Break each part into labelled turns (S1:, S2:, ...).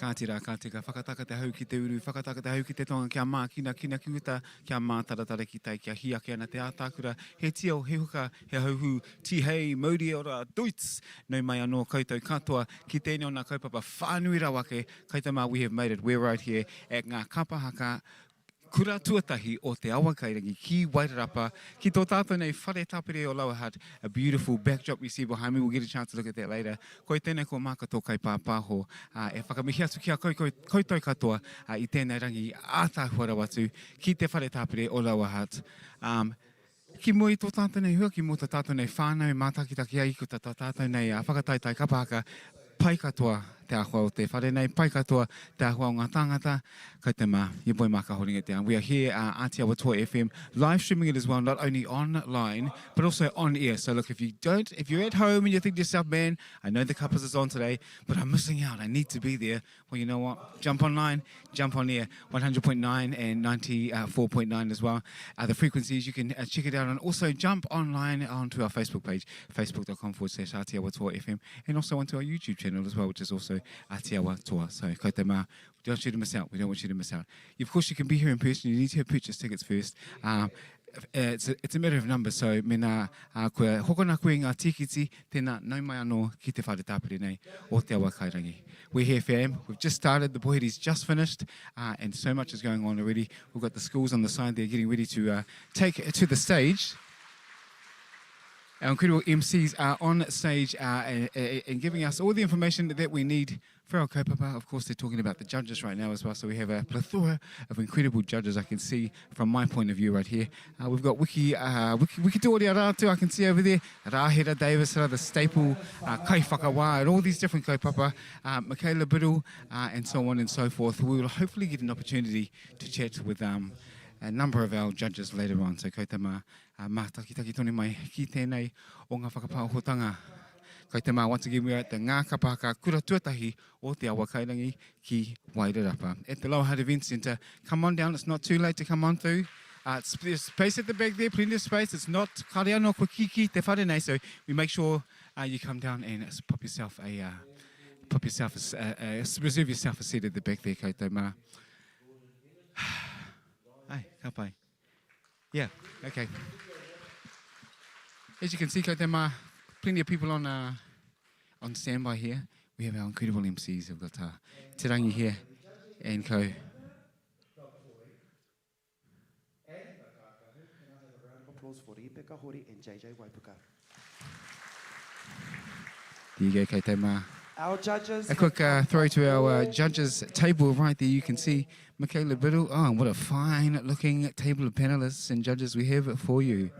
S1: Kāti rā, ka tika, whakataka te hau ki te uru, whakataka te hau ki te tonga, kia mākinakina ki uta, kia mātaratara ki tai, kia hī ake ana te ātākura, he tio, he huka, he hauhū, tīhei, mauri ora, doits! Nau mai anō koutou katoa ki tēnei o nā kaupapa whānui rawa ake, koutou mā we have made it, we're right here at ngā kapa haka Kura tuatahi o Te Awakairangi ki Wairarapa, ki tō tātou nei whare tapere o Lower Hutt, a beautiful backdrop you see behind me, we'll get a chance to look at that later. Koi tēnei ko Māka tō kaipāpāho, ā, e whakamihi atu ki a koukou, koutou katoa, ā, i tēnei rangi ātaahua rawa atu ki te whare tapere o Lower Hutt. Um, Ki mua i tō tātou nei hua, ki mua tō tātou nei whānau e mātakitaki ai ko tā tātou nei whakataetae kapa haka, pai katoa te āhua o te whare nei, pai katoa te āhua o ngā tāngata, koutou mā, your boy Mark holding it down. We are here uh, Ātiawa Toa FM, live streaming it as well, not only online, but also on air. So look, if you don't, if you're at home and you think to yourself, man, I know the Kapas is on today, but I'm missing out, I need to be there. Well, you know what? Jump online, jump on air, 100.9 and 94.9 as well. Uh, the frequencies, you can uh, check it out. And also jump online onto our Facebook page, facebook.com forward slash Atiawa Toa FM, and also onto our YouTube channel as well, which is also Atiawa Toa. So, koutou mā, we don't want you to miss out. We don't want you to miss out. Of course, you can be here in person. You need to have purchased tickets first. Um, it's a, it's a matter of numbers, so mena uh, kua hokona koe i ngā tīkiti, tēnā, nau mai anō ki te whare tāpere nei o Te Awa Kairangi. We're here, fam. We've just started. The pōhiri's just finished, uh, and so much is going on already. We've got the schools on the side there getting ready to uh, take to the stage. Our incredible MCs are on stage uh, and, and giving us all the information that we need for our kaupapa. Of course, they're talking about the judges right now as well, so we have a plethora of incredible judges I can see from my point of view right here. Uh, we've got Wiki, uh, Wiki, Wikitoria Rātu, I can see over there, Rahera Davis, another staple, uh, kaiwhakawā, and all these different kaupapa, uh, Michaela Biddle, uh, and so on and so forth. We will hopefully get an opportunity to chat with um, a number of our judges later on. So koutou mā, uh, mātakitaki tonu mai ki tēnei o ngā whakapāhotanga. Kai te mā, once again, we are at the Ngā Kapa Haka Kura Tuatahi o Te Awa Kairangi ki Wairarapa. At the Lower Hutt Event Centre. Come on down, it's not too late to come on through. Uh, there's space at the back there, plenty of space. It's not kare anō kua kiki te whare nei, so we make sure uh, you come down and pop yourself a, uh, pop yourself a, a, a, reserve yourself a seat at the back there, koutou mā. Ai, ka pai. Yeah, okay. As you can see, koutou mā, plenty of people on, uh, on standby here. We have our incredible MCs. We've got uh, Te Rangi here and co.
S2: Applause for Ripeka Hori and JJ Waipuka.
S1: There you go, koutou mā.
S2: Our judges
S1: A quick uh, throw to our uh, judges table right there. You can see Michaela Biddle. Oh, what a fine looking table of panelists and judges we have for you.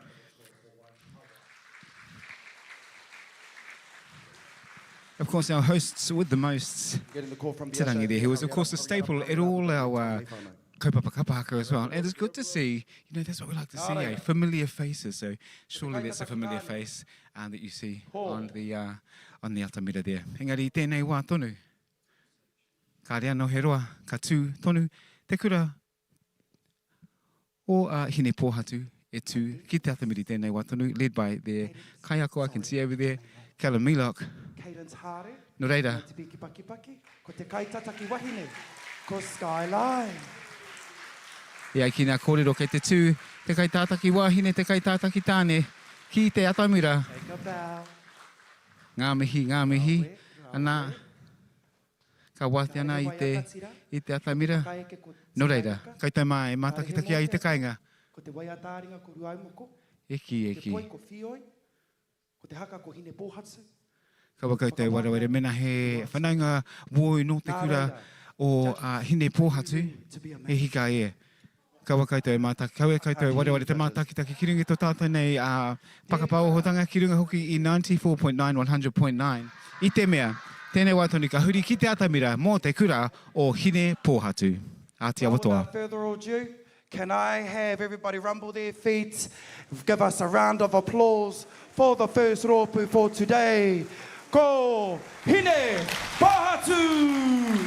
S1: Of course, our hosts with the most,
S2: Getting the call from the
S1: Te Rangi
S2: usher.
S1: there, who was, of course, a staple at all our uh, kaupapa kapa haka as well. And it's good to see, you know, that's what we like to see, eh? Familiar faces. So surely that's a familiar face uh, that you see on the, uh, on the atamira there. Engari, tēnei wā tonu, kāre anō he roa, ka tū tonu te kura o uh, Hine Pōhatu e tū ki te atamiri tēnei wā tonu, led by their kaiako, I can see over there, Callum Melock.
S2: Cadence Hare,
S1: Nō reira.
S2: Nō Te Piki Pakipaki, ko te kaitataki wahine, ko Skyline.
S1: E ai ki ngā kōrero kei te tū te kaitātaki wāhine, te kaitātaki tāne ki te atamira.
S2: Take a bow.
S1: Ngā mihi, ngā mihi.
S2: Rawe, rawe.
S1: Ana, ka wātea ana i te, i te atamira.
S2: Whakaeke ko
S1: Nō reira,
S2: Tiraika.
S1: koutou mā e mātakitaki ai i te kainga.
S2: Ko te waiatāringa ko Ruaumoko.
S1: E kī, e
S2: Ko te
S1: kī.
S2: poi ko Whioi. Ko te haka ko Hinepōhatu.
S1: Kaua koutou wareware mena he whanaunga wōu nō te kura o Hinepōhatu, e hika e. Kaua koutou e mātaki, kaua koutou e wareware te mātakitaki ki runga i tō tātou nei whakapaohotanga ki runga hoki i 94.9, 100.9. I te mea, tēnei wā tonu ka huri ki te atamira mō te kura o Hinepōhatu. Āti
S2: Well,
S1: Awatoa.
S2: without further ado, Can I have everybody rumble their feet, give us a round of applause for the first rōpū for today, ko Hine Pōhatu!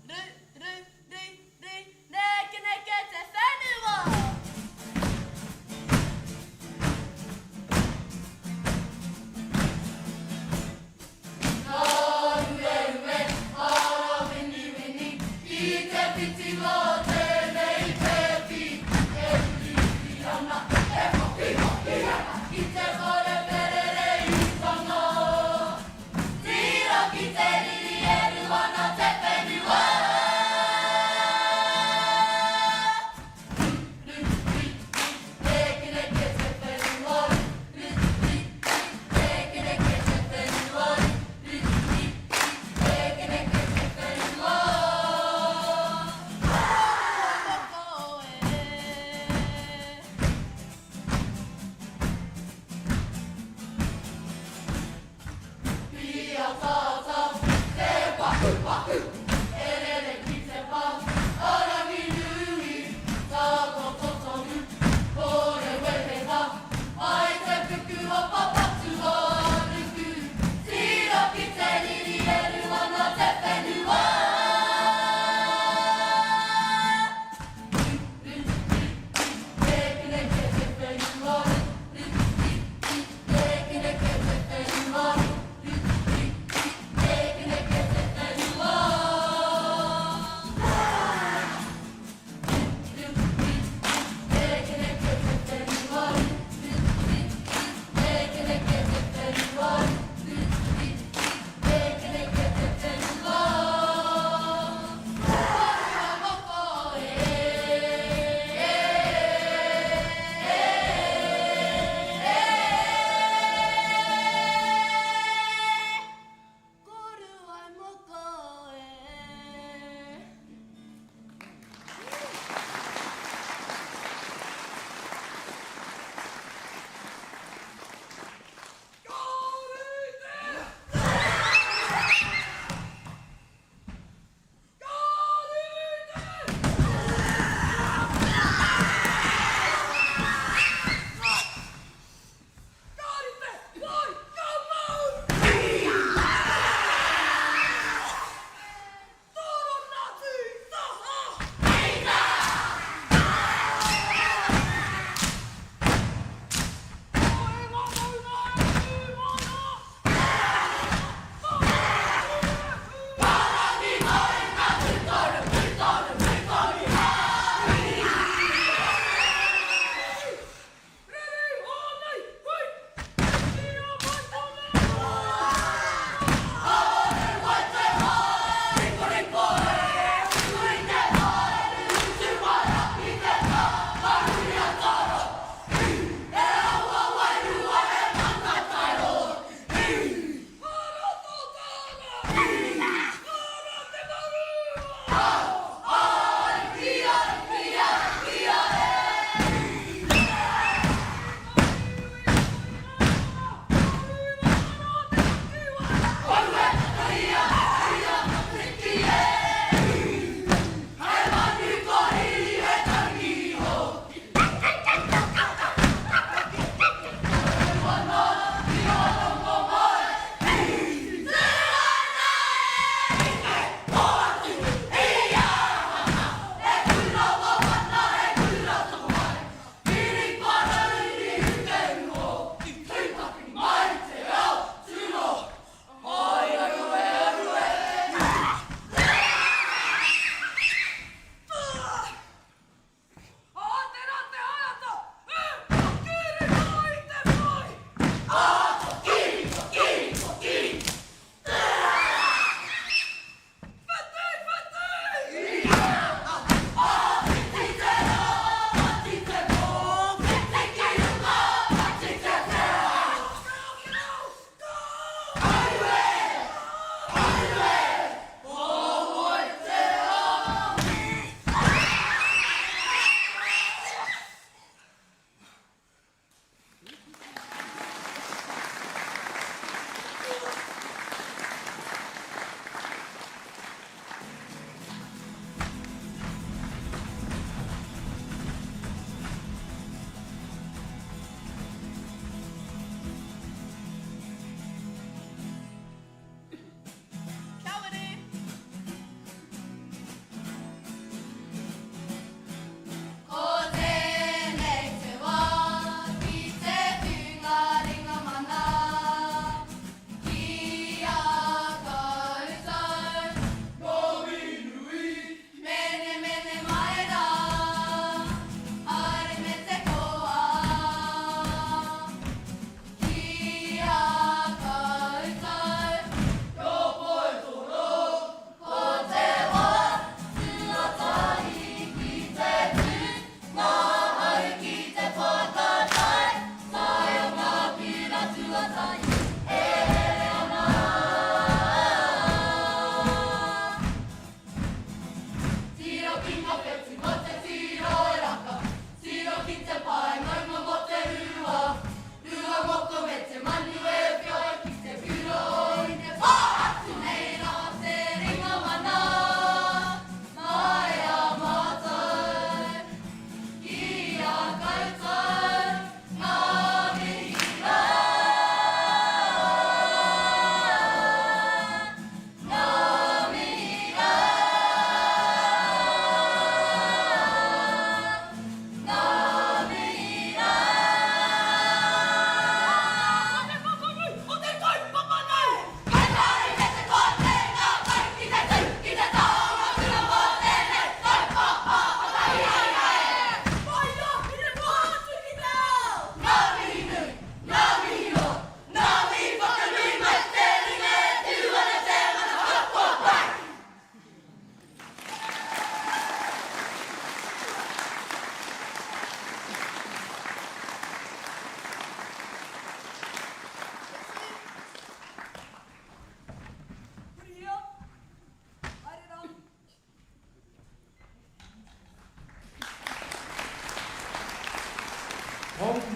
S3: Ru, ru, ru, ru, nekeneke te whenua! Ngāruerue, harawiniwini, ki te whiti o tēnei pēpi, e uriuri ana, e hokihoki ana, ki te whare perere i whanga.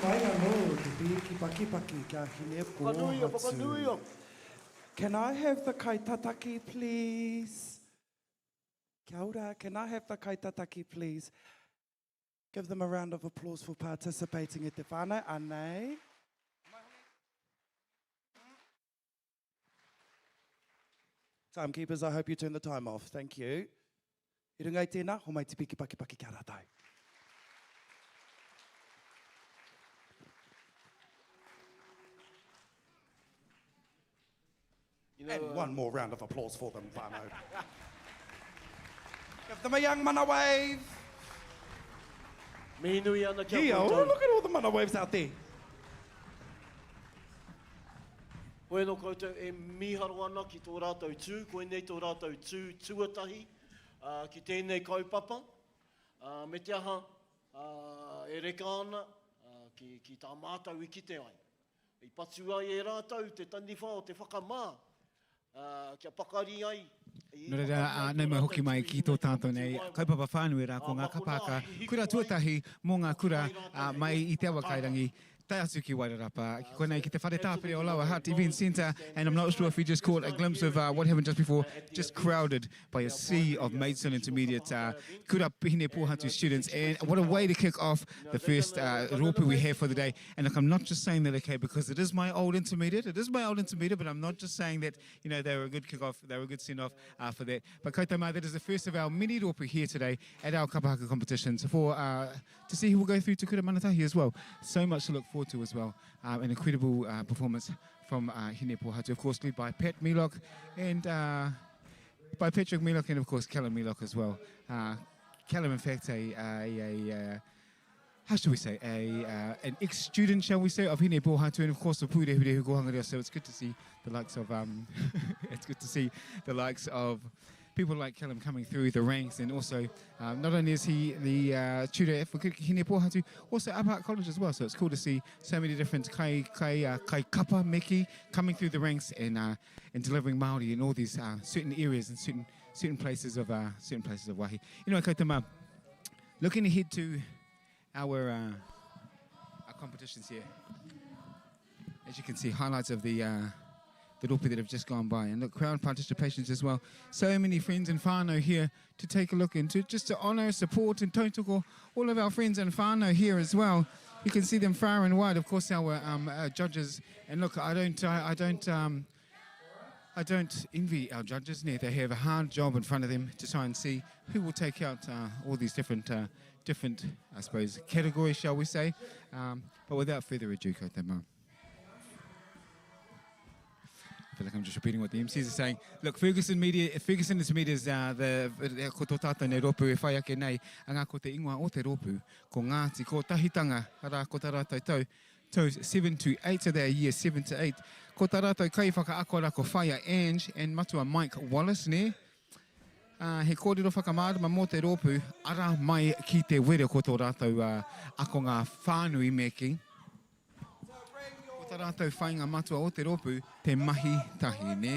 S2: Whai anō te pīki pakipaki kia hine
S4: Whakanuia,
S2: pōhatu.
S4: whakanuia.
S2: Can I have the kaitataki please? Kia ora, can I have the kaitataki please? Give them a round of applause for participating e te whānau, anei. Timekeepers, I hope you turn the time off. Thank you. I runga i tēnā, homai te piki pakipaki ki a rātou.
S4: You know,
S2: And one more round of applause for them, whānau. Give them a young mana wave.
S4: Mihi nui ana kia
S2: Yeah, oh,
S4: koutou.
S2: look at all the mana waves out there.
S4: Koe no koutou e miharo ana ki tō rātou tū, koinei tō rātou tū tuatahi uh, ki tēnei kaupapa, uh, me te aha uh, e reka ana uh, ki, ki tā mātou i kite ai. I patu ai e rātou te taniwha o te whakamā, ā, kia pakari ai, i
S1: Nō reira,
S4: pakari ai
S1: nau
S4: tō
S1: mai hoki
S4: rātou
S1: mai
S4: tū
S1: ki tō
S4: i
S1: tātou nei
S4: waewae.
S1: kaupapa whānui rā
S4: Ā,
S1: ko ngā
S4: mā
S1: kapa
S4: konā
S1: haka
S4: hihiko
S1: kura
S4: ai,
S1: tuatahi mō ngā kura
S4: whai rātou hei
S1: mai i Te
S4: whakataetae.
S1: Awakairangi tae atu ki Wairarapa, ki
S4: So
S1: konei ki te whare tāpere
S4: absolutely
S1: o Lower
S4: lovely.
S1: Hutt Event
S4: Acknowledge
S1: Centre,
S4: Stan
S1: and I'm not sure
S4: Christine,
S1: if we just caught a
S4: Christine
S1: glimpse
S4: here
S1: of
S4: at
S1: what
S4: the,
S1: happened just before,
S4: at the
S1: just
S4: event,
S1: crowded by a
S4: our
S1: sea of
S4: primary
S1: Maidstone
S4: traditional
S1: Intermediate
S4: kapa haka event,
S1: kura hine
S4: and
S1: pōhatu
S4: just
S1: students, and
S4: expressing
S1: what a
S4: our,
S1: way to kick off
S4: you know,
S1: the
S4: they're
S1: first
S4: gonna, they're
S1: rōpū we have
S4: gonna
S1: for the day. And look, I'm not just saying that, okay, because it is my old intermediate, it is my old intermediate, but I'm not just saying that, you know, they were a good kick-off, they were a good send-off for that. But koutou mā, that is the first of our many rōpū here today at our kapa haka competitions for to see who will go through to Kura Manatahi as well. So much to look forward to as well. An incredible performance from Hine Pōhatu, of course, led by Pat Milok and by Patrick Milok and, of course, Callum Milok as well. Callum, in fact, a, a, a, a how shall we say, a an ex-student, shall we say, of Hine Pōhatu, and of course of Pūrehurehu Kōhanga Reo. So it's good to see the likes of it's good to see the likes of people like Callum coming through the ranks, and also not only is he the tutor for Hine Pōhatu, also Upper Hutt College as well. So it's cool to see so many different kai kai kai kapa meki coming through the ranks and and delivering Māori in all these certain areas and certain certain places of certain places of Wahi. Anyway, koutou mā, looking ahead to our our competitions here. As you can see, highlights of the the rōpū that have just gone by. And look, crowd participations as well. So many friends and whānau here to take a look and to just to honour, support and tautoko all of our friends and whānau here as well. You can see them far and wide. Of course, our judges. And look, I don't, I, I don't, I don't envy our judges. Ne? They have a hard job in front of them to try and see who will take out all these different, different, I suppose, categories, shall we say. But without further ado, koutou mā. I feel like I'm just repeating what the MCs are saying. Look, Ferguson Media, Ferguson Intermedia is the, ko tō tātou nei rōpū e whai ake nei, a ngā ko te ingoa o te rōpū, ko Ngāti Kotahitanga, arā, ko tā rātou tau, tau 7 to 8, so they are year 7 to 8. Ko tā rātou kai whakaakorako ko Whaia Ange and Matua Mike Wallace, nē? He kōrero whakamārama mō te rōpū, ara mai ki te were ko tō rātou akonga whānui me kī. Ko tā rātou whāinga matua o te rōpū, te mahi tahi, nē?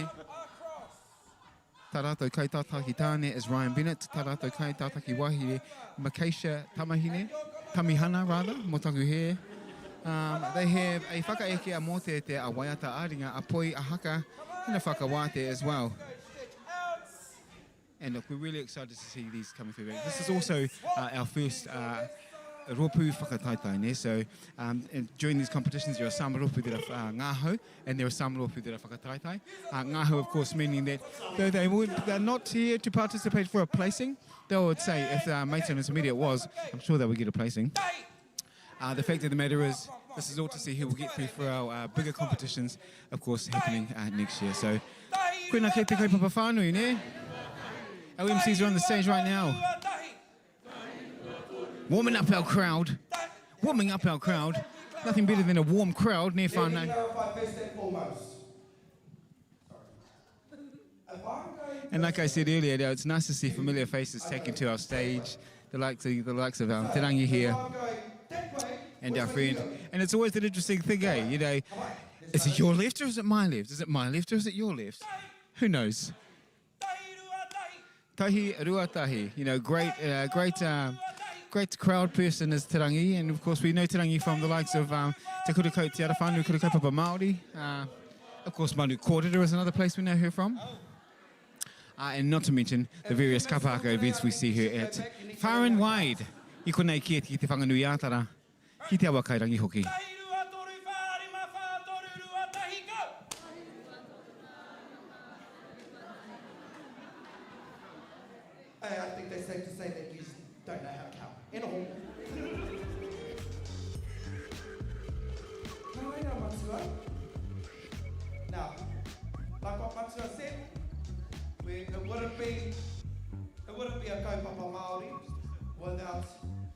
S1: Tā rātou kaitātaki tāne is Ryan Bennett, tā rātou kaitātaki wahine Makaisha Tamahine, Tamihana rather, mō taku hē. They have a whakaeke, a mōteatea, a waiata, a ringa, a poi, a haka, and a whakawātea as well. And look, we're really excited to see these coming through. This is also our first rōpū whakataetae, ne? So and during these competitions, there are some rōpū that are ngāhau, and there are some rōpū that are whakataetae. Ngāhau, of course, meaning that though they would, they're not here to participate for a placing, they would say if Maidstone Intermediate was, I'm sure they would get a placing. The fact of the matter is, this is all to see who will get through for our bigger competitions, of course, happening next year. So, koina kei te kaupapa whānui, ne? Our MCs are on the stage right now. Warming up our crowd. Warming up our crowd. Nothing better than a warm crowd, ne
S2: Let me
S1: whānau?
S2: clarify first and foremost. If I'm going
S1: And like I said earlier, it's nice to see familiar faces taken to our stage, the likes of, the likes of Te Rangi here
S2: I'm going that way,
S1: and
S2: which
S1: our
S2: way
S1: friend.
S2: you go?
S1: And it's always an interesting thing, eh? You know, is it your left or is it my left? Is it my left or is it your left? Who knows? Tahi rua tahi. You know, great, great, Great crowd person is Te Rangi, and of course we know Te Rangi from the likes of um, Te Kura Kau, Te Arawhānui, Kura Kaupapa Māori. Uh, of course, Manu Kōrero is another place we know her from. Uh, and not to mention the various kapahaka events we see her at far and wide. I konei ki ki Te Whanganui-ā-Tara, ki Te Awakairangi hoki.
S2: Hey, I think that's safe to say that you just don't know how to count. E noho. Nā reira, Matua. Now, like what Matua said, we, it wouldn't be, it wouldn't be a kaupapa Māori without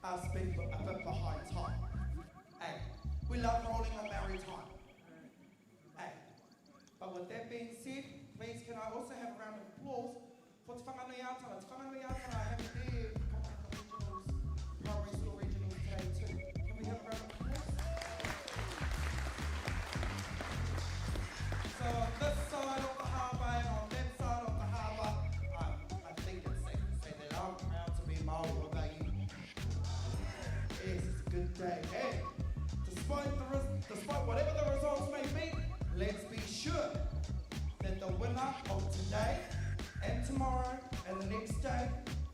S2: us being a bit behind time. Hey, we love rolling on Maori time. Hey, but with that being said, please can I also have a round of applause for Te Whanganui-a-Tara. Te Whanganui-a-Tara are having their Kapahaka Regionals, Primary School Regionals today too. Can we have a round of applause? So on this side of the harbour and on that side of the harbour, um, I think it's safe to say that I'm proud to be Māori. What about you? Yes, it's a good day. Hey, despite, the despite whatever the results may be, let's be sure that the winner of today and tomorrow and the next day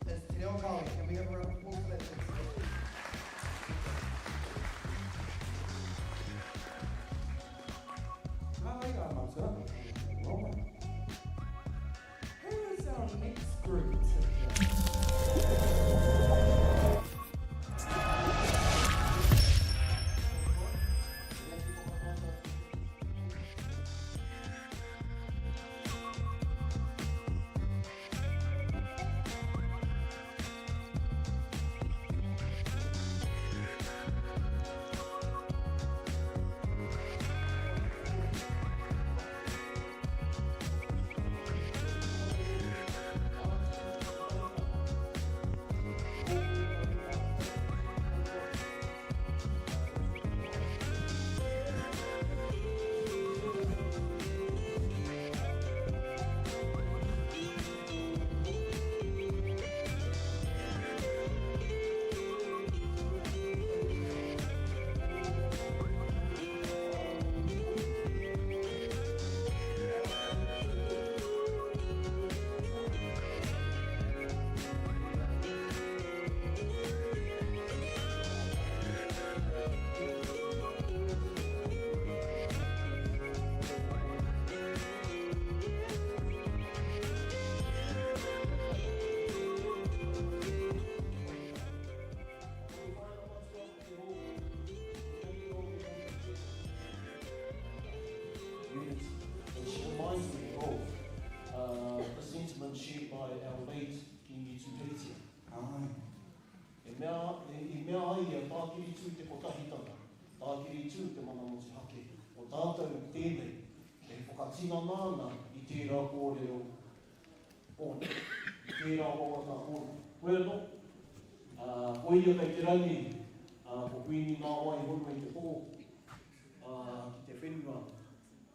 S2: is Te Reo Māori. Can we have a round of applause for that, please? Nā reira, matua. Who is our next group today?
S4: Unity. And she reminds me of uh, the sentiment shared by our late Kingi Tūheitia. E mea, e, i mea ai ia tākiri tū te kotahitanga, tākiri tū te mana motuhake, o tātou tēnei, e whakatinana ana i tērā kōrero ōna, i tērā wawata ōna. Koe anō, ā, ko ia kei te rangi, ā, ko Kuini Ngāwai hou i te pō, ā, ki te whenua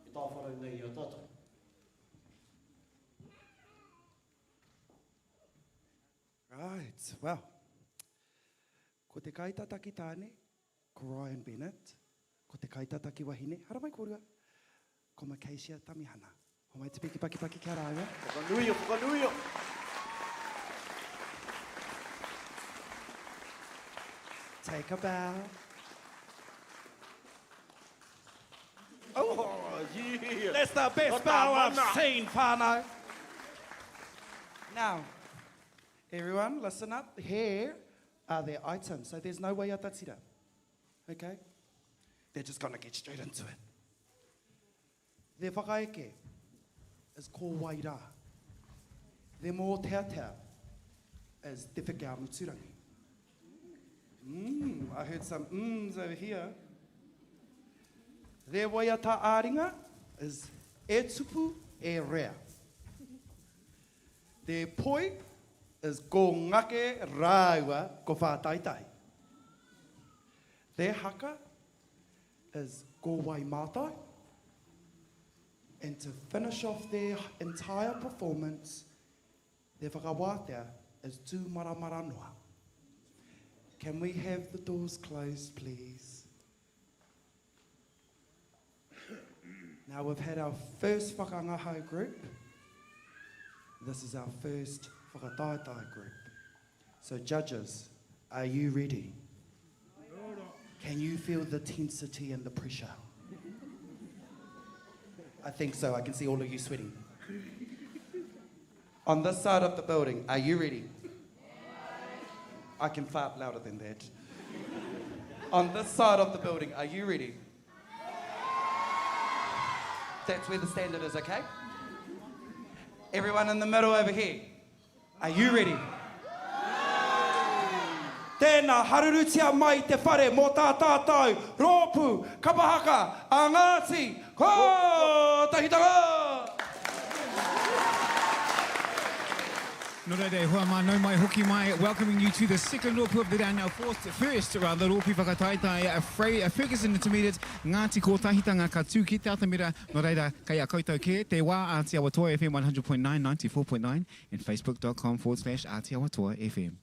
S4: e tāwharau nei i a tātou.
S2: Right, well, ko te kaitataki tāne, ko Ryan Bennett, ko te kaitataki wahine, haramai kōrua, ko Macacia Tamihana. Homai te piki paki paki kia rāua.
S4: Whakanuia, whakanuia!
S2: Take a bow.
S4: Oh, yeah!
S2: That's the best bow I've seen, whānau. Now, everyone, listen up. Here are their items. So there's no way atatira. Okay? They're just going to get straight into it. Their whakaeke is ko wai rā. Their mōteatea is Te Wheke-a-Muturangi. Mm, I heard some mms over here. Their waiata ā-ringa is E Tupu, E Rea. Their poi is Ko Ngake Rāua Ko Whātaitai. Their haka is Ko Wai Mātai. And to finish off their entire performance, their whakawātea is Tū Maramara Noa. Can we have the doors closed, please? Now we've had our first whakangahau group. This is our first whakataetae group. So judges, are you ready? Can you feel the tensity and the pressure? I think so. I can see all of you sweating. On this side of the building, are you ready? I can fart louder than that. On this side of the building, are you ready? That's where the standard is, okay? Everyone in the middle over here, are you ready? Tēnā, harurutia mai te whare mō tā tātou rōpū kapa haka a Ngāti Kotahitanga!
S1: Nō reira e hoa mā, nau mai, hoki mai, welcoming you to the second rōpū of the day, now fourth, first rather, rōpū whakataetae, a Frey, a Ferguson Intermediate, Ngāti Kotahitanga, ka tū ki te atamira, nō reira, kei a koutou kē, te wā Āti Awa Toa FM 100.9, 94.9 and facebook.com forward slash Āti Awa Toa FM.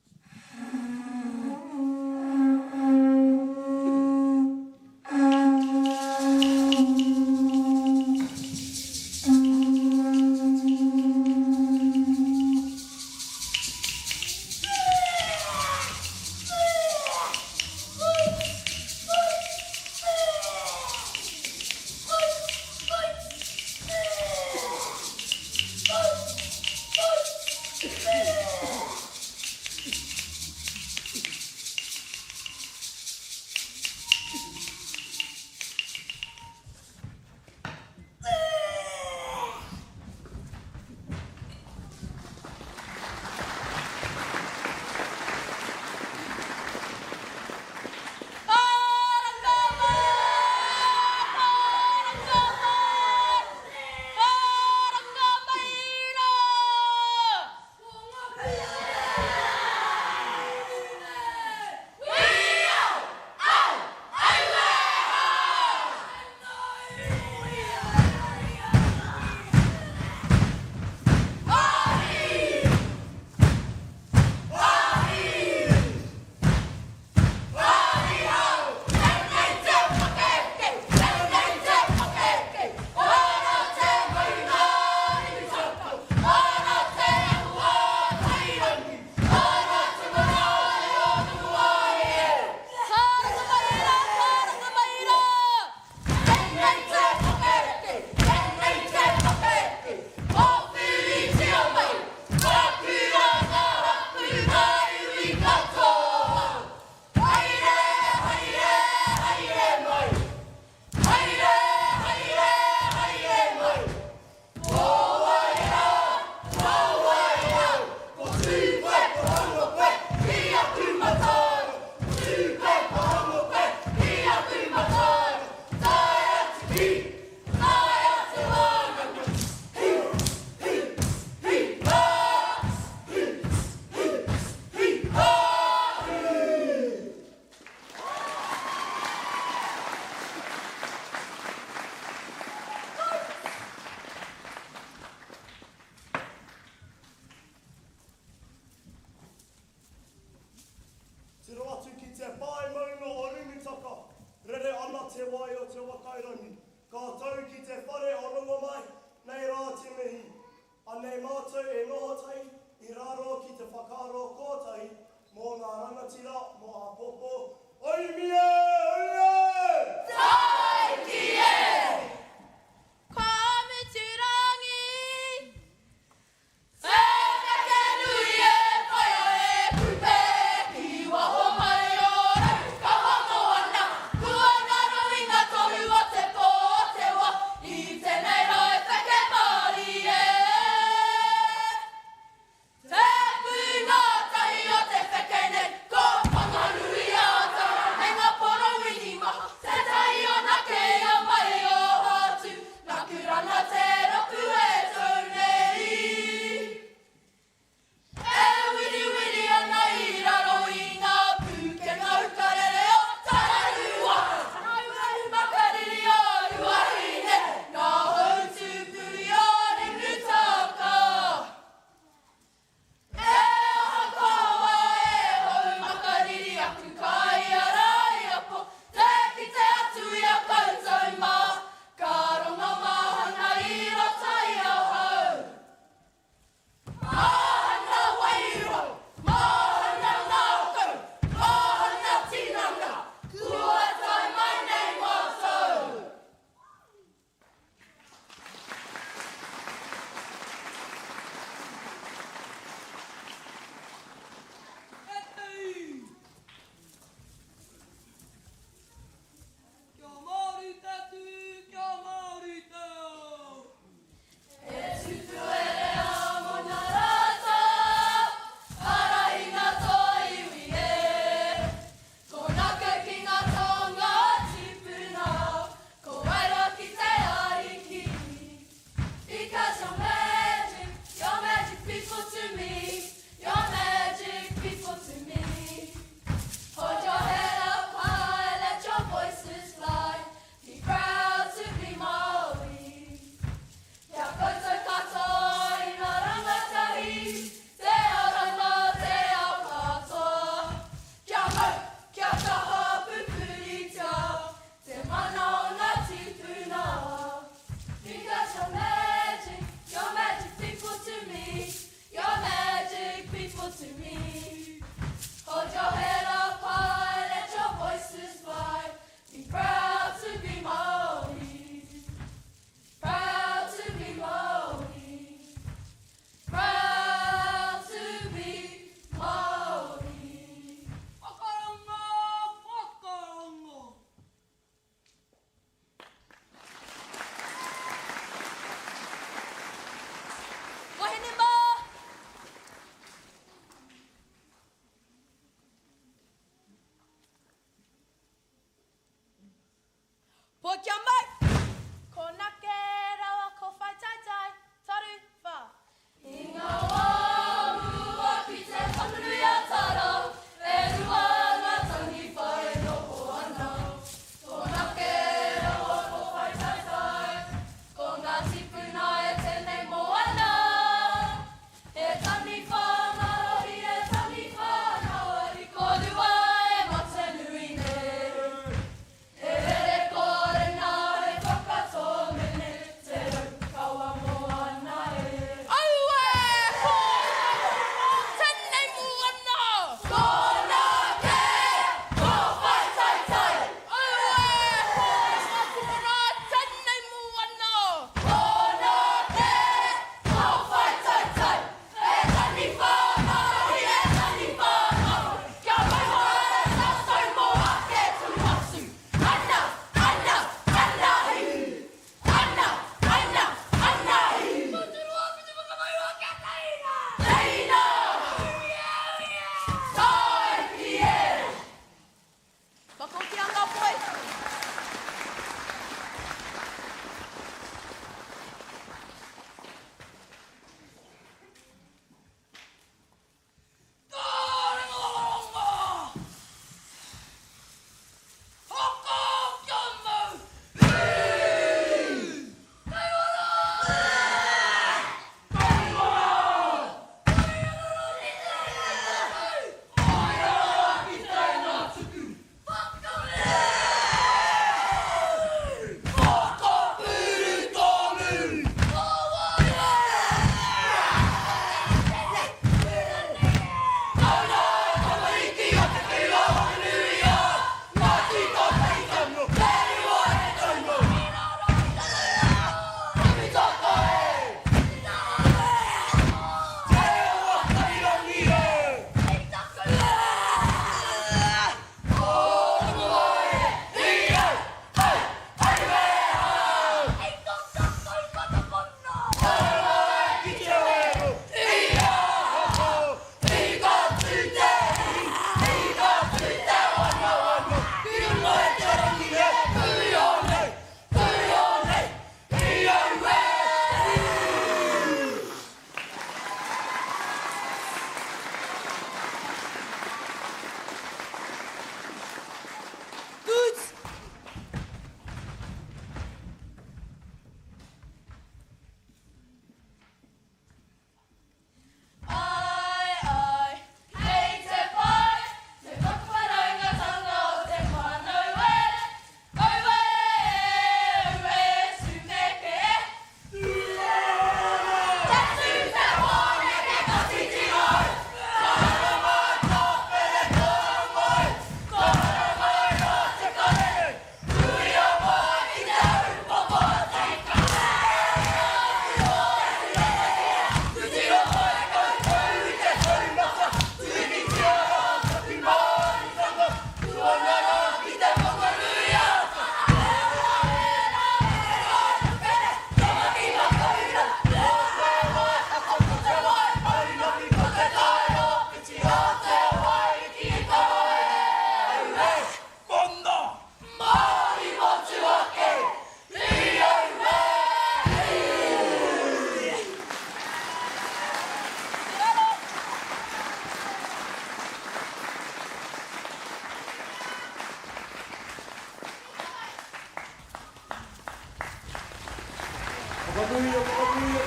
S5: Whakanuia, whakanuia,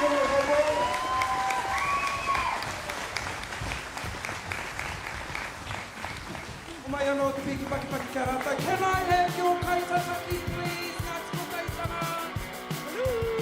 S5: whakanuia, whakanuia.
S2: Homai anō te piki pakipaki ki a rātou. Can I have your kaitataki please, Ngāti Kotahitanga? Hello.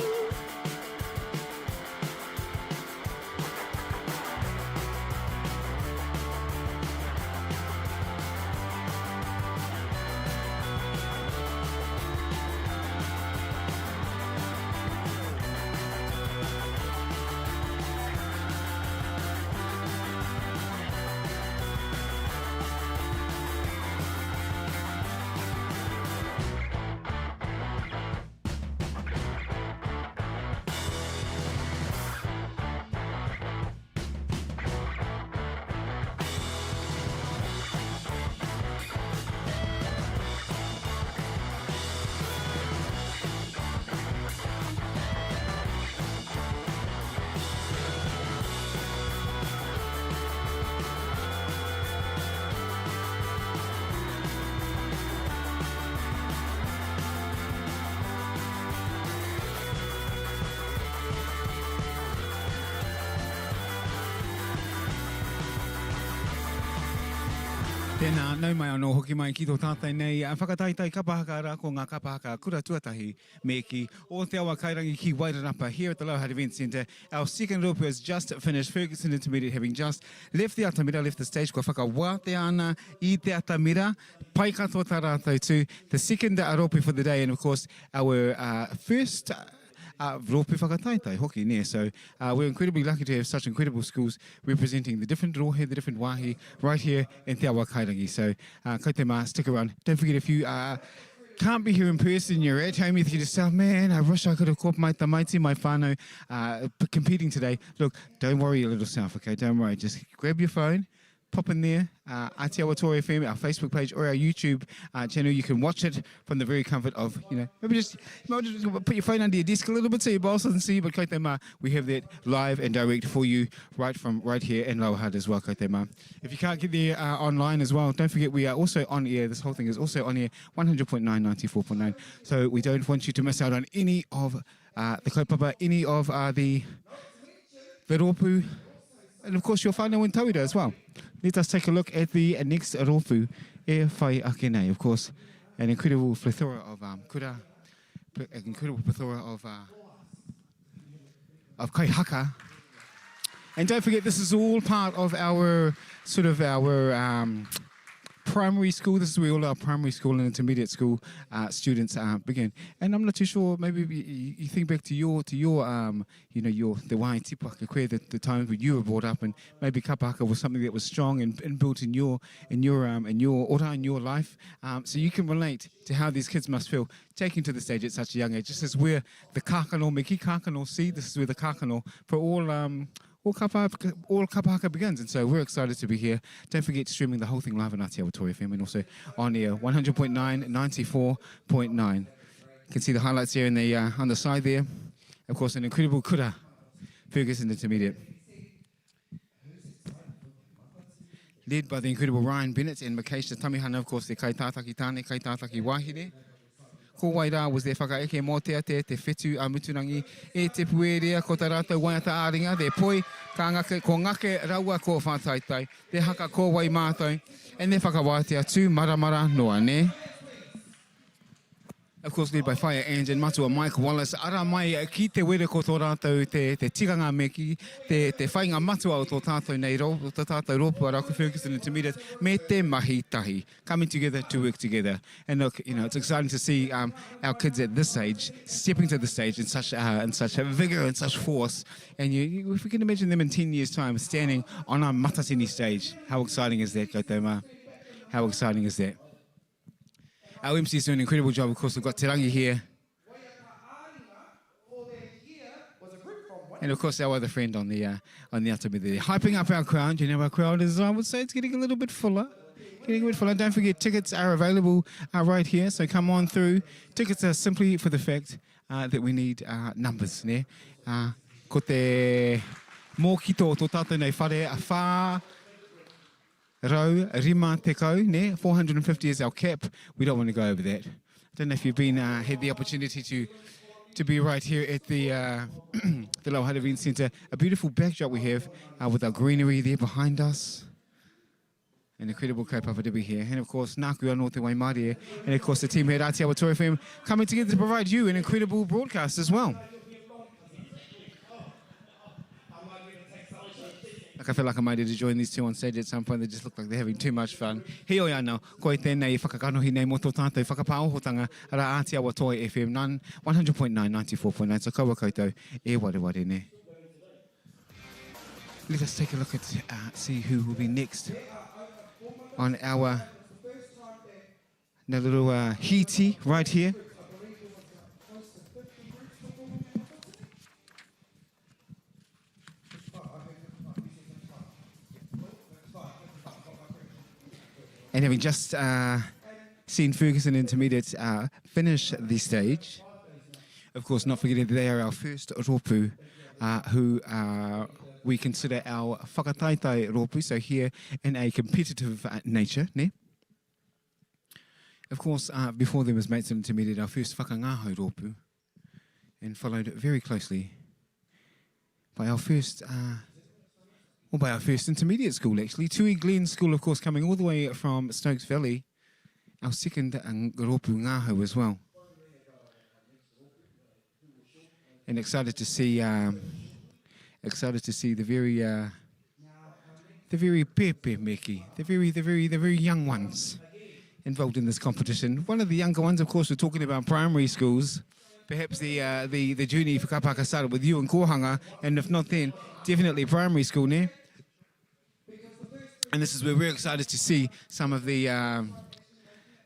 S1: Tēnā, nau mai anō hoki mai ki tō tātou nei whakataetae kapa haka arā ko ngā kapa haka kura tuatahi me kī o Te Awa Kairangi ki Wairarapa here at the Lower Hutt Event Centre. Our second rōpū has just finished, Ferguson Intermediate having just left the atamira, left the stage, kua whakawātea ana i te atamira, pai katoa tā rātou tū. The second rōpū for the day and of course our uh, first uh, rōpū whakataetae hoki, nē. So uh, we're incredibly lucky to have such incredible schools representing the different rohe, the different wāhi right here in Te Awa Kairangi. So uh, koutou mā, stick around. Don't forget if you uh, can't be here in person, you're at home, you think to yourself, man, I wish I could have caught my tamaiti, my whānau, uh, competing today. Look, don't worry your little self, okay? Don't worry. Just grab your phone, pop in there, uh, Atiawa Toa FM, our Facebook page or our YouTube uh, channel. You can watch it from the very comfort of, you know, maybe just, maybe just put your phone under your desk a little bit so your boss doesn't see you, but kote mā, we have that live and direct for you right from right here in Lower Hutt as well, kote mā. If you can't get there uh, online as well, don't forget we are also on air. This whole thing is also on air, 100.9, 94.9. So we don't want you to miss out on any of uh, the kaupapa, any of uh, the, the rōpū, and of course your whānau and tauira as well. Let us take a look at the next rōpū e whai ake nei. Of course, an incredible plethora of um, kura, an incredible plethora of, uh, of kai haka. And don't forget, this is all part of our sort of our um, primary school. This is where all our primary school and intermediate school uh, students uh, begin. And I'm not too sure. Maybe you, you think back to your to your um, you know your the wai tipaka koe, the, the times when you were brought up, and maybe kapahaka was something that was strong and, and built in your in your um, in your ora in your life. Um, so you can relate to how these kids must feel taking to the stage at such a young age. This is where the kākano, me ki kākano see, this is where the kākano for all um, all kapa, all kapahaka begins. And so we're excited to be here. Don't forget streaming the whole thing live on Atiawa Toi FM and also on air 100.9, 94.9. You can see the highlights here in the, uh, on the side there. Of course, an incredible kura, Ferguson Intermediate. Led by the incredible Ryan Bennett and Makesha Tamihana, of course, the kaitātaki tāne, kaitātaki wahine. Ko wai rā was their whakaeke mōteatea, te whetu a Muturangi, e te puerea, ko ta rātou waiata ā-ringa, their poi, ka ngake, ko ngake raua ko whātaitai, te haka ko wai mātou, and their whakawātea tū maramara noa, nē? Of course, led by Whaea Ange and Matua Mike Wallace, ara mai ki te were ko tō rātou te, te tikanga me ki te, te whainga matua o tō tātou nei rō, tō tātou rōpū a Rauka Ferguson Intermediate me te mahi tahi. Coming together to work together. And look, you know, it's exciting to see um, our kids at this age stepping to the stage in such, uh, in such vigor and such force. And you, you, if we can imagine them in 10 years' time standing on our Matatini stage, how exciting is that, koutou mā? How exciting is that? Our MC is doing an incredible job, of course. We've got Te Rangi here. And of course, our other friend on the uh, on the atamira there, hyping up our crowd. You know, our crowd is, I would say, it's getting a little bit fuller. Getting a bit fuller. Don't forget, tickets are available uh, right here, so come on through. Tickets are simply for the fact uh, that we need uh, numbers, ne? Uh, ko te mōkito o tō tātou nei whare, a whā 150, ne? 450 is our cap. We don't want to go over that. I don't know if you've been uh, had the opportunity to to be right here at the, uh, the Lower Hutt Event Centre. A beautiful backdrop we have uh, with our greenery there behind us. An incredible kaupapa to be here. And of course, Nāku anō te waimarie. And of course, the team here at Ātiawa Toi FM coming together to provide you an incredible broadcast as well. Like I feel like I might need to join these two on stage at some point. They just look like they're having too much fun. Heoi anō, koe tēnei e whakakanohi nei mō tō tātou whakapāohotanga, arā Ātiawa Toi FM 100.9, 94.9. So kaua koutou e wareware ne. Let us take a look at, uh, see who will be next on our little uh, hiti right here. And having just uh, seen Ferguson Intermediate uh, finish the stage, of course, not forgetting that they are our first rōpū uh, who uh, we consider our whakataetae rōpū, so here in a competitive uh, nature, ne? Of course, uh, before them was Mates Intermediate, our first whakangahau rōpū, and followed very closely by our first, uh, well, by our first intermediate school, actually. Tui Glen School, of course, coming all the way from Stokes Valley. Our second rōpū ngahau as well. And excited to see, um, excited to see the very, uh, the very pepe meki, the very, the very, the very young ones involved in this competition. One of the younger ones, of course, we're talking about primary schools. Perhaps the, uh, the, the journey for Kapaka started with you and Kōhanga, and if not then, definitely primary school, ne? And this is where we're excited to see some of the, um,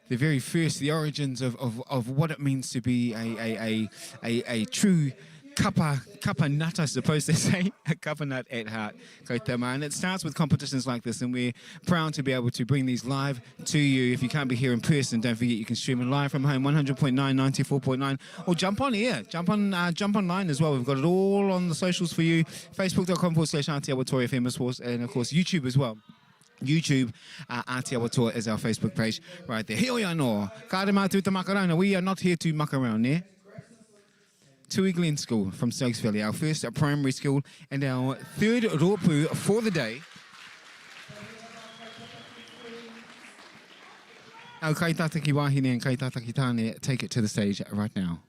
S1: the very first, the origins of, of, of what it means to be a, a, a, a, a true kapa, kapa nut, I suppose they say, a kapa nut at heart. Ko te And it starts with competitions like this, and we're proud to be able to bring these live to you. If you can't be here in person, don't forget you can stream it live from home, 100.9, 94.9, or jump on here, jump on, uh, jump online as well. We've got it all on the socials for you, facebook.com forward slash Ātiawa Toi FM, and of course YouTube as well. YouTube, uh, Ātiawa Toa is our Facebook page right there. Heoi anō, kāre mātou te makarauna. We are not here to muck around, eh? Tui Glen School from Stokes Valley, our first primary school and our third rōpū for the day. Our kaitātaki wāhine and kaitātaki tāne take it to the stage right now.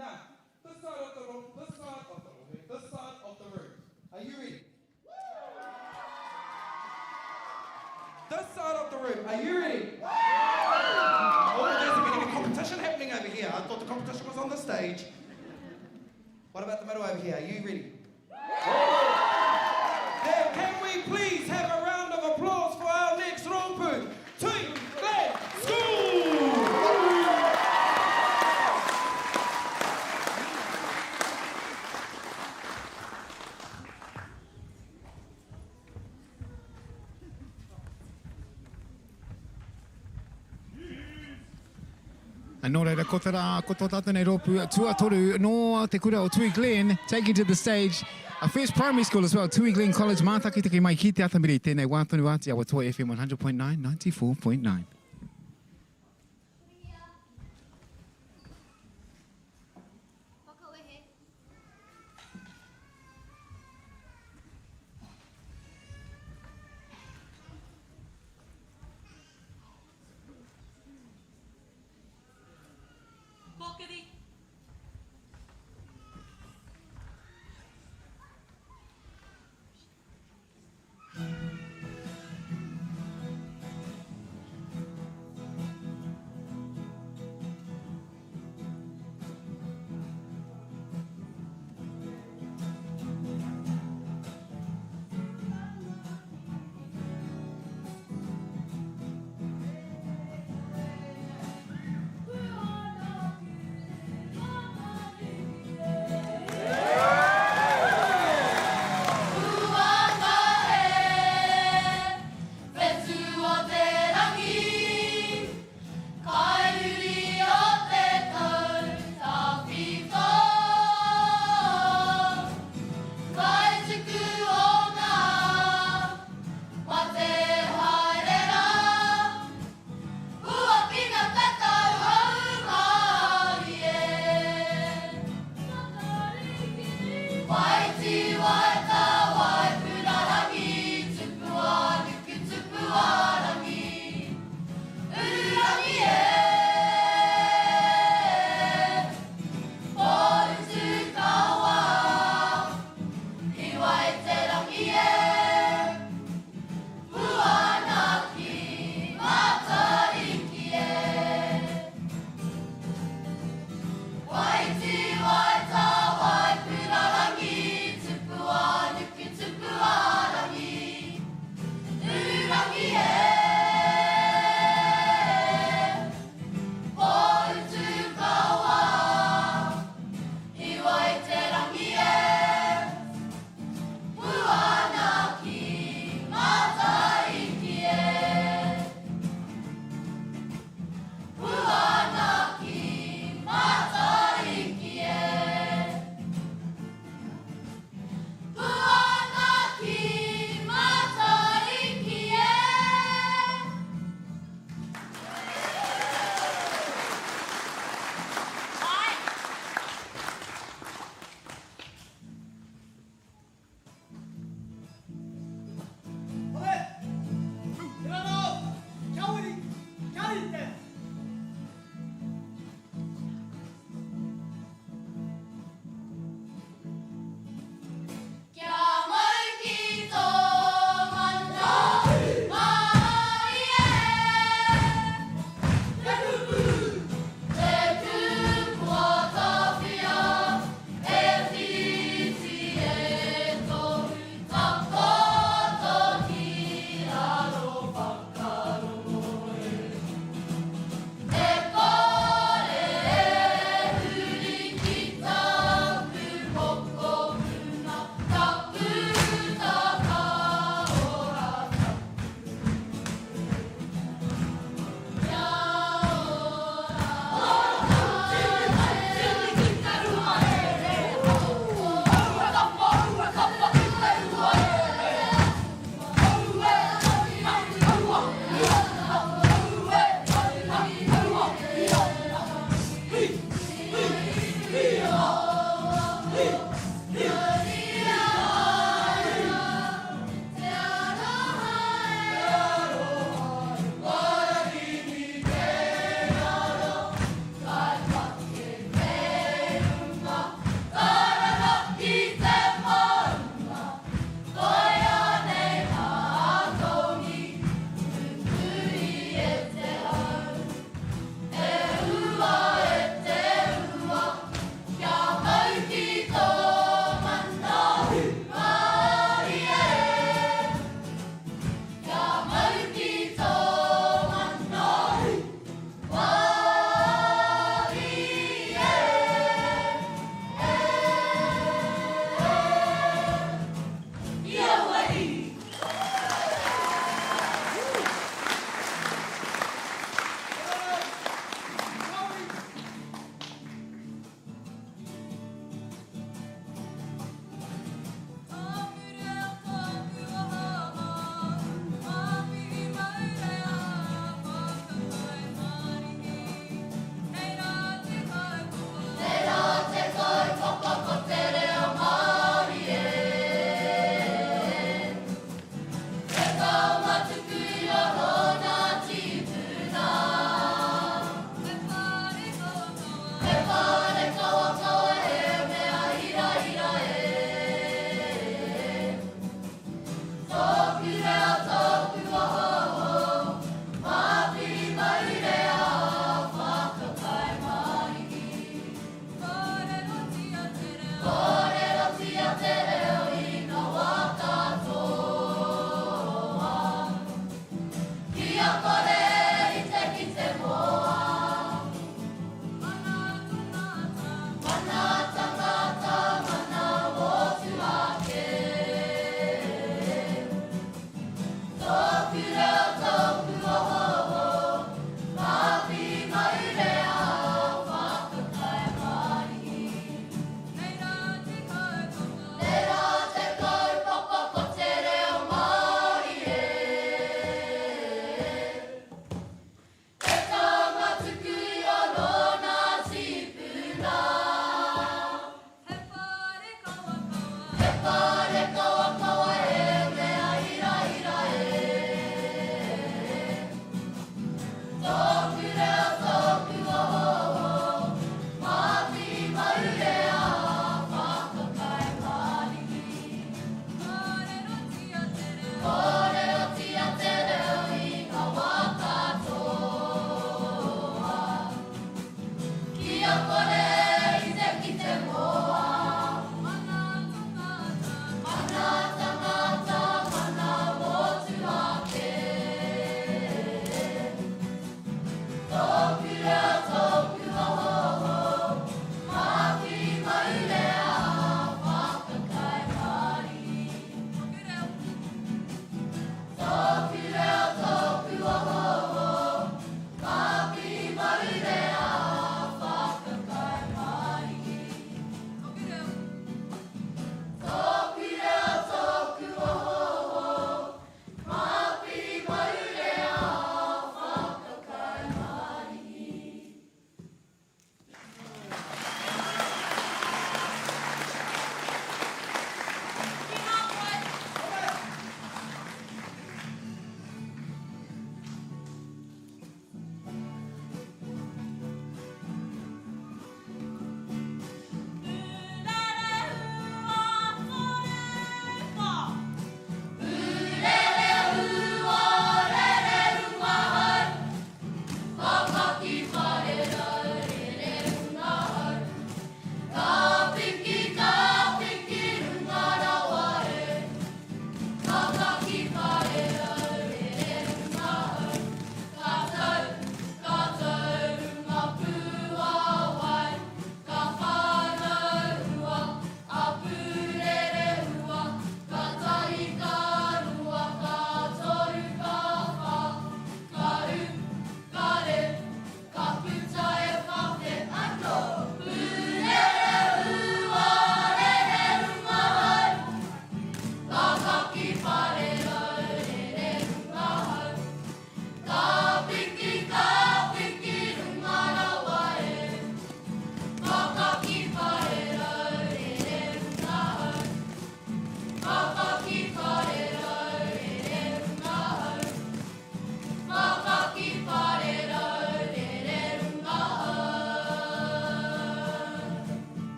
S2: Now, this side of the room, this side of the room, this side of the room. Are you ready? This side of the room, are you ready? Oh, there's a bit of a competition happening over here. I thought the competition was on the stage. What about the middle over here? Are you ready? Now, can we please have a round of applause for our next rōpū, Tui Glen School!
S1: Nō reira, ko te rā, ko tō tātou nei rōpū tuatoru nō te kura o Tui Glen, taking to the stage, a first primary school as well, Tui Glen College, mātakitaki mai ki te atamiri, tēnei wā tonu Ātiawa Toi FM 100.9, 94.9.
S3: Whakawehe. Kōkiri.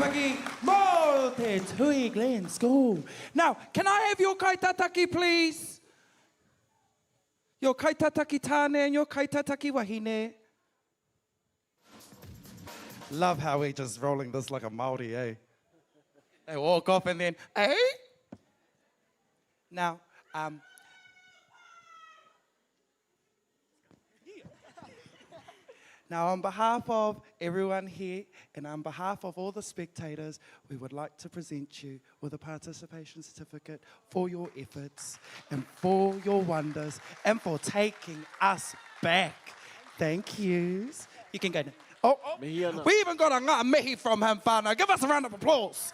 S2: Kaitataki mō te Tui Glen School. Now, can I have your kaitataki please? Your kaitataki tāne and your kaitataki wahine. Love how we're just rolling this like a Māori, eh? They walk off and then, eh? Now, um, Now, on behalf of everyone here and on behalf of all the spectators, we would like to present you with a participation certificate for your efforts and for your wonders and for taking us back. Thank yous. You can go now. Oh, oh. We even got a ngā mihi from him, whānau. Give us a round of applause.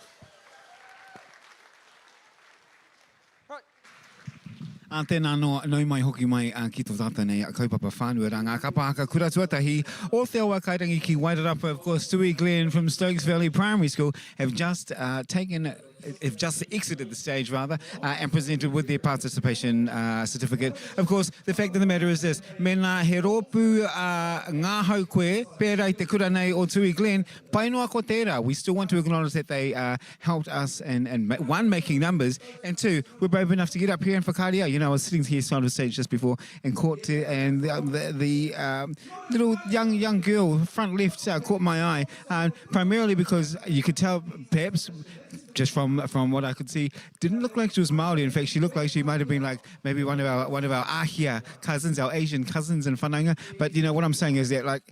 S1: Ā, tēnā anō, nau mai hoki mai ki tō tātou nei kaupapa whānui rā, ngā kapa haka kura tuatahi o Te Awa Kairangi ki Wairarapa. Of course, Tui Glen from Stokes Valley Primary School have just uh, taken have just exited the stage rather uh, and presented with their participation uh, certificate. Of course, the fact of the matter is this, mēnā he rōpū uh, ngāhau koe, pērā i te kura nei o Tui Glen, pai noa ko tērā. We still want to acknowledge that they uh, helped us in, in one, making numbers, and two, we're brave enough to get up here and whakaaria. You know, I was sitting here side of the stage just before and caught to, and the, the, the um, little young young girl front left uh, caught my eye, uh, primarily because you could tell perhaps just from from what I could see, didn't look like she was Maori. In fact, she looked like she might have been like maybe one of our one of our Ahia cousins, our Asian cousins in whanaunga. But you know what I'm saying is that like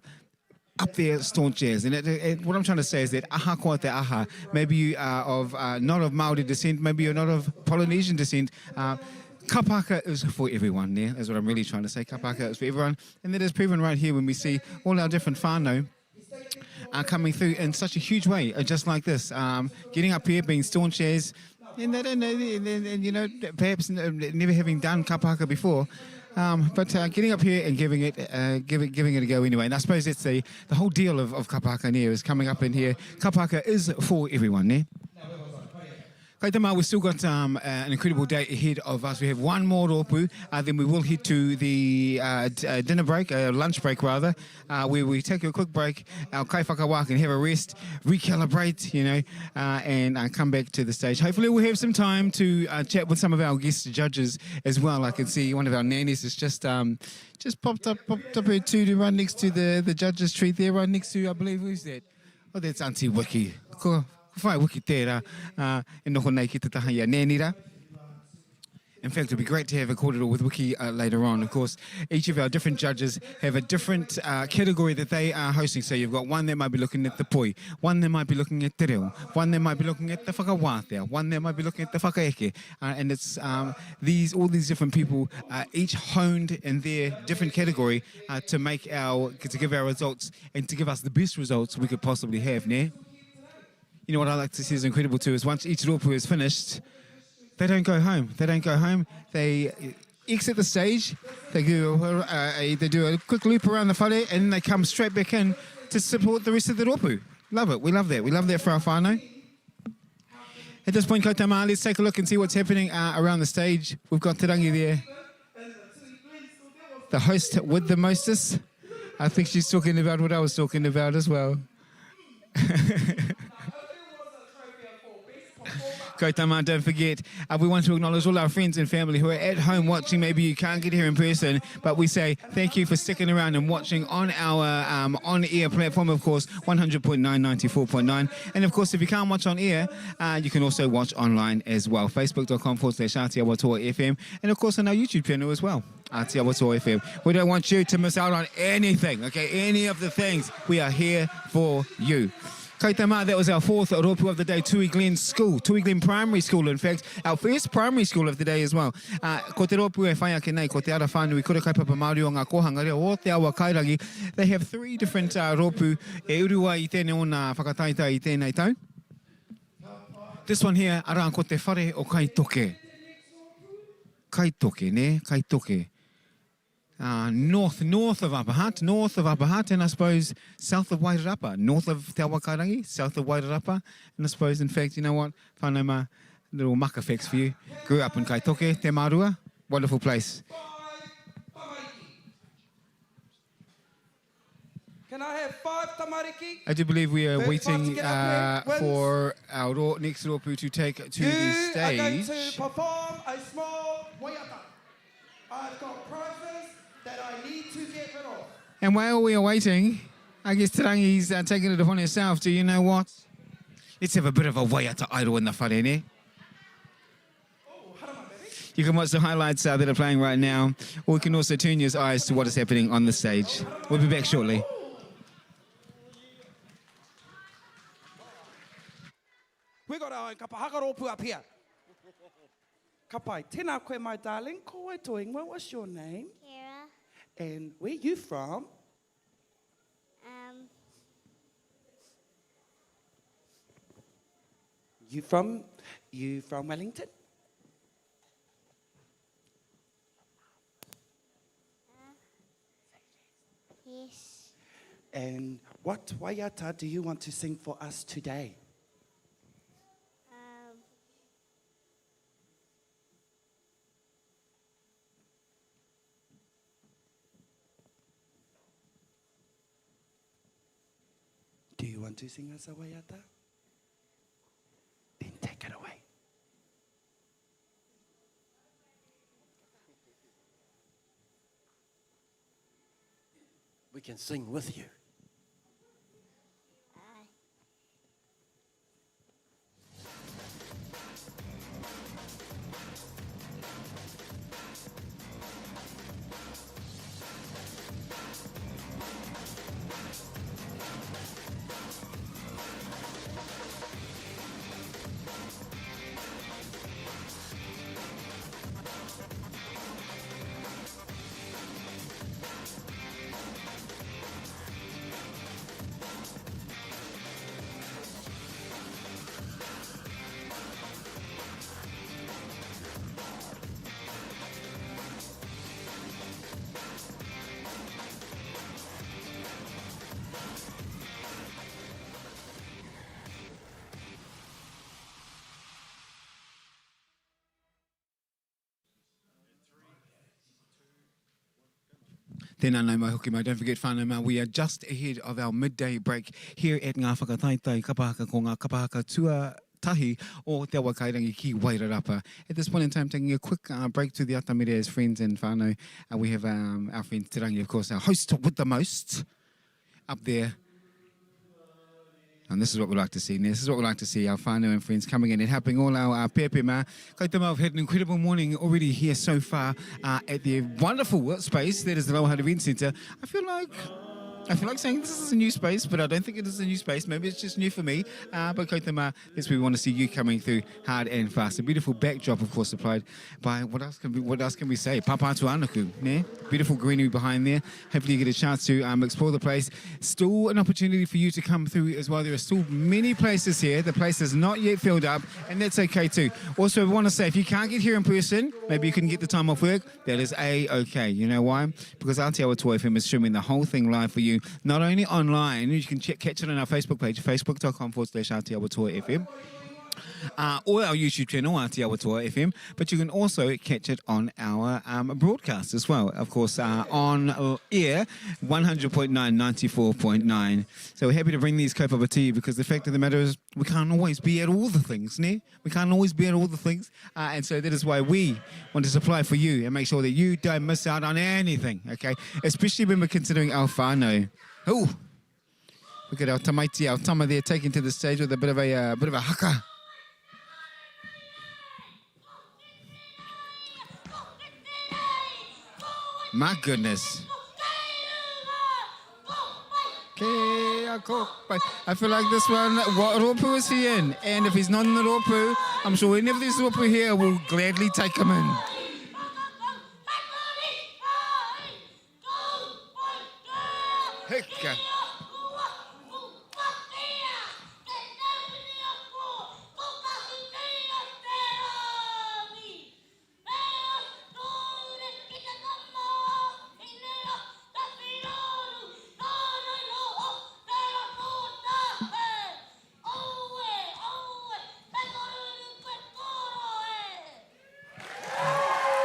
S1: up there staunch as. And it, it, what I'm trying to say is that ahakoa te aha, maybe you are of uh, not of Maori descent, maybe you're not of Polynesian descent. Uh, Kapaka is for everyone, yeah, is what I'm really trying to say. Kapaka is for everyone. And that is proven right here when we see all our different whānau are coming through in such a huge way, uh, just like this. Um, getting up here, being staunch as, and they don't know, and, and, and, you know, perhaps never having done kapahaka before, um, but uh, getting up here and giving it, uh, giving, giving it a go anyway. And I suppose that's the, the whole deal of, of kapahaka here is coming up in here. Kapahaka is for everyone, yeah? Kai te mā, we've still got um, uh, an incredible day ahead of us. We have one more rōpū, uh, then we will head to the uh, uh, dinner break, uh, lunch break rather, uh, where we take a quick break, our kai whakawā can have a rest, recalibrate, you know, uh, and uh, come back to the stage. Hopefully we'll have some time to uh, chat with some of our guest judges as well. I can see one of our nannies has just um, just popped up, popped up her tūru right next to the, the judges tree there, right next to, I believe, who's that? Oh, that's Auntie Wiki. Ko, ko whai Wiki tērā, uh, e noho nei ki te taha i a Nanny rā. In fact, it'd be great to have a kōrero with Wiki uh, later on. Of course, each of our different judges have a different uh, category that they are hosting. So you've got one that might be looking at the poi, one that might be looking at te reo, one that might be looking at the whakawātea, one that might be looking at the whakaeke. Uh, and it's um, these all these different people, uh, each honed in their different category uh, to make our to give our results and to give us the best results we could possibly have, ne? You know what I like to see is incredible too is once each rōpū is finished, they don't go home. They don't go home. They exit the stage, they do a, a, they do a quick loop around the whare, and then they come straight back in to support the rest of the rōpū. Love it. We love that. We love that for our whānau. At this point, koutou mā, let's take a look and see what's happening uh, around the stage. We've got Te Rangi there, the host with the mostest. I think she's talking about what I was talking about as well. Kotama, don't forget, uh, we want to acknowledge all our friends and family who are at home watching. Maybe you can't get here in person, but we say thank you for sticking around and watching on our um, on-air platform, of course, 100.9, 94.9. And of course, if you can't watch on air, uh, you can also watch online as well. Facebook.com forward slash Atiawa FM. And of course, on our YouTube channel as well, Atiawa FM. We don't want you to miss out on anything, okay? Any of the things. We are here for you. Kai te mā, that was our fourth rōpū of the day, Tui Glen School, Tui Glen Primary School, in fact, our first primary school of the day as well. Uh, ko te rōpū e whai ake nei, ko te ara whānui kura kaupapa Māori o ngā kōhanga reo o Te Awa Kairangi. They have three different uh, rōpū e uru ai i tēnei o nā whakataetae i tēnei tau. This one here, arā, ko te whare o Kaitoke. Kaitoke, nē? Kaitoke. Uh, north, north of Upper Hutt, north of Upper Hutt, and I suppose south of Wairarapa, north of Te Awakairangi, south of Wairarapa, and I suppose, in fact, you know what, whānau mā, little maka facts for you. Grew up in Kaitoke, Te Marua, wonderful place.
S2: Can I have five tamariki?
S1: I do believe we are
S2: First five to
S1: waiting
S2: get up here wins.
S1: for our next rōpū to take to
S2: You
S1: the
S2: are going
S1: stage.
S2: to perform a small waiata. I've got prizes that I need to get rid of.
S1: And while we are waiting, I guess Te Rangi's taking it upon herself to, you know what? Let's have a bit of a waiata idol in the whare, ne? You can watch the highlights that are playing right now, or you can also turn your eyes to what is happening on the stage. We'll be back shortly.
S2: We got our own kapa haka rōpū up here. Ka pai. Tēnā koe, my darling. Ko wai tō ingoa? What's your name?
S6: Kira.
S2: And where you from?
S6: Um,
S2: You from, you from Wellington?
S6: yes.
S2: And what waiata do you want to sing for us today?
S6: Um,
S2: Do you want to sing us a waiata? Then take it away.
S4: We can sing with you.
S6: I
S1: Tēnā nau mai hoki mai. Don't forget whānau mā, we are just ahead of our midday break here at Ngā Whakataetae Kapahaka ko ngā kapahaka tuatahi o Te Awakairangi ki Wairarapa. At this point in time, taking a quick uh, break to the atamira as friends and whānau. Uh, we have um, our friend Te Rangi, of course, our host with the most up there. And this is what we like to see. This is what we like to see, our whānau and friends coming in and helping all our uh, pēpi mā. Kaita mā, we've had an incredible morning already here so far uh, at the wonderful workspace that is the Lower Hutt Event Centre. I feel like I feel like saying this is a new space, but I don't think it is a new space. Maybe it's just new for me. Uh, but Kaita that's where we want to see you coming through hard and fast. A beautiful backdrop, of course, supplied by what else can we, what else can we say? Papatūānuku, ne? Beautiful greenery behind there. Hopefully you get a chance to um, explore the place. Still an opportunity for you to come through as well. There are still many places here. The place is not yet filled up, and that's okay too. Also, I want to say if you can't get here in person, maybe you couldn't get the time off work, that is a-okay. You know why? Because Aotearoa Toa FM is streaming the whole thing live for you, not only online, you can check, catch it on our Facebook page, facebook.com forward slash Aotearoa Toa FM uh, or our YouTube channel, Aotearoa Toa FM, but you can also catch it on our um, broadcast as well. Of course, uh, on air, 100.9, 94.9. So we're happy to bring these kaupapa to you because the fact of the matter is we can't always be at all the things, ne? We can't always be at all the things. Uh, and so that is why we want to supply for you and make sure that you don't miss out on anything, okay? Especially when we're considering our whānau. Ooh, look at our tamaiti, our tama there taking to the stage with a bit of a, uh, bit of a haka. My goodness. I feel like this one, what rōpū is he in? And if he's not in the rōpū, I'm sure any of these rōpū here will gladly take him in. Heka.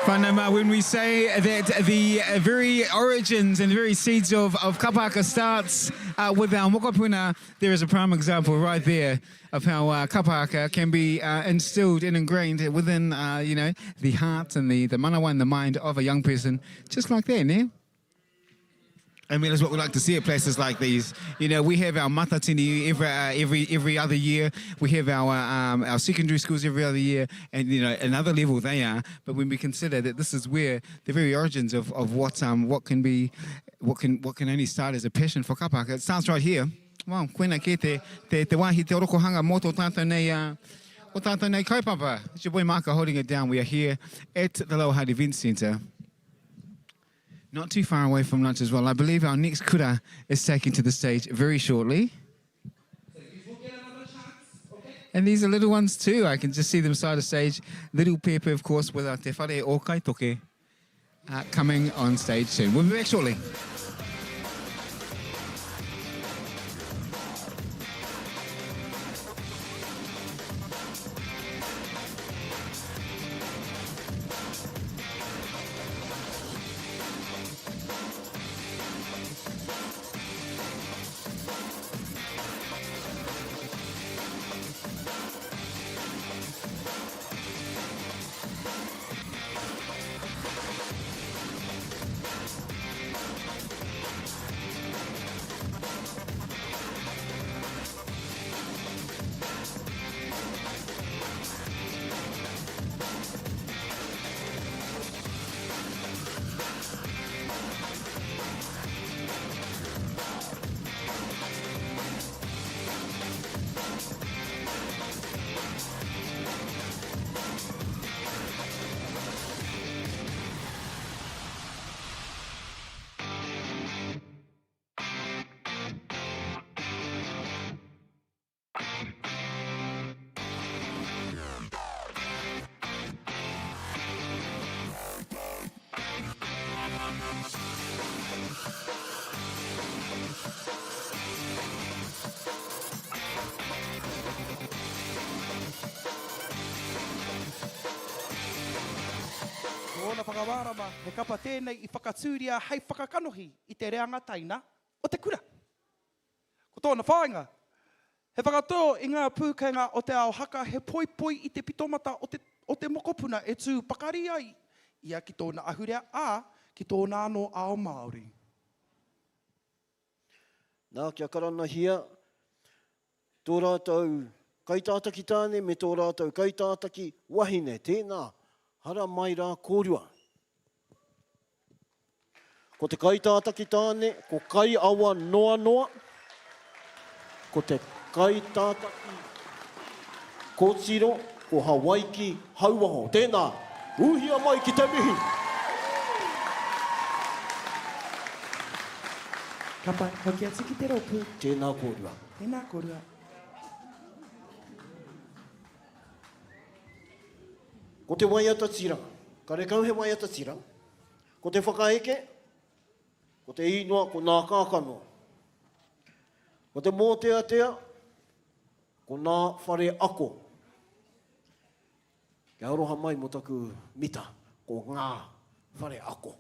S1: Whānau mā, when we say that the very origins and the very seeds of, of kapahaka starts uh, with our mokopuna, there is a prime example right there of how uh, kapahaka can be uh, instilled and ingrained within, uh, you know, the heart and the, the manawa and the mind of a young person, just like that, ne? I mean, that's what we like to see at places like these. You know, we have our matatini every every every other year. We have our um, our secondary schools every other year, and you know, another level they are. But when we consider that this is where the very origins of, of what um what can be, what can what can only start as a passion for kapahaka, it starts right here. Well, koina kē te, te, te wāhi te orokohanga mō tō tātou nei, uh, o tātou nei kaupapa. It's your boy Marka holding it down. We are here at the Lower Hutt Event Centre. Not too far away from lunch as well. I believe our next kura is taking to the stage very shortly. And these are little ones too. I can just see them side of stage. Little Pepe, of course, with our Te Whare o Kaitoke uh, coming on stage soon. We'll be back shortly.
S2: Ko ōna whakamārama, he kapa tēnei i whakatūria hei whakakanohi i te reanga taina o te kura. Ko tōna whāinga, he whakatō i ngā pūkenga o te ao haka, he poipoi i te pitomata o te, o te mokopuna e tū pakari ai ia ki tōna ahurea, ā, ki tōna anō ao Māori.
S4: Nā, kia karanahia tō rātou kaitātaki tāne me tō rātou kaitātaki wahine, tēnā, hara mai rā kōrua. Ko te kaitātaki tāne, ko Kaiawa Noanoa, ko te kaitātaki kōtiro, ko Hawaiki Hauwaho. Tēnā, ūhia mai ki te mihi!
S2: Ka pai, hoki atu ki te rōpū.
S4: Tēnā kōrua.
S2: Tēnā kōrua.
S4: Ko te waiata tira. Karekau he waiata tira. Ko te whakaeke, ko te īnoa, ko nā kākano. Ko te mōteatea, ko nā whare ako. Kia aroha mai mō taku mita, ko ngā whare ako.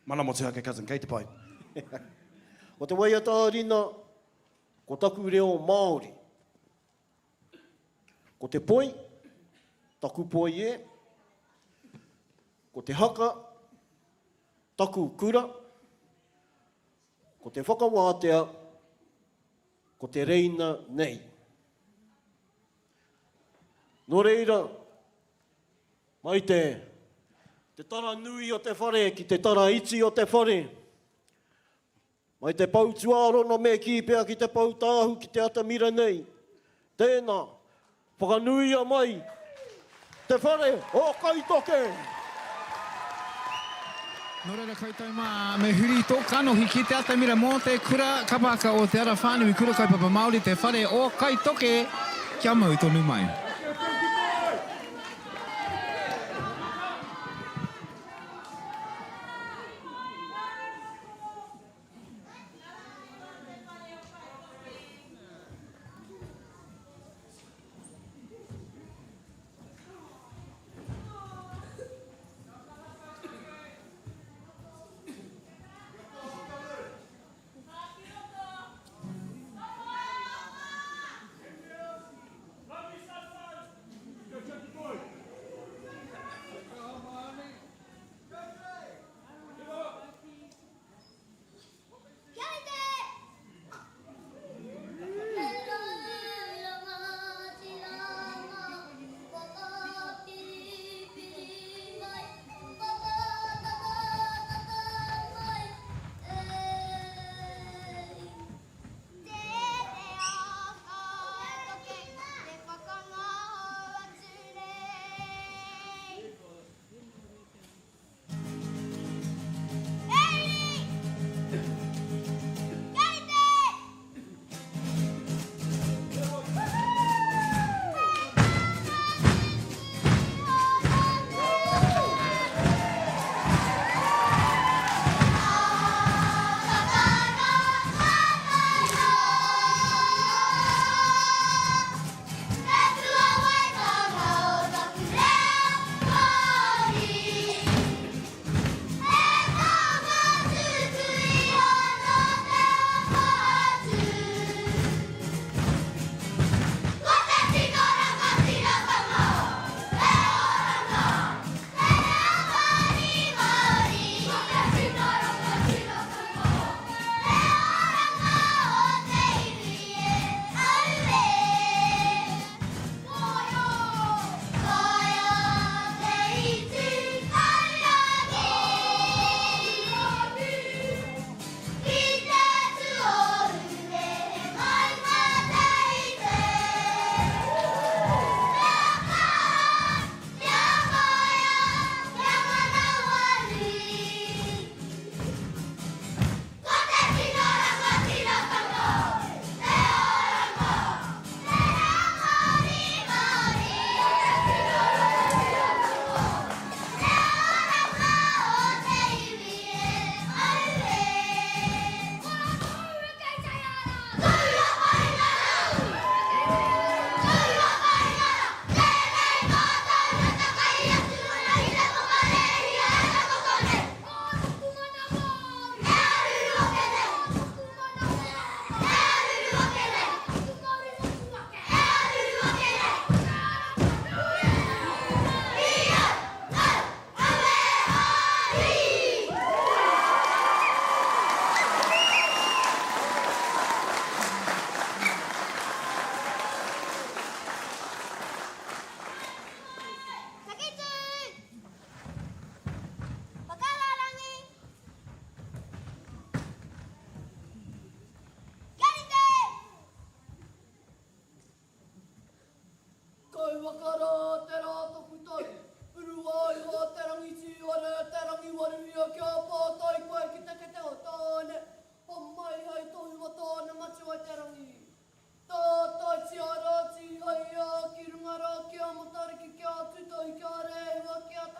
S2: Mana motuhake cousin, kei te pai.
S4: Ko te waiata ā-rina, ko taku reo Māori. Ko te poi, taku poi e. Ko te haka, taku kura. Ko te whakawātea, ko te reina nei. Nō reira, mai te, te tara nui o te whare ki te tara iti o te whare, Mai te pou tuārono me kī pea ki te pou tāhu ki te atamira nei. Tēnā, whakanuia mai te whare o Kaitoke!
S1: Nō reira koutou mā, me huri tō kanohi ki te atamira mō te kura kapahaka o Te Ara Whānui Kura Kaupapa Māori, te whare o Kaitoke, kia mau tonu mai.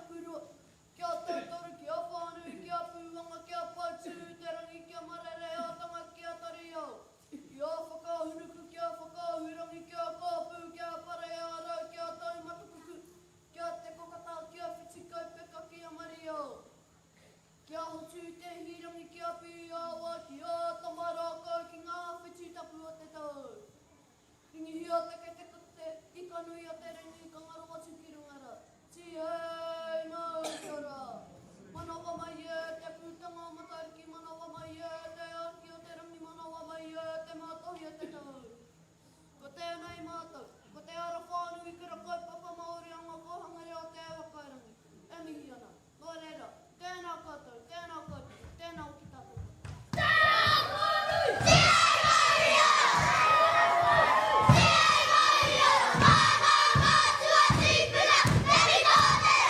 S3: Takurua, ki a Tautoru, ki a Whānui, ki a Pūanga, ki a Paetū-te-rangi, ki a Marere-ā-tanga, ki a Tariao, ki a Whakaahunuku, ki a Whakaahurangi, ki a Kāpū, ki a Pare-ā-rau, ki a Taumatakuku, ki a Te Kokata, ki a Whitikaupeka, ki a Mariao, ki a Hotū-te-hīrangi, ki a Pīawa, ki a Tamarākau, ki ngā whetū tapu o te tau. Ringihia te kete ko te ika nui a te rangi ka ngaro atu ki runga ra. Tihei mauri ora! Manawa mai e te putanga o Matariki Manawa mai e te ariki o te rangi Manawa mai e te matohi o te tau. Ko tēnei mātou, ko te ara whānui kura kaupapa Māori a ngā kōhanga reo o Te Awa Kairangi, e mihi ana. Nō reira, tēnā koutou, tēnā koutou, tēnā hoki tātou katoa. Tēnā kōrui! Tihei mauri ora! Tihei mauri ora! Ngā mātua tīpuna, te rito o te rā!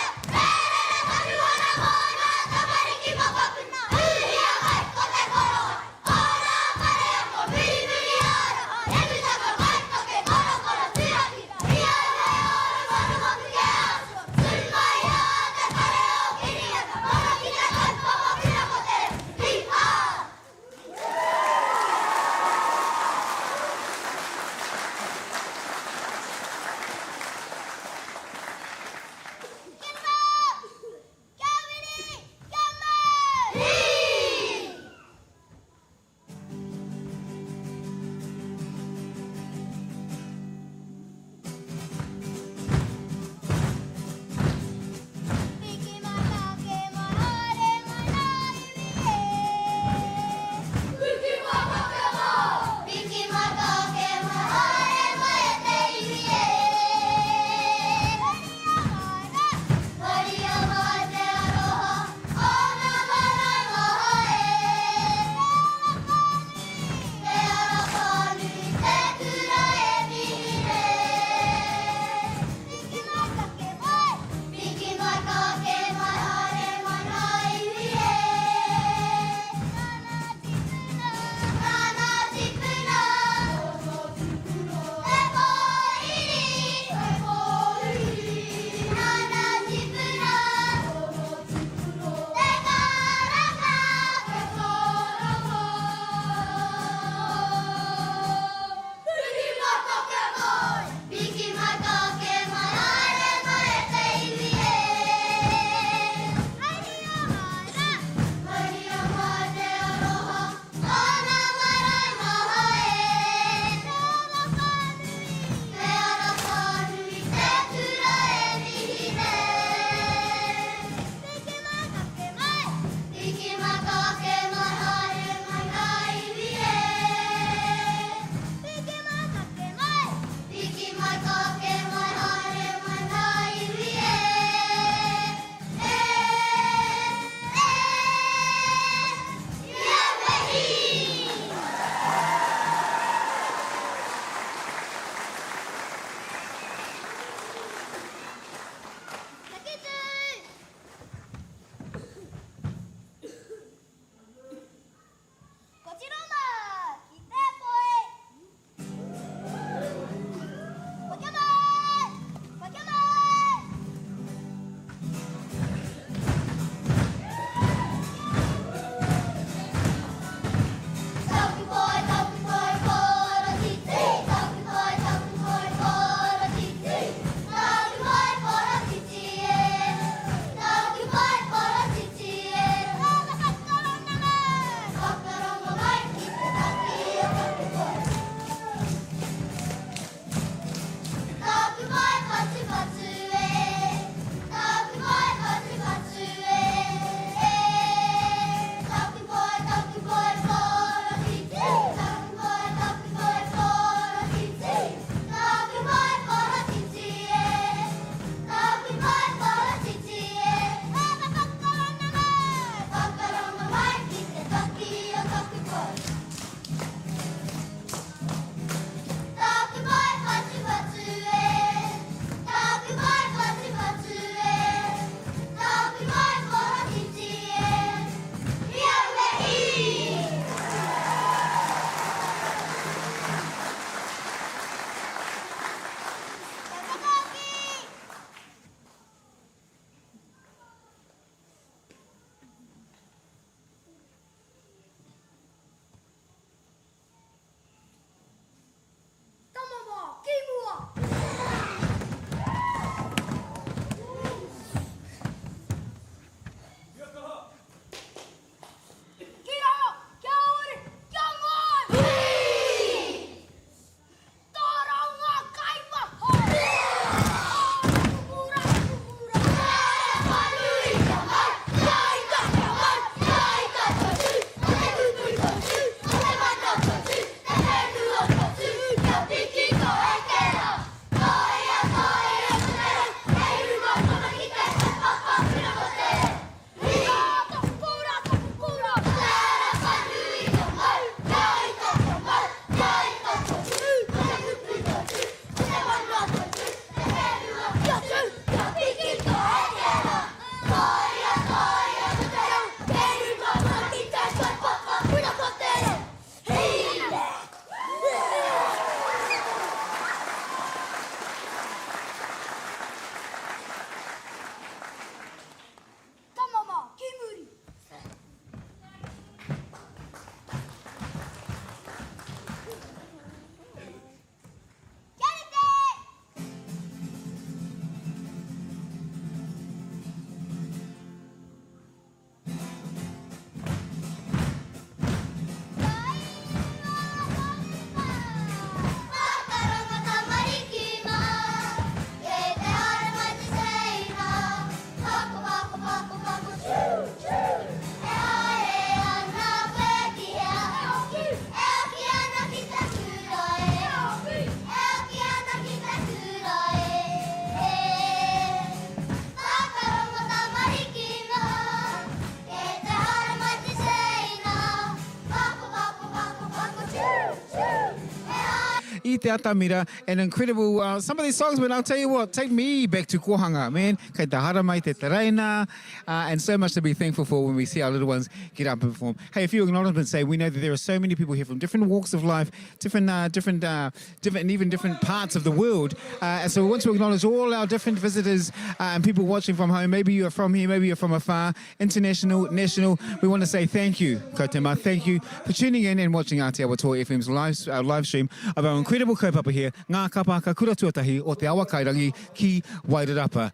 S1: i te atamira, an incredible, uh, some of these songs, man, I'll tell you what, take me back to kōhanga, man. Kei te haramai te tereina, uh, and so much to be thankful for when we see our little ones get up and perform. Hey, a few acknowledgements say we know that there are so many people here from different walks of life, different, uh, different, uh, different, and even different parts of the world. Uh, and so we want to acknowledge all our different visitors uh, and people watching from home. Maybe you are from here, maybe you're from afar, international, national. We want to say thank you, Kotema. Thank you for tuning in and watching Ātiawa Toa FM's live, uh, live stream of our incredible kaupapa here, Ngā Kapahaka Kura Tuatahi o Te Awakairangi ki Wairarapa.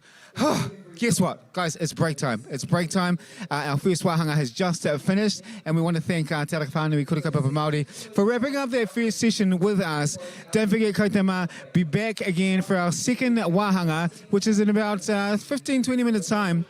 S1: Guess what, guys? It's break time. It's break time. Uh, our first wāhanga has just uh, finished, and we want to thank uh, Te Whānui Kura Kaupapa Māori for wrapping up that first session with us. Don't forget, Kautama, be back again for our second wāhanga, which is in about uh, 15, 20 minutes time.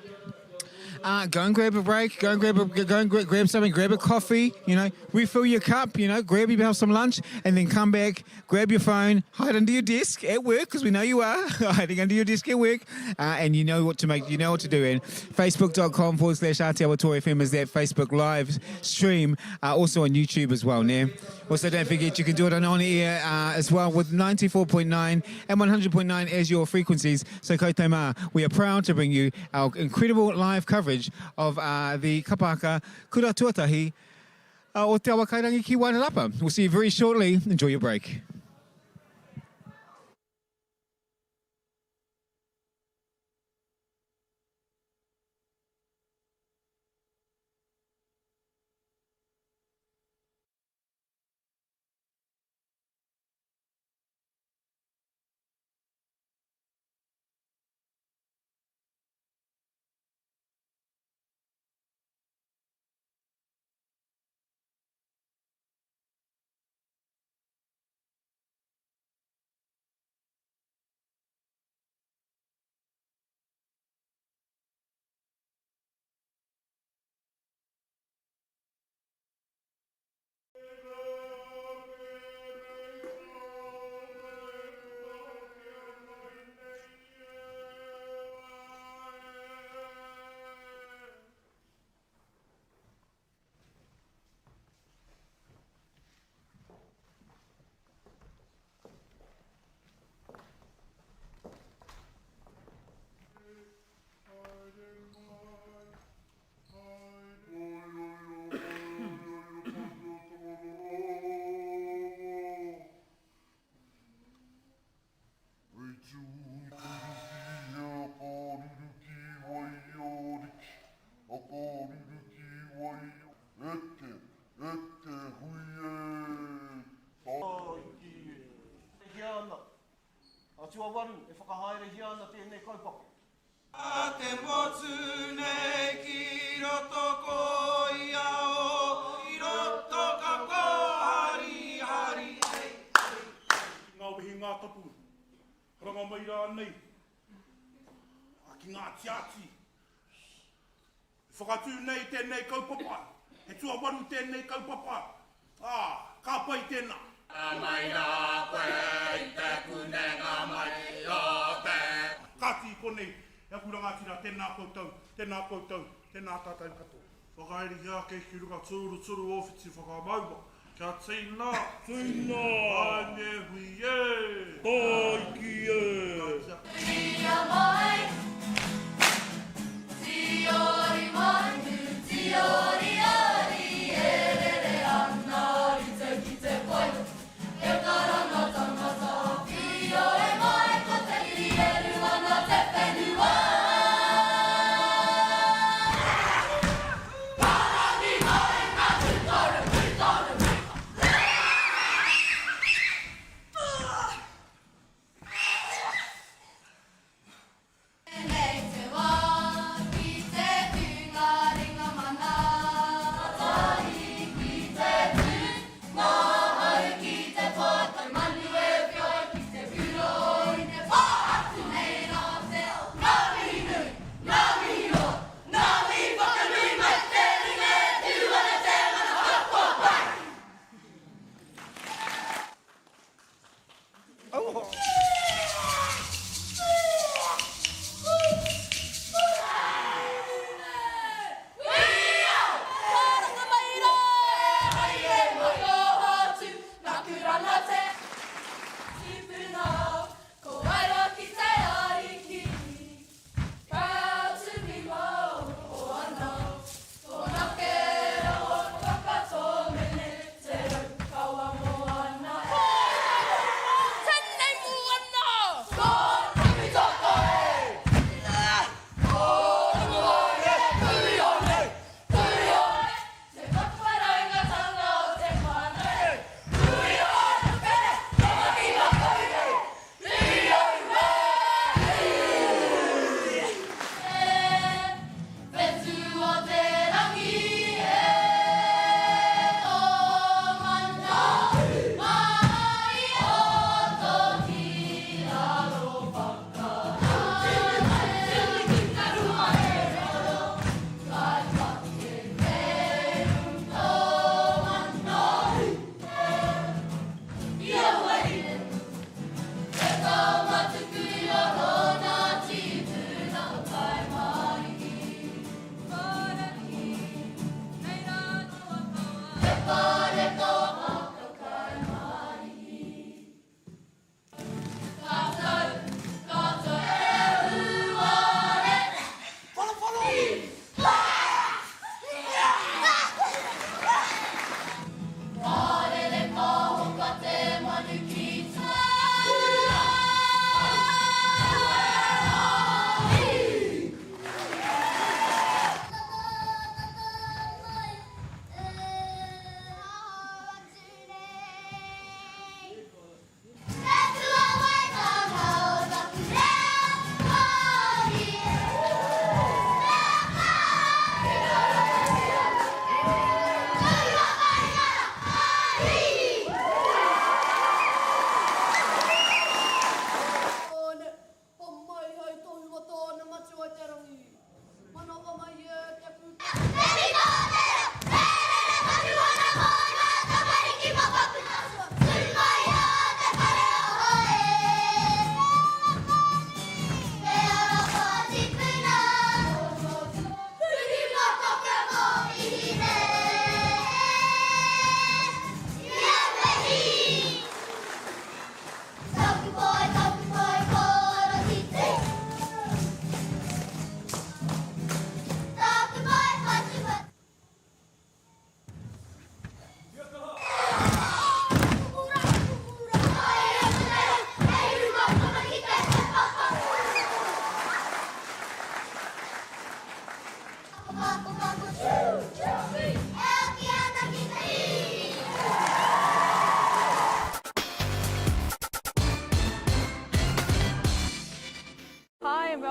S1: Uh, go and grab a break. Go and grab a, go and grab something. Grab a coffee. You know, refill your cup. You know, grab yourself some lunch, and then come back. Grab your phone. Hide under your desk at work because we know you are hiding under your desk at work, uh, and you know what to make. You know what to do. And facebook.com forward slash FM is that Facebook live stream. Uh, also on YouTube as well. Now, also don't forget you can do it on on air uh, as well with 94.9 and 100.9 as your frequencies. So koutou mā, we are proud to bring you our incredible live coverage of uh, the Kapahaka Kura Tuatahi uh, o Te Awakairangi ki Wairarapa. We'll see you very shortly. Enjoy your break.
S4: Tuawaru e whakahaerehia ana tēnei kaupapa.
S7: A te motu nei ki roto ko ia o i roto ka koharihari ei ei ei.
S8: Ki ngā wehi ngā tapu, karanga mai rānei, ā, ki ngā tiati. E whakatū nei tēnei kaupapa, he tuawaru tēnei kaupapa, ā, ka pai tēnā.
S7: Ka mai rā koe i te kunenga mai o te.
S8: Kāti i konei, e aku rangatira, tēnā koutou, tēnā koutou, tēnā tātou katoa.
S9: Whakairihia ake ki runga tūruturu o whiti whakamaua, kia tīna!
S8: Tīna!
S9: Haere hui e!
S8: Tāiki e!
S3: Whiria mai, Tiori manu, tiori ari, e rere ana rite ki te poi. E karanga tangata, whio e mai ko te ieru ana te whenua. Parani mai ka tūtoru, tūtoru. Tēnei te wā ki te hunga ringa mana. Tahi ki te tū, ngahau ki te pō, te manu e whio ki te puro i te pō atu nei rā te ao. Ngā mihi nui, ngā mihi roa, ngā mihi whakanui mai te ringa e tū ana te mana whakapae.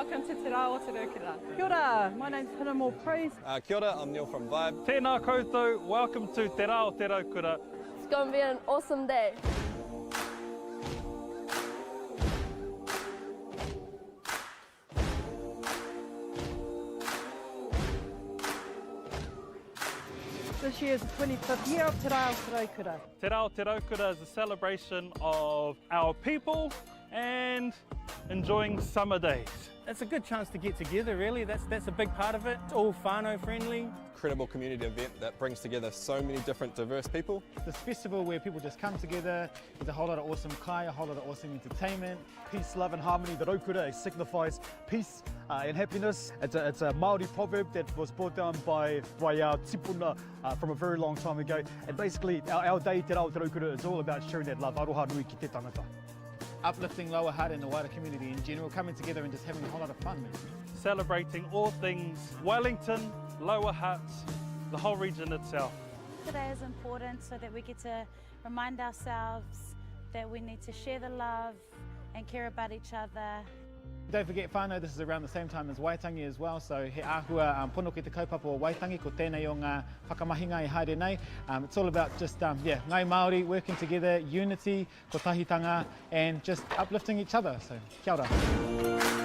S10: Welcome to Te Rā o Te Raukura. Kia ora, my name's Hinemoa Priest.
S11: Uh, kia ora, I'm Neil from Vibe.
S9: Tēnā koutou, welcome to Te Rā o Te Raukura.
S3: It's going to be an awesome day.
S10: This year is the 25th year of Te Rā o Te Raukura.
S9: Te Rā o Te Raukura is a celebration of our people and enjoying summer days.
S12: It's a good chance to get together really, that's, that's a big part of it. It's all whānau friendly.
S11: Incredible community event that brings together so many different diverse people.
S13: This festival where people just come together, there's a whole lot of awesome kai, a whole lot of awesome entertainment.
S5: Peace, love and harmony, the raukura signifies peace uh, and happiness. It's a, it's a Māori proverb that was brought down by, by our tipuna uh, from a very long time ago. And basically, our, our day, Te Rā o Te Raukura, is all about sharing that love, aroha nui ki te tangata.
S13: Uplifting Lower Hutt and the wider community in general, coming together and just having a whole lot of fun, man.
S9: Celebrating all things Wellington, Lower Hutt, the whole region itself.
S14: Today is important so that we get to remind ourselves that we need to share the love and care about each other.
S13: Don't forget whānau, this is around the same time as Waitangi as well, so he āhua um, pono ki te kaupapa o Waitangi, ko tēnei o ngā whakamahinga i haere nei. Um, it's all about just, um, yeah, Ngai Māori working together, unity, kotahitanga, and just uplifting each other, so kia ora.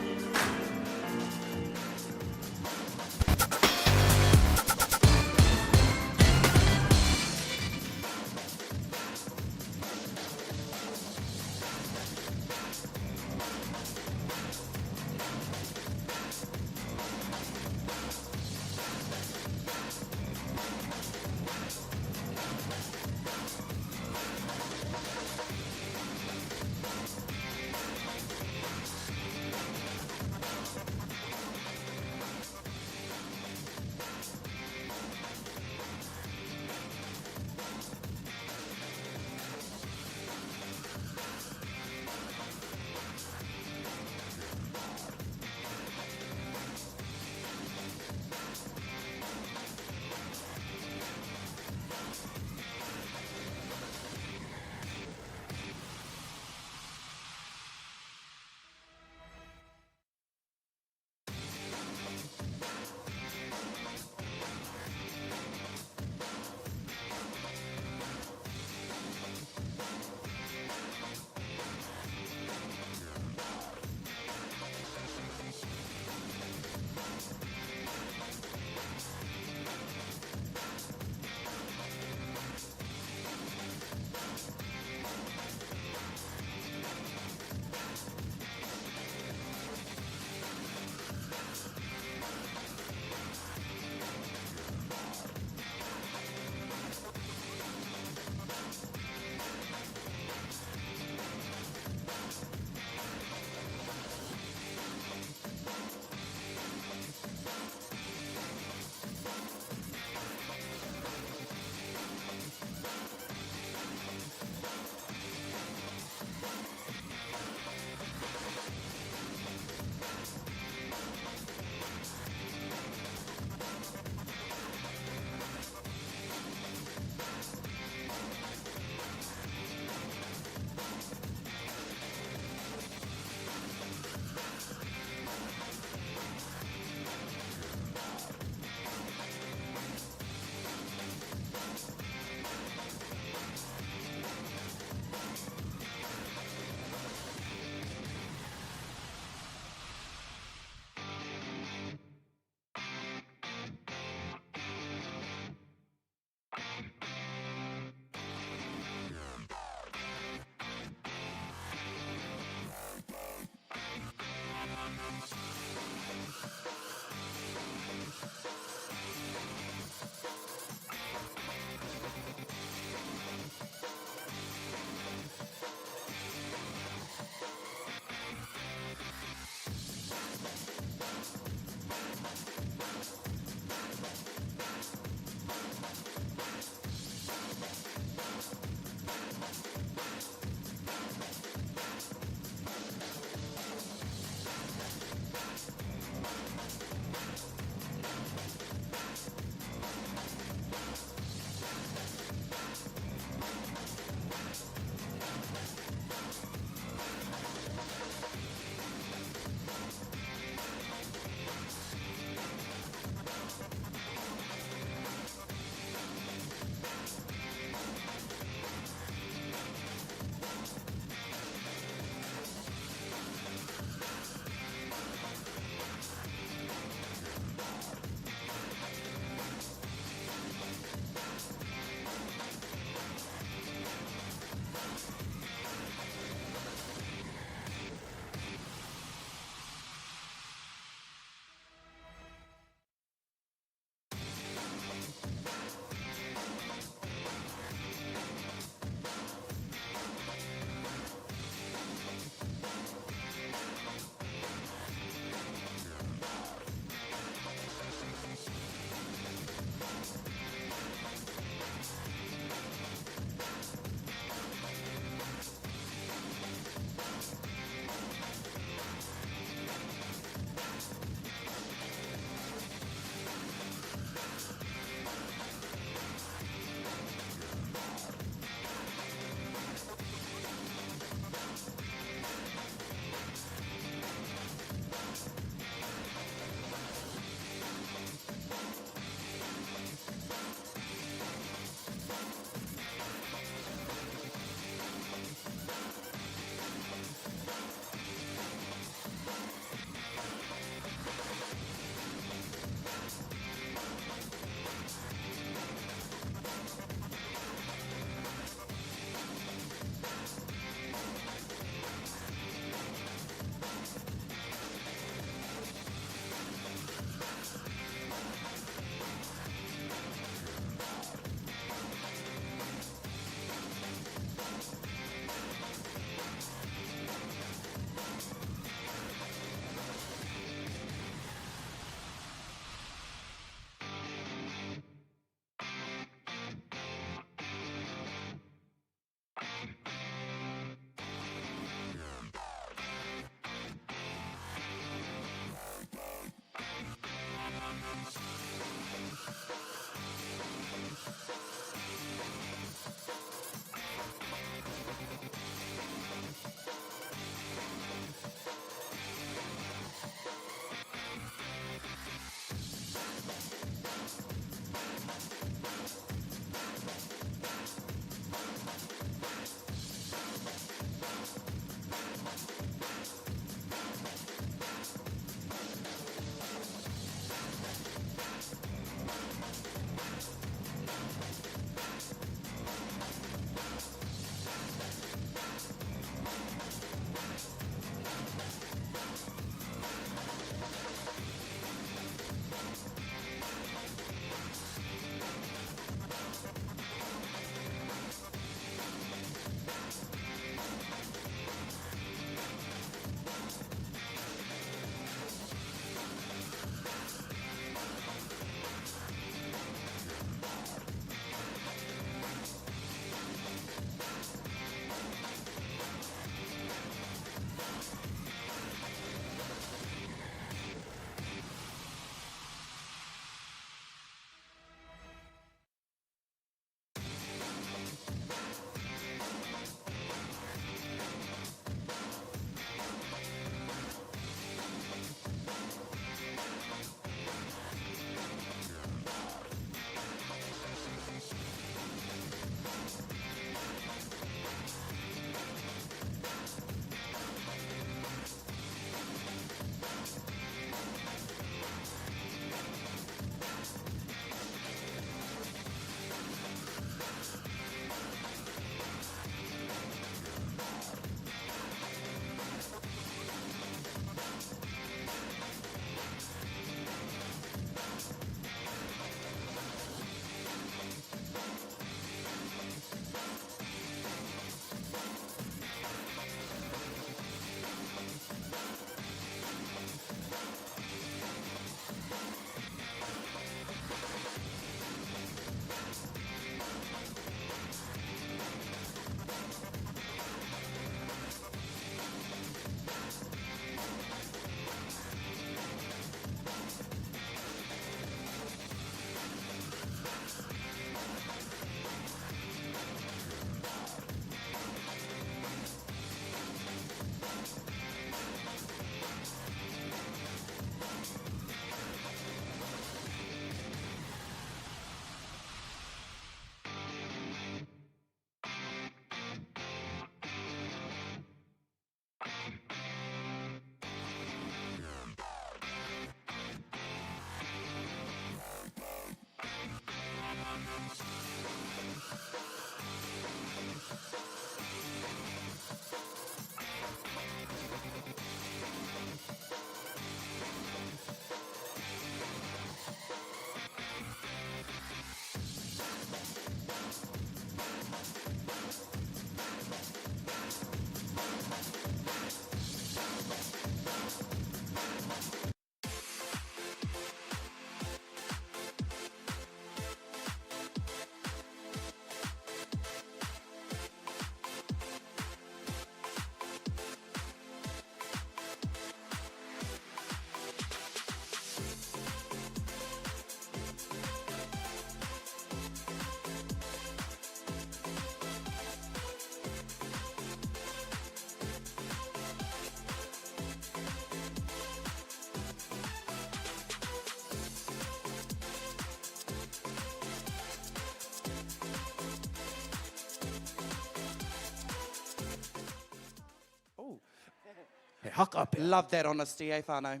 S4: He haka pea.
S2: Love that honesty, eh whānau?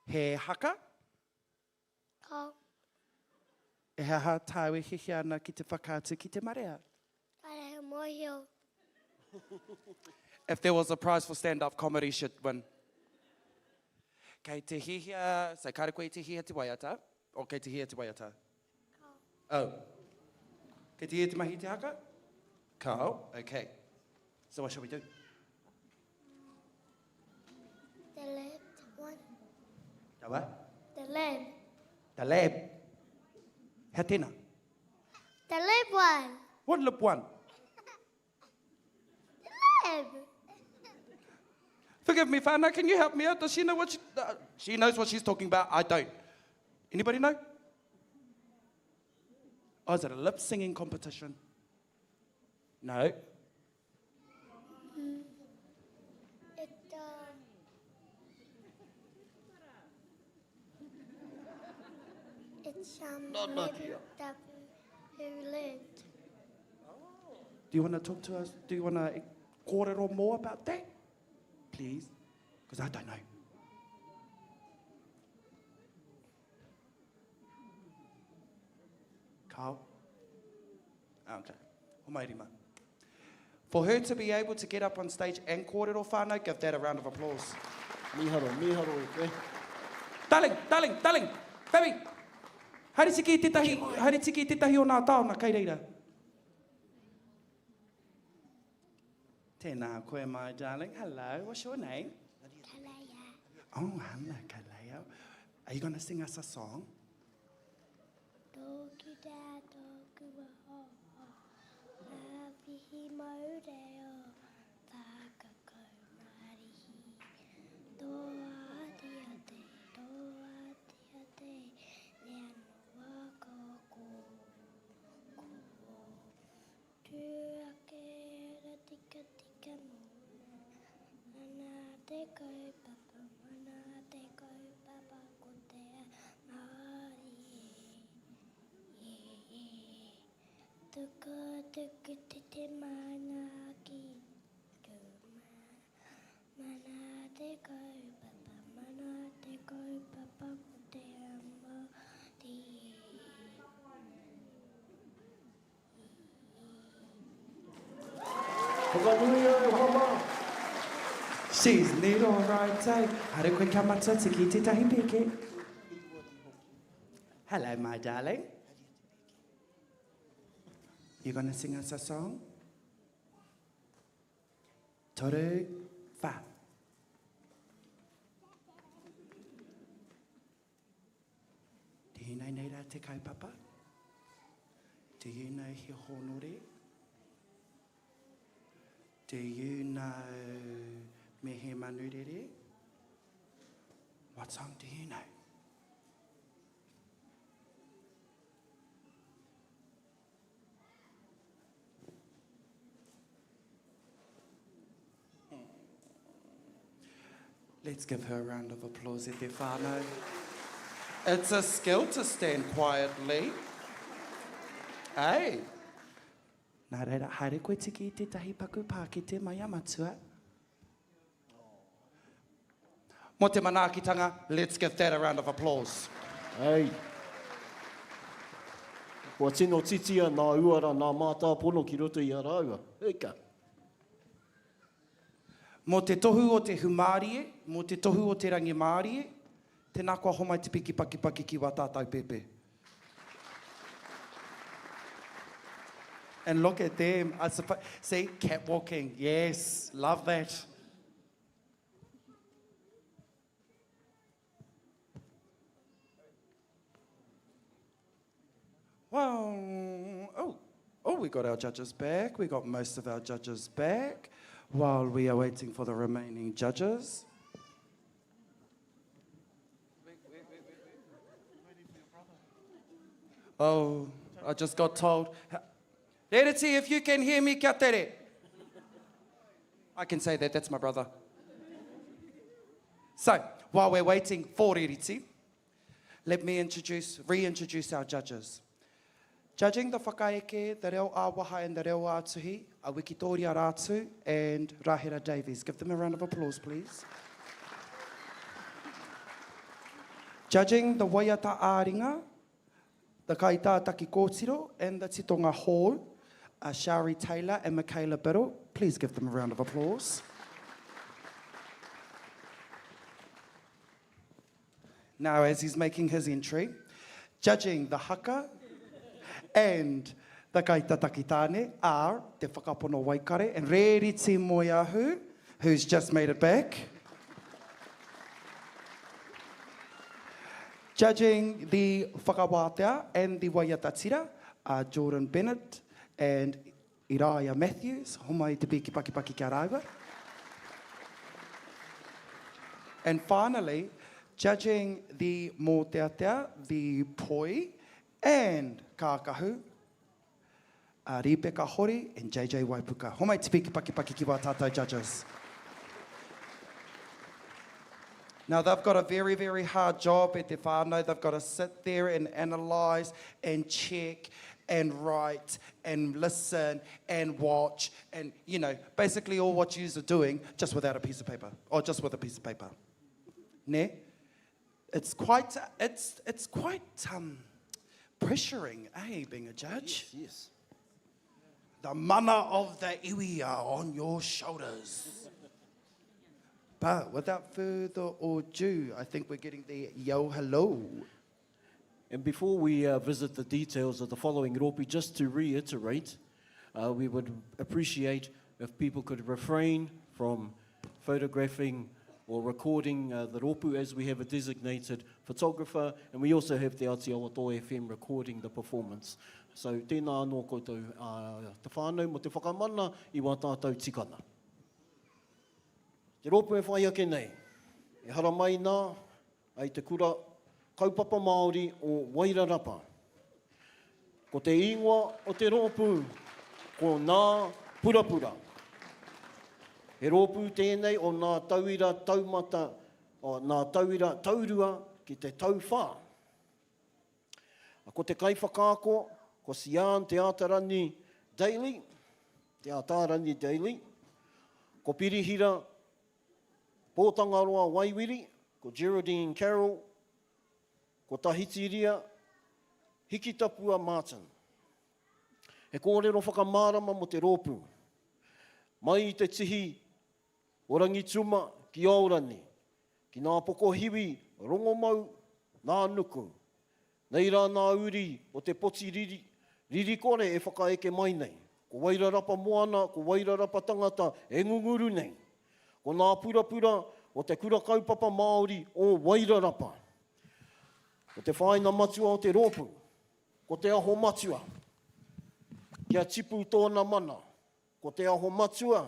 S2: He haka?
S6: Ka.
S2: He aha tāu e hiahia ana ki te whakaatu ki te marea?
S6: Kāre he mōhio.
S2: If there was a prize for stand-up comedy, she'd win. Kei te hiahia, so kāre koe i te hiahia te waiata, or kei te hiahia te waiata?
S6: Kao.
S2: Oh. Kei te hiahia te mahi i te haka? Kao, okay. So what shall we do?
S6: The left one.
S2: The what?
S6: The lab.
S2: The lab. Hea tēnā?
S6: The lab one.
S2: What lip one?
S6: The lab.
S2: Forgive me, whānau, can you help me out? Does she know what she... Uh, she knows what she's talking about. I don't. Anybody know? Oh, is it a lip singing competition? No.
S6: Mm. It, uh, it's um, that who lived.
S2: Do you want to talk to us? Do you want to kōrero more about that? Please? Because I don't know. Carl? Okay. Homai rima. For her to be able to get up on stage and kōrero whānau, give that a round of applause.
S4: Miharo, miharo e koe.
S2: Darling, darling, darling, baby. Haere tiki i tētahi, haere tiki i tētahi o nā taonga kei reira. Tēnā koe, my darling. Hello, what's your name?
S6: Kalea.
S2: Oh, hello, Kalea. Are you going to sing us a song?
S6: Tōku tā, tōku waho, ngā whihi maureo, whakakau marihi. Tō ātia te, tō ātia te, nea noa ko ko, ko. Tū ake ra tikatika mōna, mana te kaupapa, mana te kaupapa ko te Māori e, e, e. Tuku tuku te te manaaki, tu mana, mana te kaupapa, mana te kaupapa ko te Māori e.
S4: Whakanuia e hoa mā.
S2: She's neat all right, eh? Haere koe kia matua tiki i tētahi pēke. Hello, my darling. You gonna sing us a song? Toru, wha. Do you know nei rā te kaupapa? Do you know he hōnore? Do you know me he manurere? What song do you know? Let's give her a round of applause e te whānau. It's a skill to stand quietly. Hey. Nā reira, haere koe tiki i tētahi paku pākete mai a Matua. Mō te manaakitanga, let's give that a round of applause.
S4: Hey. Kua tino titia nā uara, nā mātāpono ki roto i a rāua. Eka.
S2: Mō te tohu o te humārie, mō te tohu o te rangimārie, tēnā koa homai te piki pakipaki ki wā tātou pēpē. And look at them. I suppo- see, catwalking. Yes, love that. Well, oh, oh, we got our judges back. We got most of our judges back while we are waiting for the remaining judges. Oh, I just got told. Rereti, if you can hear me, kia tere. I can say that, that's my brother. So, while we're waiting for Reriti, let me introduce, reintroduce our judges. Judging the whakaeke, the reo ā-waha and the reo ā-tuhi are Wikitoria Ratu and Rahera Davies. Give them a round of applause, please. Judging the waiata ā-ringa, the kaitātaki kōtiro and the titonga hou are Shari Taylor and Michaela Biddle. Please give them a round of applause. Now, as he's making his entry, judging the haka and the kaitataki tāne are Te Whakapono Waikare and Reriti Moeahu, who's just made it back. Judging the whakawātea and the waiata tira are Jordan Bennett and Iraia Matthews. Homai te piki paki paki kia rāua. And finally, judging the mōteatea, the poi, and kākahu, are Ripeka Hori and JJ Waipuka. Homai te piki paki paki ki wā tātou judges. Now, they've got a very, very hard job at te whānau. They've got to sit there and analyse and check and write and listen and watch and, you know, basically all what yous are doing just without a piece of paper or just with a piece of paper. Ne? It's quite, it's, it's quite um, pressuring, eh, being a judge?
S4: Yes, yes.
S2: The mana of the iwi are on your shoulders. But without further ado, I think we're getting the yo hello.
S4: And before we uh, visit the details of the following ropi, just to reiterate, uh, we would appreciate if people could refrain from photographing or recording uh, the ropu as we have a designated photographer and we also have the Aotearoa Toa FM recording the performance. So tēnā anō koutou uh, te whānau mo te whakamana i wā tātou tikanga. Te rōpū e whai ake nei, e haramai nā ai te kura kaupapa Māori o Wairarapa. Ko te ingoa o te rōpū, ko Nā Purapura. He rōpū tēnei o nā tauira taumata, o nā tauira taurua ki te tauwhā. Ko te kaiwhakaako, ko Sian Te Ātarani Daly, Te Ātārani Daly, ko Pirihira Pōtangaroa Waiwiri, ko Geraldine Carroll, ko Tahitiria Hikitapua Martin. He kōrero whakamārama mō te rōpū. Mai i te tihi o Rangituma ki Aorani, Ki nā pokohiwi rongomau nā nuku. Nei rā nā uri o te poti riri, riri kore e whakaeke mai nei. Ko Wairarapa moana, ko Wairarapa tangata e ngunguru nei. Ko nā purapura o te Kura Kaupapa Māori o Wairarapa. Ko te whāinga matua o te rōpū, ko Te Aho Matua. Kia tipu tōna mana, Ko Te Aho Matua,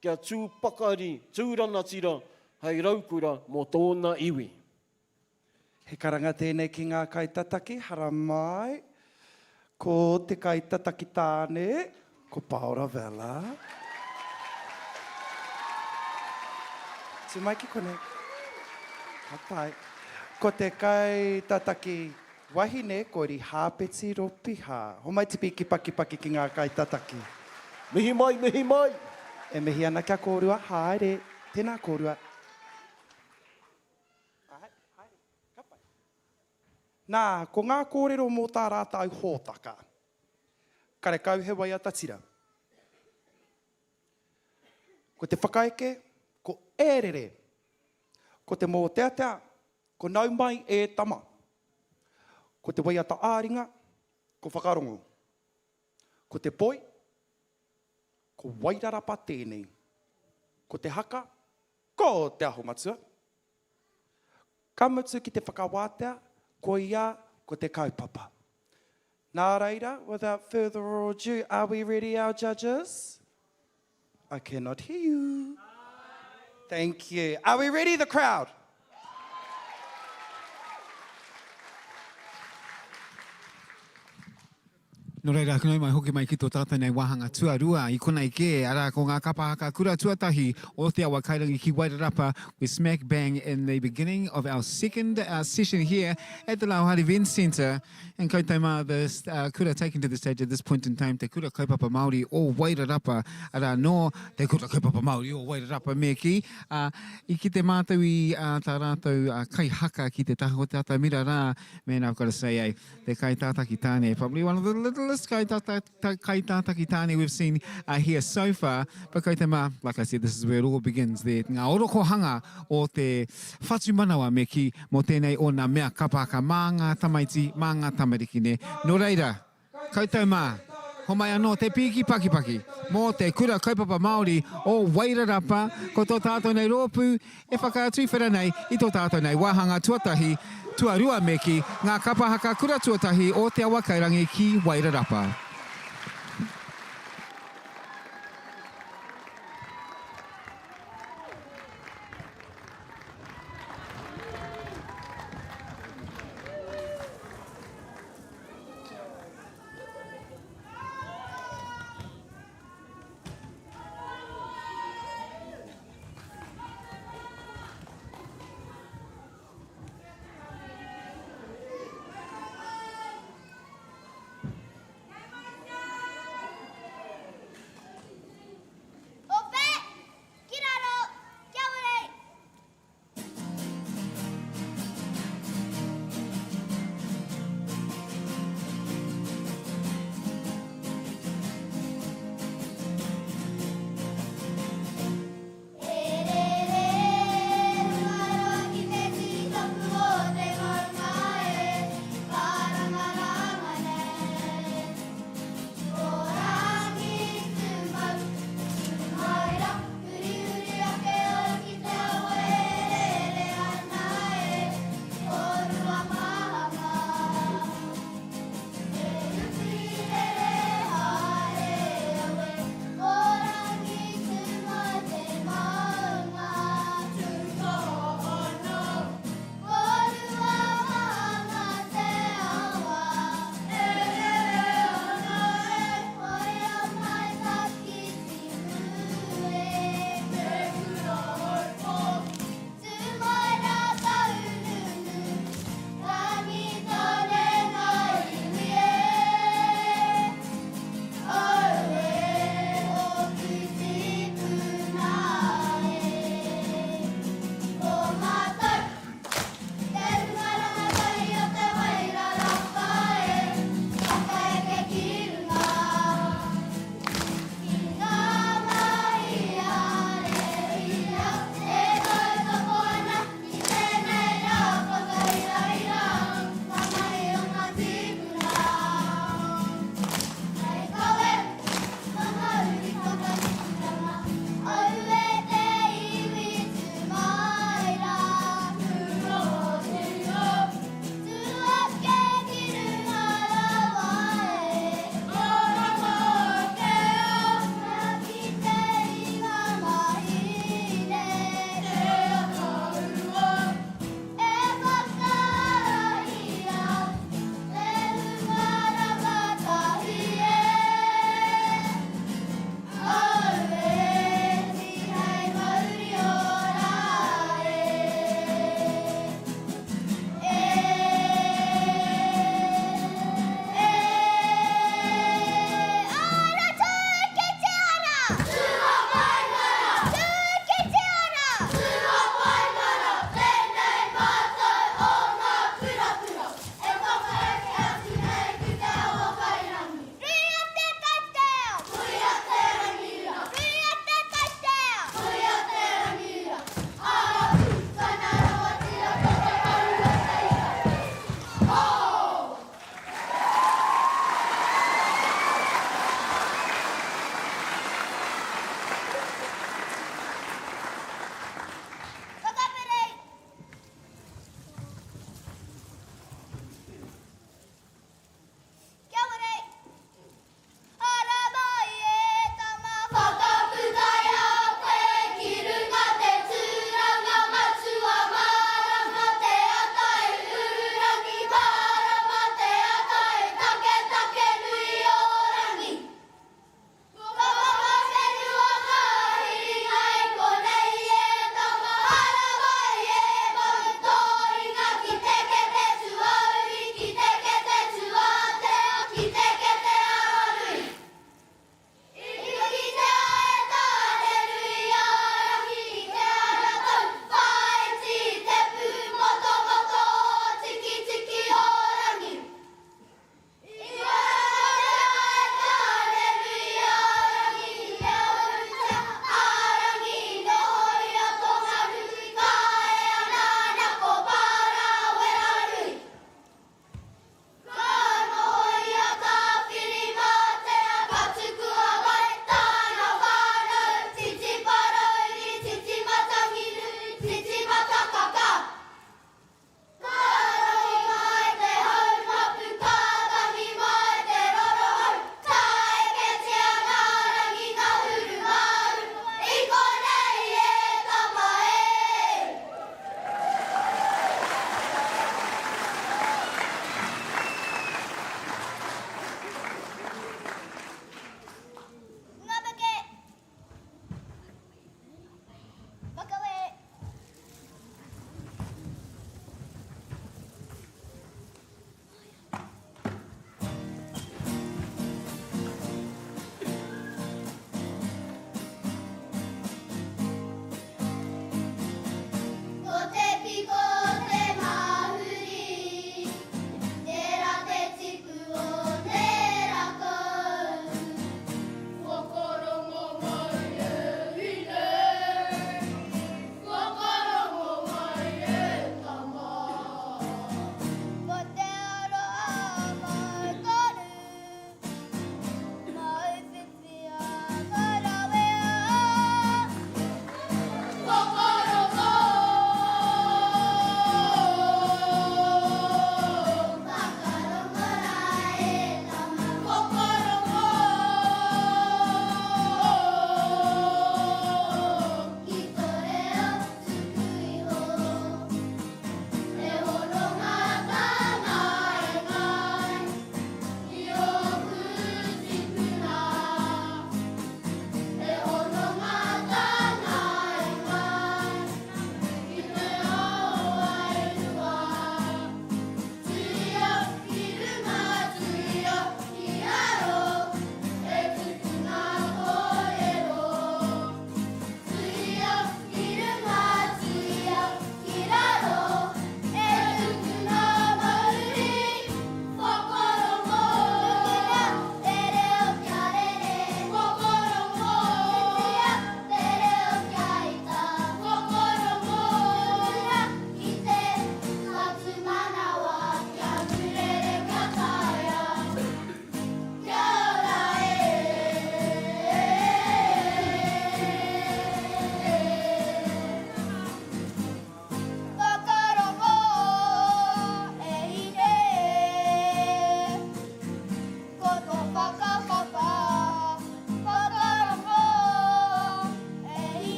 S4: kia tū pakari, tū ranatira hei raukura mō tōna iwi.
S2: He karanga tēnei ki ngā kaitataki, haramai, ko te kaitataki tāne, ko Paora Vella. Tū mai ki konei. Ka pai. Ko te kaitataki Wahine ko Rihāpeti Ropiha. Homai te piki pakipaki ki ngā kaitataki.
S4: Mihi mai, mihi mai!
S2: E mihi ana kia kōrua, haere, tēnā kōrua. Haere, haere, ka pai. Nā, ko ngā kōrero mō tā rātou hōtaka. Karekau he waiata tira. Ko te whakaeke, ko E rere. Ko te mōteatea, ko Nau mai e tama. Ko te waiata ā-ringa, ko Whakarongo. Ko te poi, Ko Wairarapa tēnei. Ko te haka, ko Te Aho Matua. Ka mutu ki te whakawātea, koia ko te kaupapa. Nā reira, without further ado, are we ready our judges? I cannot hear you. Thank you. Are we ready, the crowd?
S1: Nō reira, nau mai hoki mai ki tō tātou nei wāhanga tuarua i konei kē, arā ko ngā kapa haka kura tuatahi o Te Awakairangi ki Wairarapa. We're smack bang in the beginning of our second uh, session here at the Lauhara Events Centre. And koutou mā, the uh, kura taken to the stage at this point in time, te kura kaupapa Māori o Wairarapa, arā nō te kura kaupapa Māori o Wairarapa me kī, uh, i kite mātou i uh, tā rātou uh, kaihaka ki te taha o te atamira rā, man, I've got to say, eh, Te kaitātaki tāne, probably one of the littlest kaitātaki tāne we've seen uh, here so far. But koutou mā, like I said, this is where it all begins. The, ngā orokohanga o te whatumanawa me kī mō tēnei o nā mea kapahaka mā ngā tamaiti, mā ngā tamariki nē. Nō reira, koutou mā, homai anō te pīki pakipaki mō te Kura Kaupapa Māori o Wairarapa, ko tō tātou nei rōpū E whakatuwhera nei i tō tātou nei wāhanga tuatahi, tuarua me kī, ngā kapa haka kura tuatahi o Te Awakairangi ki Wairarapa.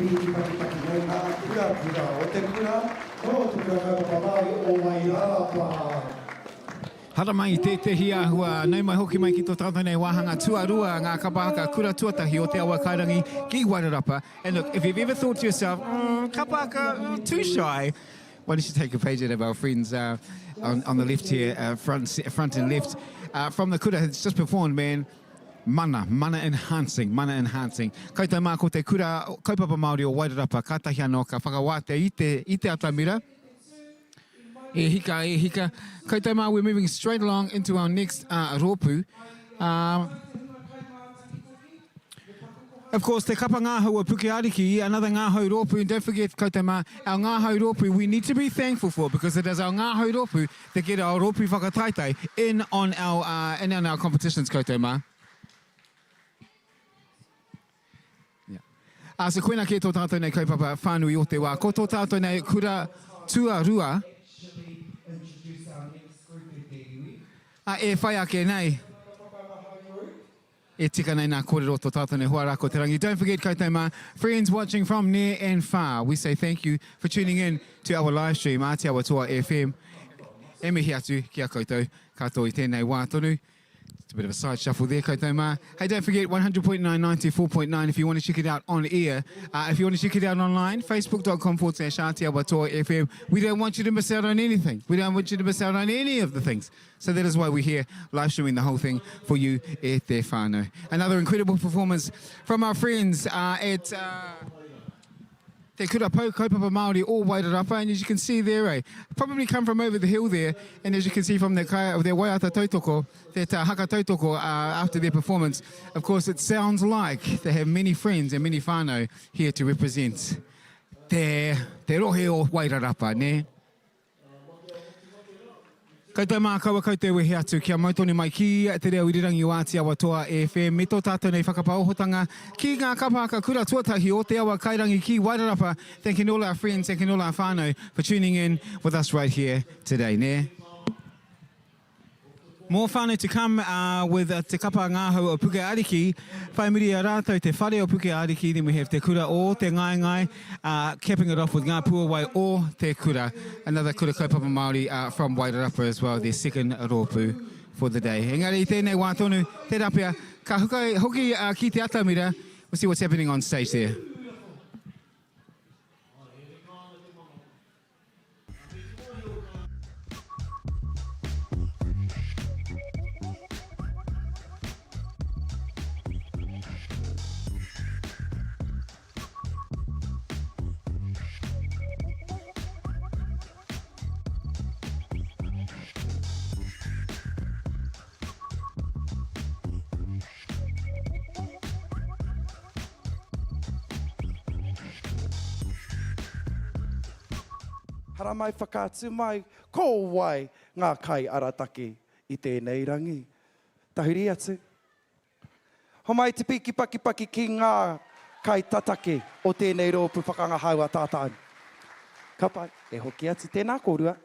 S2: pīki pakipaki nei ngā purapura o te kura nō Te Kura Kaupapa Māori o Wairarapa.
S1: Haramai i tētehi āhua, nau mai hoki mai ki tō tātou nei wāhanga tuarua, ngā kapa haka kura tuatahi o Te Awa Kairangi ki Wairarapa. And look, if you've ever thought to yourself, mm, kapa haka, mm, too shy, why don't you take a page out of our friends uh, on, on the left here, uh, front, front and left, uh, from the kura, it's just performed, man. Mana, mana enhancing, mana enhancing. Koutou mā ko te kura kaupapa Māori o Wairarapa, kātahi anō ka whakawātea i te, i te atamira. E hika, e hika. Koutou mā, we're moving straight along into our next uh, rōpū. Uh, Of course, te kapa ngāhau o Puke Ariki, another ngāhau rōpū, and don't forget, koutou mā, our ngāhau rōpū, we need to be thankful for because it is our ngāhau rōpū that get our rōpū whakataetae in on our, uh, in on our competitions, koutou mā. Yeah. Uh, so koina kē tō tātou nei kaupapa whānui o te wā. Ko tō tātou nei kura tuarua uh, e whai ake nei. E tika nei nā kōrero tō tātou nei hoa rā ko Te Rangi. Don't forget koutou mā, friends watching from near and far, we say thank you for tuning in to our live stream, Ātiawa Toa FM. E mihi atu ki a koutou katoa i tēnei wā tonu. It's a bit of a side shuffle there, koutou mā. Hey, don't forget 100.9, 94.9 if you want to check it out on air. Uh, if you want to check it out online, facebook.com forward slash Ātiawa Toa FM. We don't want you to miss out on anything. We don't want you to miss out on any of the things. So that is why we're here live streaming the whole thing for you e te whānau. Another incredible performance from our friends uh, at uh, Te Kura Pou Kaupapa Māori o Wairarapa, and as you can see there, eh, probably come from over the hill there, and as you can see from their, kai, their waiata tautoko, that uh, haka tautoko uh, after their performance, of course it sounds like they have many friends and many whānau here to represent te, te rohe o Wairarapa, ne? Koutou mā, kaua koutou e wehe atu, kia mau tonu mai ki te reo irirangi o Āti Awa Toa FM me tō tātou nei whakapaohotanga ki ngā kapa haka kura tuatahi o Te Awa Kairangi ki Wairarapa. Thanking all our friends, thanking all our whānau for tuning in with us right here today, nē? More whānau to come uh, with uh, Te Kapa Ngāhau o Puke Ariki. Whai muri a rātou te whare o Puke Ariki, then we have Te Kura o Te Ngaengae, uh, capping it off with Ngā Puawai o Te Kura. Another kura kaupapa Māori uh, from Wairarapa as well, their second rōpū for the day. Engari i tēnei wā tonu, tērā pea, ka huka, hoki uh, ki te atamira, we'll see what's happening on stage there.
S2: Haramai whakaatu mai ko wai ngā kaiarataki i tēnei rangi. Tahuri atu. Homai te piki pakipaki ki ngā kaitataki o tēnei rōpū whakangahau a tātou. Ka pai, e hoki atu tēnā kōrua.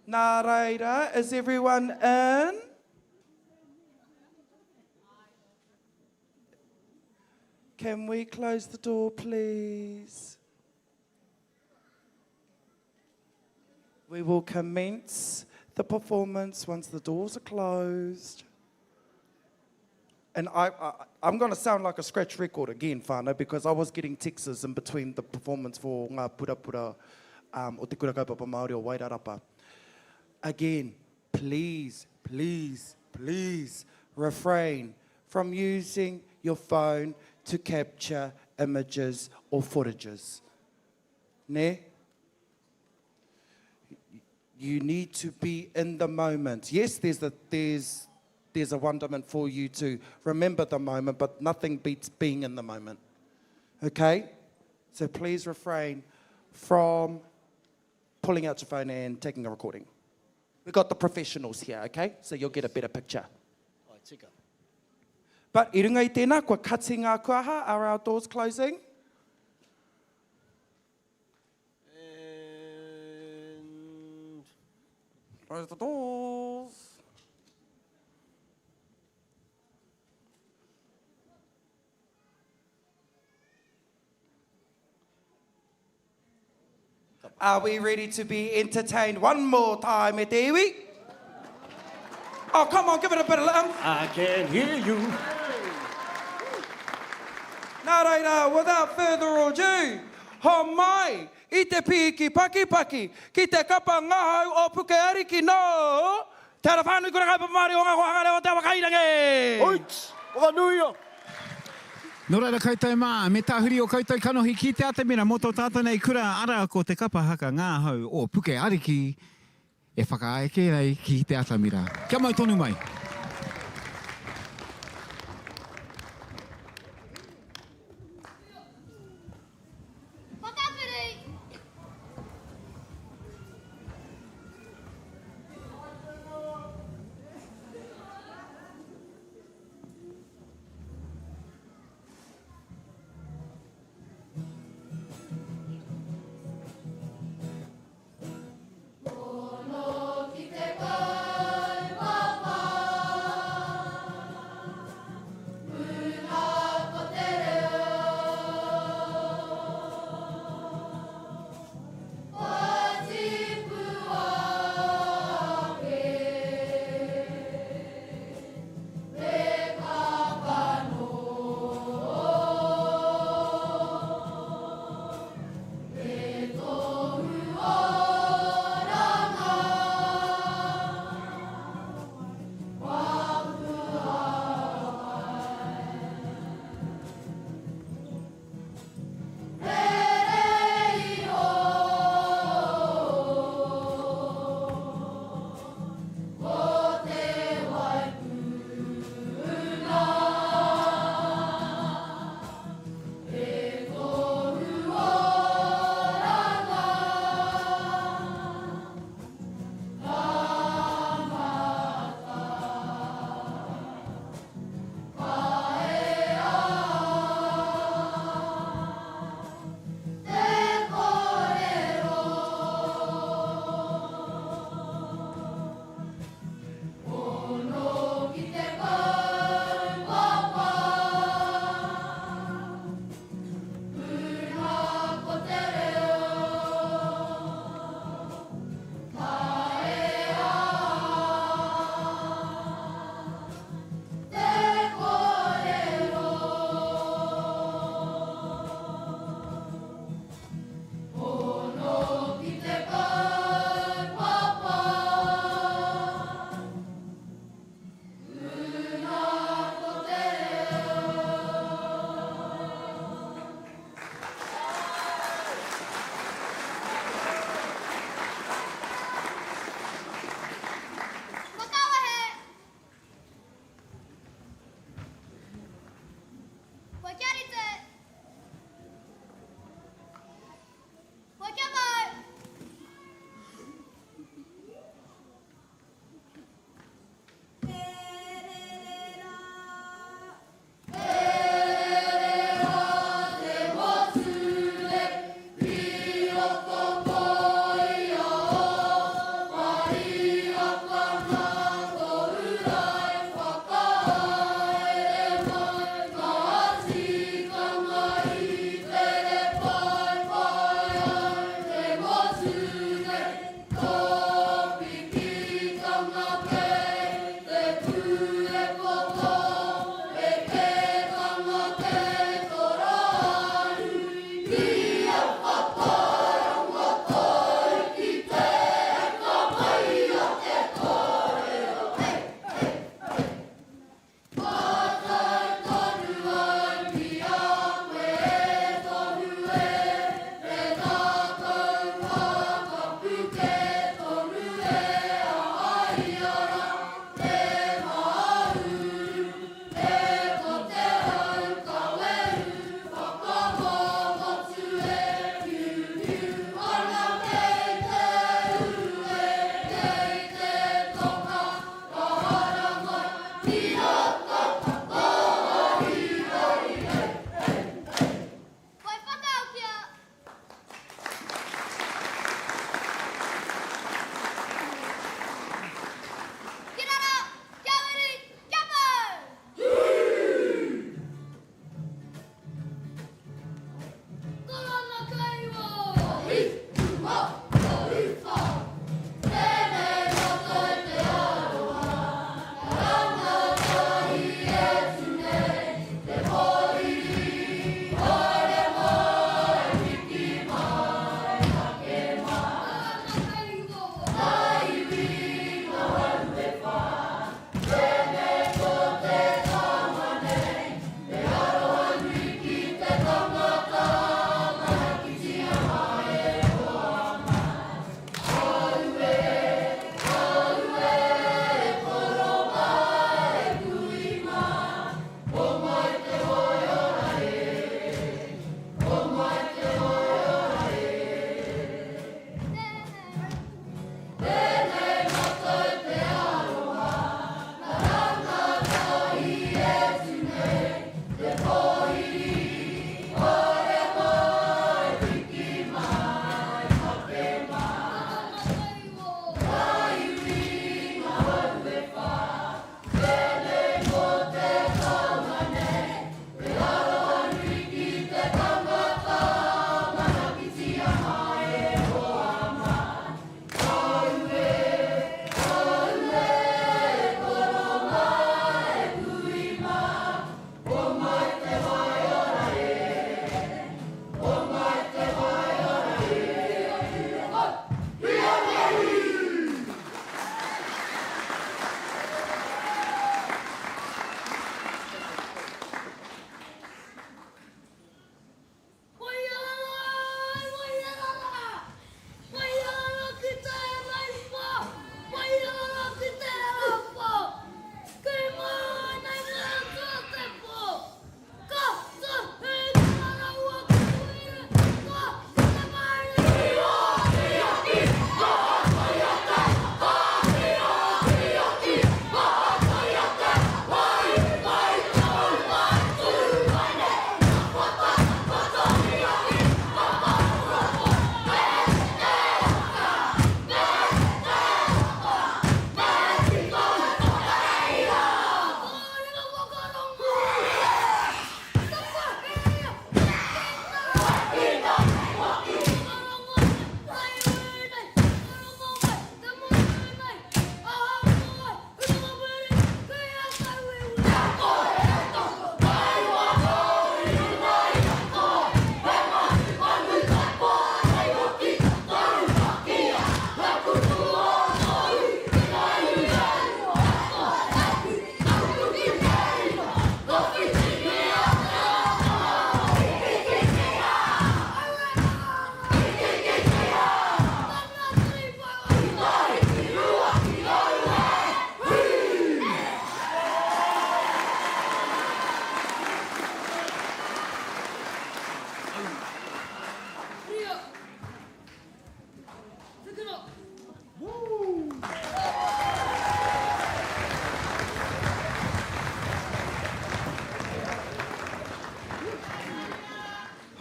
S2: Nā reira, is everyone in? Can we close the door, please? We will commence the performance once the doors are closed. And I, I, I'm going to sound like a scratch record again, whānau, because I was getting texts in between the performance for Ngā Purapura um, o Te Kura Kaupapa Māori o Wairarapa. Again, please, please, please refrain from using your phone to capture images or footages. Ne? You need to be in the moment. Yes, there's a, there's, there's a wonderment for you to remember the moment, but nothing beats being in the moment. Okay? So please refrain from pulling out your phone and taking a recording. We've got the professionals here, okay? So you'll get a better picture.
S4: Ai, tika.
S2: But i runga i tēnā, kua kati ngā kuaha, are our doors closing?
S4: And...
S2: Close the doors. Are we ready to be entertained one more time e te iwi? Oh, come on, give it a bit of oomph.
S4: I can hear you.
S2: Nā reira, without further ado, ho mai i te pīki pakipaki ki te kapa ngahau o Puke Ariki nō Te Ara Whānui Kura Kaupapa Māori o Ngā Kōhanga Reo o Te Awakairangi!
S4: Oits! Whakanuia!
S1: Nō reira koutou mā, me tahuri o koutou kanohi ki te atamira mō tō tātou nei kura, arā ko te kapa haka ngahau o Puke Ariki e whakaeke nei ki te atamira. Kia mau tonu mai!
S3: Whakapiri! Pono ki te kaupapa.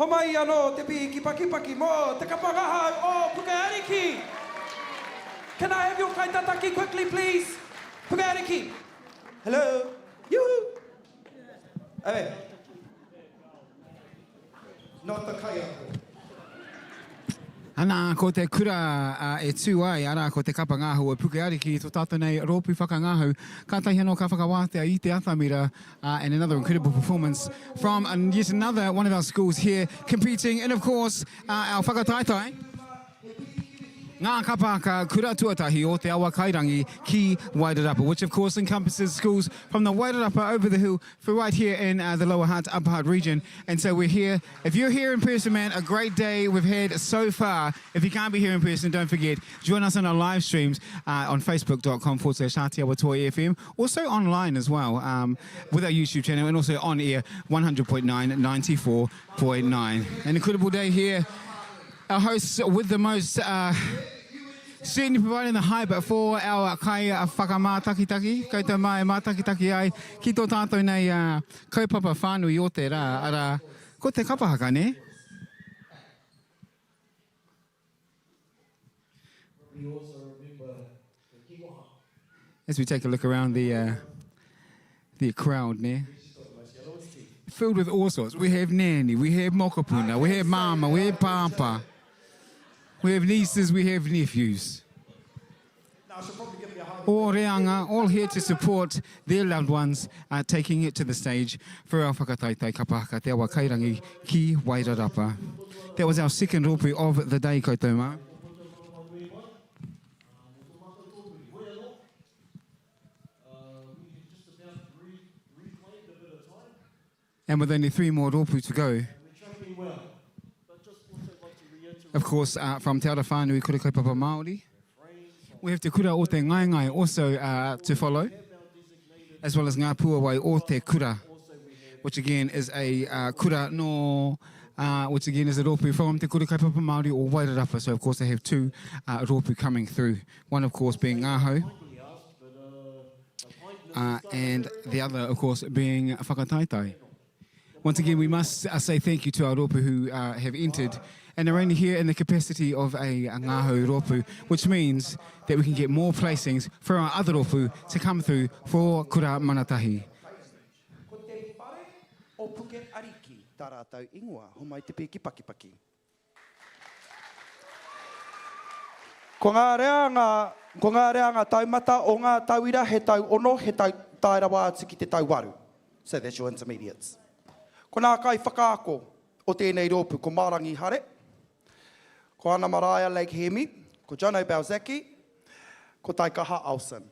S2: Homai anō te pīki pakipaki mō te kapa ngahau o Puke Ariki! Can I have your kaitataki quickly please? Puke Ariki! Hello! Yoo-hoo! Hey. Not the kaiako.
S1: Ana, ko te kura e tū ai, arā, ko te kapa ngahau o Puke Ariki, tō tātou nei rōpū whakangahau. Kātahi anō ka whakawātea i te atamira, and another incredible performance from yet another one of our schools here competing in, of course, our whakataetae. Ngā kapa haka kura tuatahi o Te Awakairangi ki Wairarapa, which of course encompasses schools from the Wairarapa over the hill for right here in uh, the Lower Hutt, Upper Hutt region. And so we're here. If you're here in person, man, a great day we've had so far. If you can't be here in person, don't forget, join us on our live streams uh, on facebook.com forward slash Atiawa Toi FM, also online as well um, with our YouTube channel and also on air 100.9, 94.9. An incredible day here. Our hosts with the most uh, certainly providing the hype for our kai whakamātakitaki, koutou mā e mātakitaki ai, ki tō tātou nei uh, kaupapa whānui o te rā, arā, ko te kapa haka, nē? As we take a look around the, uh, the crowd, nē? Filled with all sorts. We have nanny, we have mokopuna, we have mama, we have papa. We have nieces, we have nephews. All reanga, all here to support their loved ones, uh, taking it to the stage for our whakataetae kapa haka Te Awa Kairangi ki Wairarapa. That was our second rōpū of the day, koutou mā. And with only three more rōpū to go, of course, uh, from Te Ara Whānui Kura Kaupapa Māori, we have Te Kura o Te Ngaengae also uh, to follow, as well as Ngā Puawai o Te Kura, which again is a uh, kura no, uh, which again is a rōpū from Te Kura Kaupapa Māori o Wairarapa. So of course they have two uh, rōpū coming through, one of course being Ngāhau, uh, and the other, of course, being Whakataitai. Once again, we must uh, say thank you to our rōpū who uh, have entered and are only here in the capacity of a, a ngahau rōpū, which means that we can get more placings for our other rōpū to come through for Kura Manatahi.
S2: Ko te whare o Puke Ariki tā rātou ingoa, homai te pīki pakipaki. Ko ngā reanga, ko ngā reanga taumata o ngā tauira he tau ono, he tau tae rawa atu ki te tau waru. So that's your intermediates. Ko ngā kaiwhakaako o tēnei rōpū ko Marangi Hare, ko Ana Maraea Lake Hemi, ko Jono Balzacki, ko Taikaha Olsen.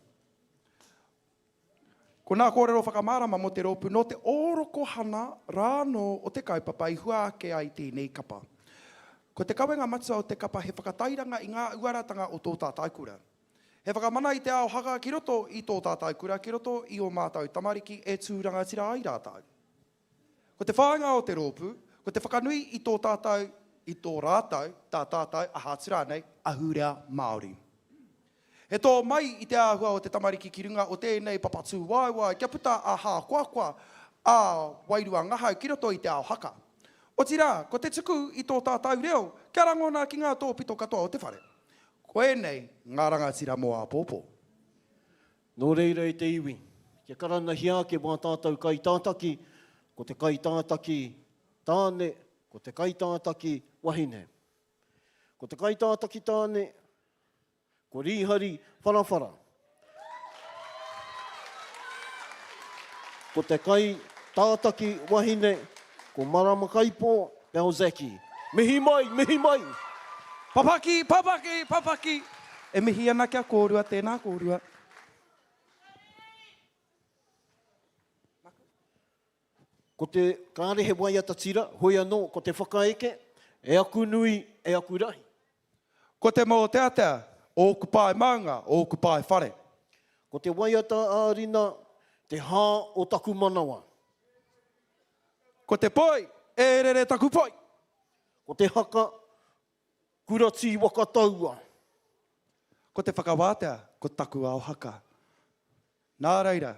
S2: Ko ngā kōrero whakamārama mō te rōpū nō te ōrokohana rānō o te kaupapa i hua ake ai tēnei kapa. Ko te kawenga matua o te kapa he whakatairanga i ngā uaratanga o tō tātou kura. He whakamana i te ao haka ki roto i tō tātou kura, ki roto i ō mātou tamariki e tū rangatira ai rātou. Ko te whāinga o te rōpū, ko te whakanui i tō tātou, i tō rātou, tā tātou, aha atu rānei, ahurea Māori. He tō mai i te āhua o te tamariki ki runga o tēnei papa tūwaewae kia puta a hākoakoa, a wairua ngahau ki roto i te ao haka. Otirā, ko te tuku i tō tātou reo kia rangona ki ngā tōpito katoa o te whare. Ko ēnei ngā rangatira mō āpōpō.
S4: Nō reira e te iwi, kia karanahia ake wā tātou kaitātaki, ko te kaitātaki tāne, ko te kaitātaki wahine. Ko te kaitātaki tāne, ko Rīhari Wharawhara. Ko te kaitātaki wahine, ko Maramakaipo Belzacki. Mihi mai, mihi mai!
S2: Papaki, papaki, papaki! E mihi ana kia kōrua, tēnā kōrua.
S4: Ko te, kāre he waiata tira, hoi anō, ko te whakaeke, e aku nui, e aku rahi.
S2: Ko te mōteatea, ōku pae maunga, ōku pae whare.
S4: Ko te waiata ā-rina, te hā o taku manawa.
S2: Ko te poi, e rere taku poi.
S4: Ko te haka, Kura tī waka taua.
S2: Ko te whakawātea, ko taku ao haka. Nā reira,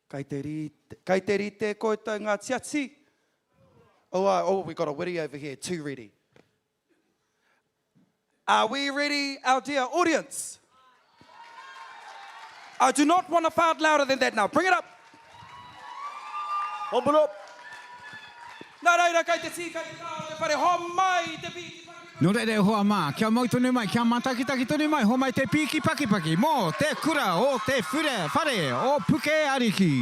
S2: kei te rite, kei te rite koutou ngā tiati? Oh, uh, oh, we got a witty over here, too ready. Are we ready, our dear audience? I do not want to fart louder than that now. Bring it up.
S4: Pump it up.
S2: Nā reira, kei te tī, kei te tā o te whare, homai te pīki pakipaki.
S1: Nō reira e hoa mā, kia mau tonu mai, kia mātakitaki tonu mai, homai te pīki pakipaki mō te kura o te whare o Puke Ariki.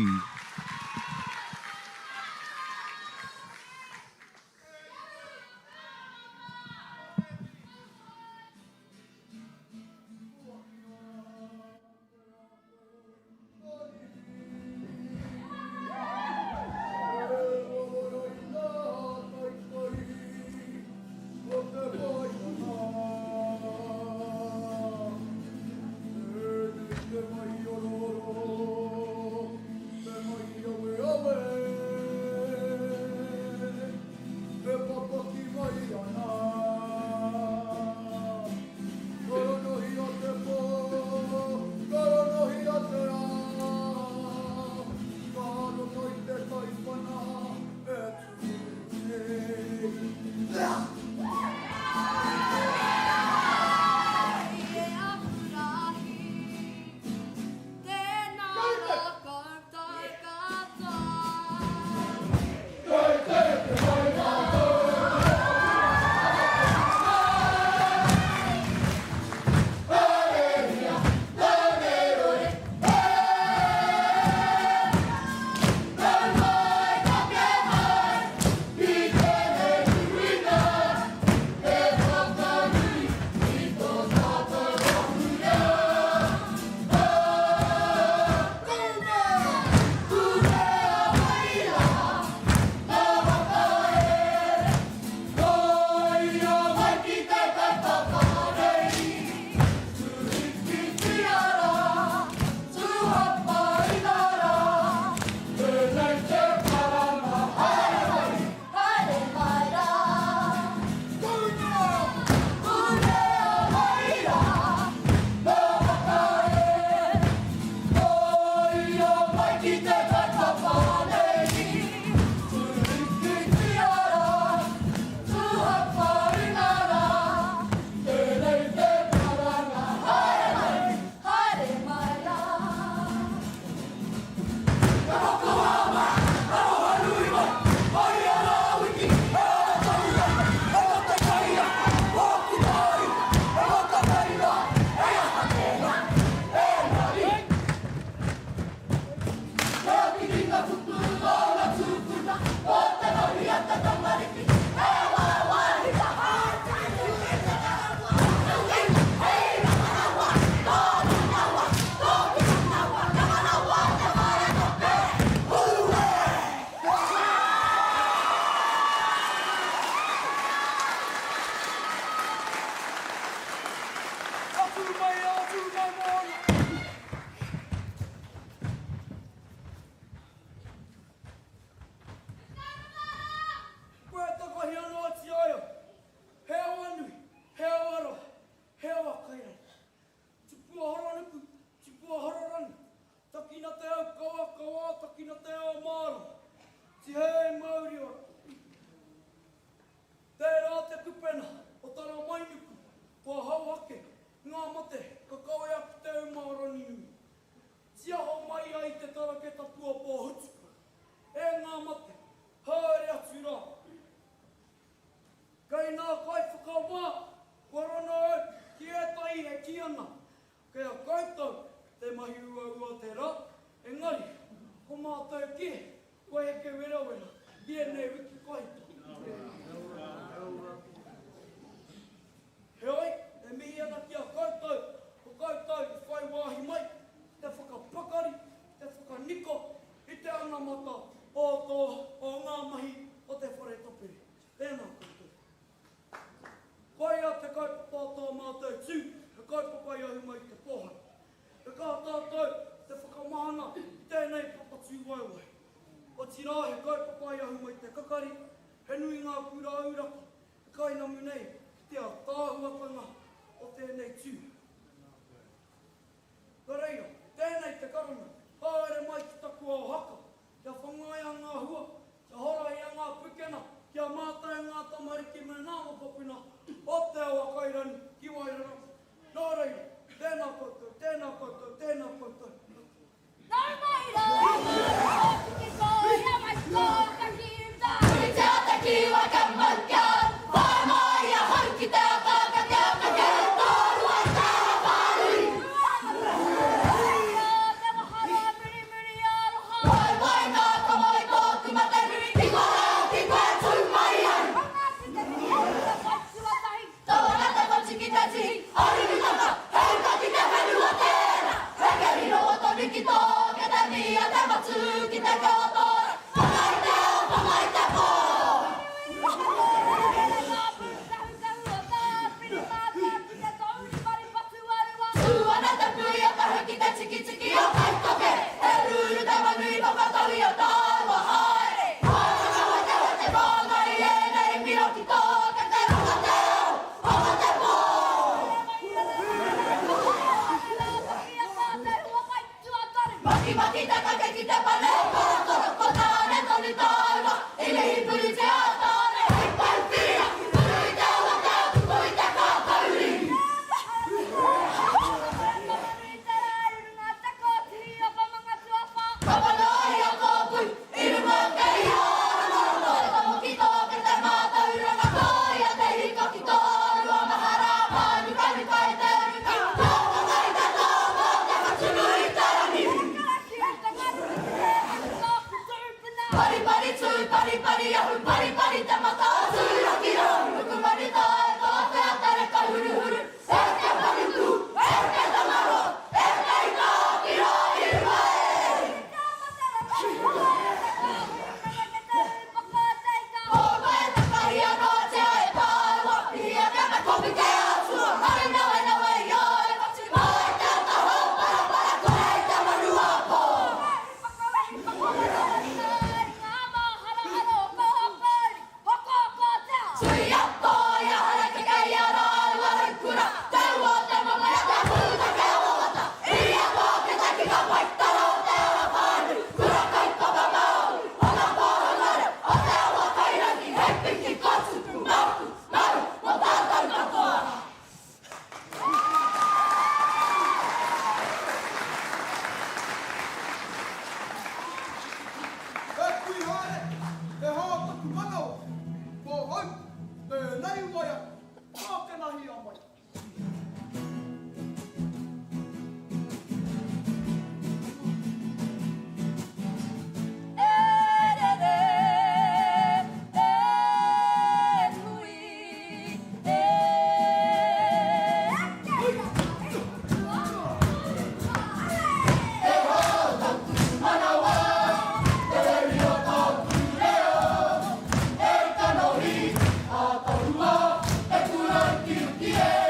S3: Koe takahi anō ati a ia. He awa nui, he awa roa, he awa kairangi. Tipua horonuku, tipua hororangi, takina te au kawa kawa, takina te ao mārama. Tihei mauri ora. Tērā te kupena o Taramainuku kua hau ake ngā mate ka kawea ki te uma o Ranginui. Tiaho mai ai te tarake tapu o Pōhutuka. E ngā mate, haere atu rā. Kei ngā kaiwhakawā kua rono au ki ētahi e kī ana, kei a koutou te mahi uaua te rā, engari ko mātou kē kua eke werawera i ēnei wiki kua hipa. Heoi, e mihi ana ki a koutou, ko koutou i whai wāhi mai ki te whakapakari, ki te whakaniko i te anamata o tō, o ngā mahi o te whare tapere. Tēnā koutou. Koia te kaupapa o tō mātou tū, he kaupapa i ahu mai i te pōhara. He kaha tātou te whakamahana i tēnei papa tūwaewae. Otirā he kaupapa i ahu mai i te kakari, he nui ngā kura auraki e kainamu nei ki te ātaahuatanga o tēnei tū. Nō reira, tēnei te karanga, haere mai ki taku ao haka, kia whangaia ngā hua, kia horahia ngā pukena. Ki a mātou ngā tamariki me ngā mokopuna o Te Awa Kairangi ki Wairarapa. Nō reira, tēnā koutou, tēnā koutou, tēnā koutou katoa.
S15: Nau mai rā, ngā ki tōia mai tō ka ki uta. Puritia te kiwa kia mau kia au, whai mai ahau ki te ata ka te ata kia tōrua te whānui. Waiwai nā ka moe tōku mate Ki kora ki koe tū mai ai. Tawana te whati ki te tihi Arurutanga he uta ki te whenua tēnā Heke riro o tonu ki tō Ke te mia te matū ki te keo tōra Whanga i te ao whanga i te pō. Tū ana te puia tahu ki te tikitiki o Kaitoke, he rūru te manu i whakatau i a tāua haere. Wānanga wetewete māngai i ēnei mira ki tō ke te ranga te ao, hanga te pō. Makimaki te kake ki te pane o Korokoro, ko Tāne tonu tāua, i mihi puritia a Tāne hei pou whiria, puru i te awatea, tuku i te kākauri. Ka manaia tōku i runga ake i ō rongorongo. Te tomo ki tō ke te mātauranga Tōia te hiko ki tō rua mahara Mānukanuka i te runga Tō whanga i te tō mō te whatunui te rangi. Paripari tū, paripari ahu, paripari te mata o Tūraki rā. Nukumanu tae, tō te ata reka huruhuru, e te panuku, e te Tangaroa, e te ika ki rā i runga e. Ko koe takahi anō tia e tāua, mihia kia me kopi te atua, hari nawe nawe i a e whatu mai te ata hou parapara kore i te manu a pō. Tuia, tōia, harakeke i a rāua raukura, te ua o te mamae, te pūtake o wawata, i a tō te kika paitara o te ara whānui, kura kaupapa Māori, o ngā kōhanga reo, o te awa kairangi, hei piki ka tupu, māku, mau, mō tātou katoa.
S16: E kui haere, he hā taku manawa, ko au tēnei waiata, kākenahia mai.
S15: E rere, e kui, e.
S7: E hā taku manawa, te uri o tōku reo, e kanohi ātahua, e kura ukiuki e.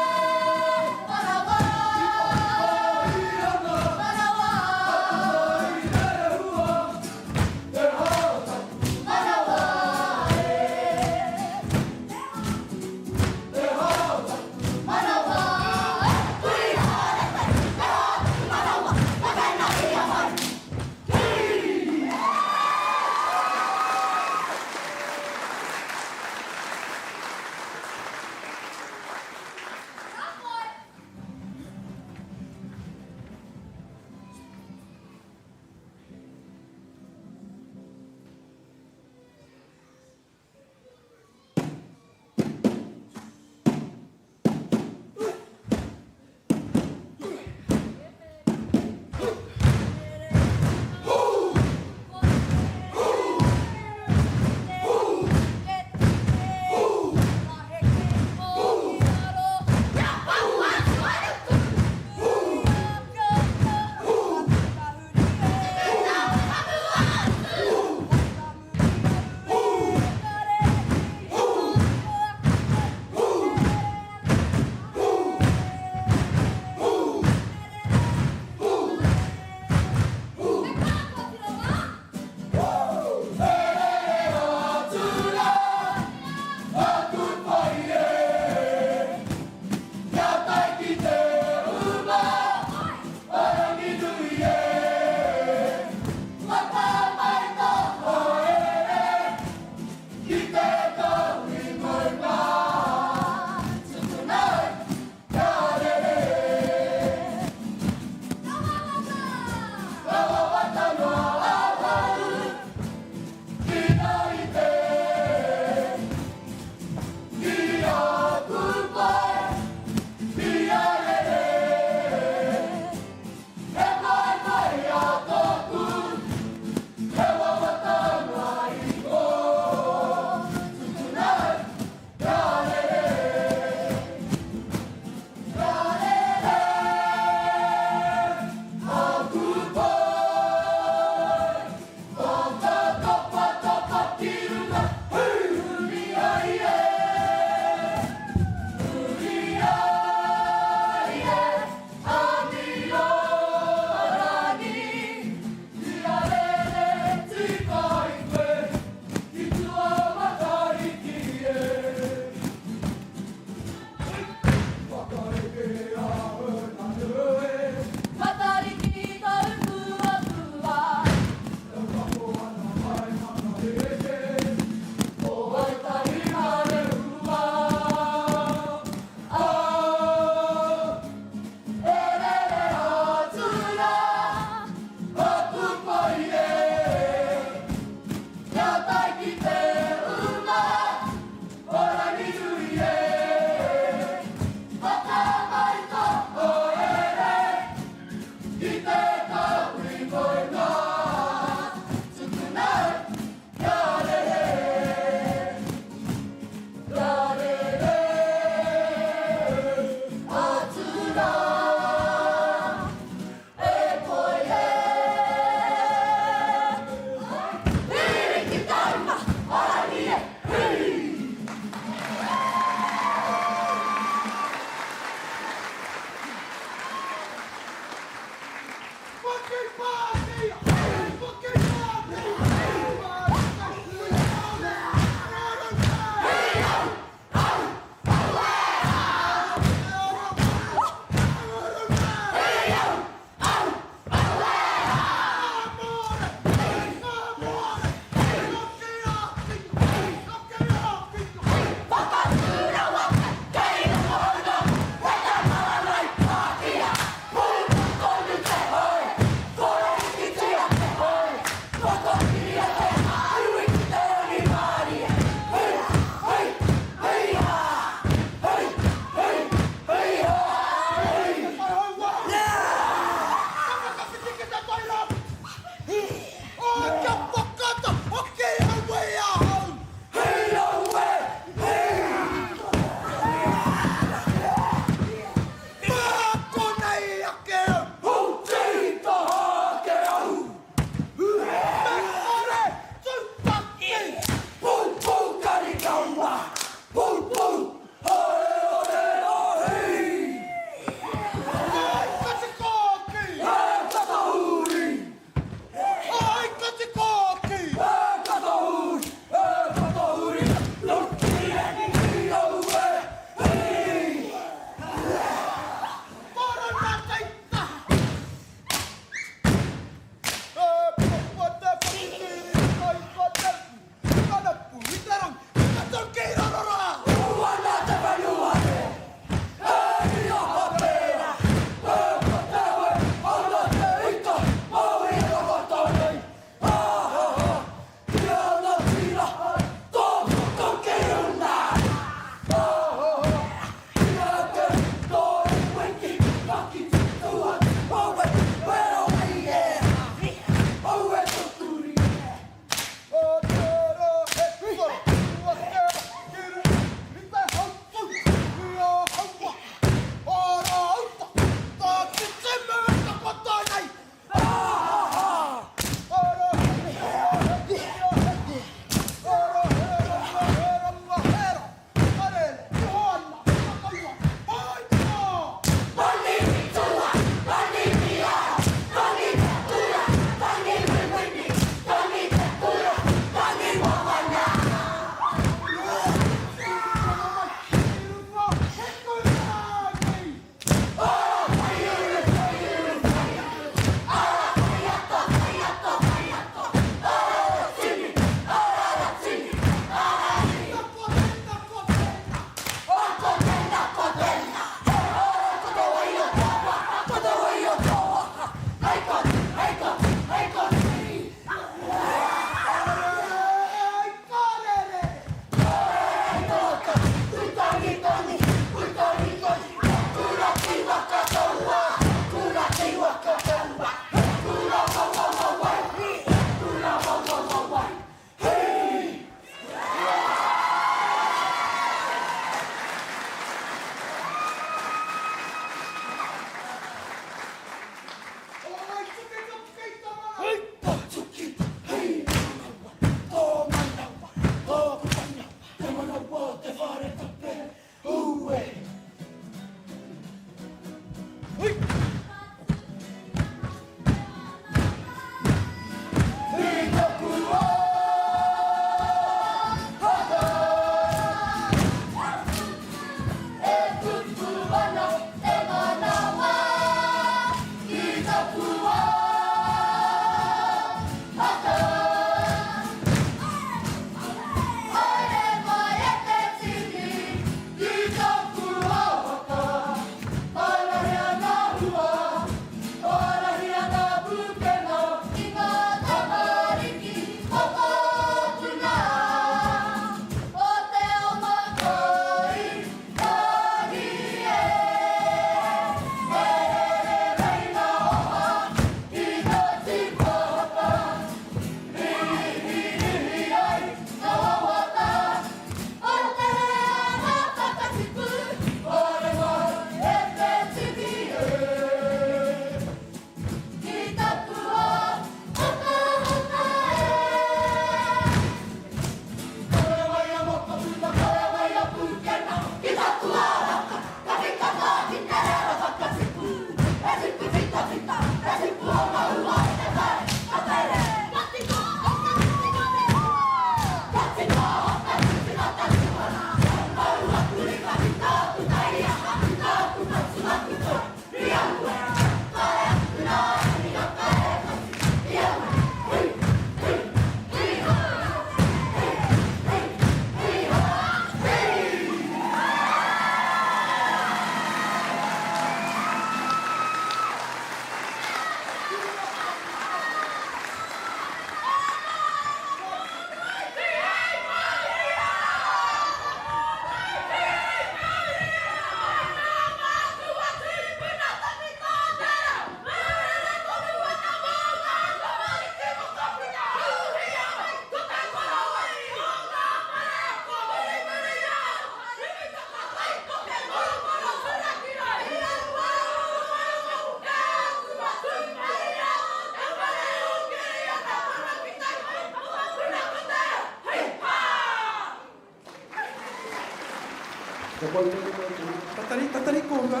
S16: Kia mau tonu mai te ringa.
S2: Tatari, tatari kōrua.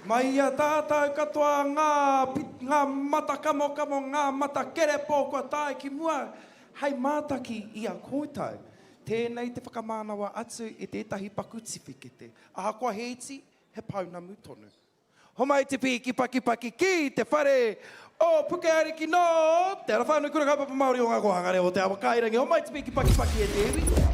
S2: Mai i a tātou katoa ngā, ngā mata kamokamo, ngā mata kerepō kua tae ki mua hei mātaki i a koutou. Tēnei te whakamānawa atu i tētahi paku tiwhikete. Ahakoa he iti, he pounamu tonu. Homai te pīki pakipaki ki te whare o Puke Ariki nō Te Ara Whānui Kura Kaupapa Māori o Ngā Kōhanga Reo o Te Awakairangi. Homai te pīki pakipaki e te iwi.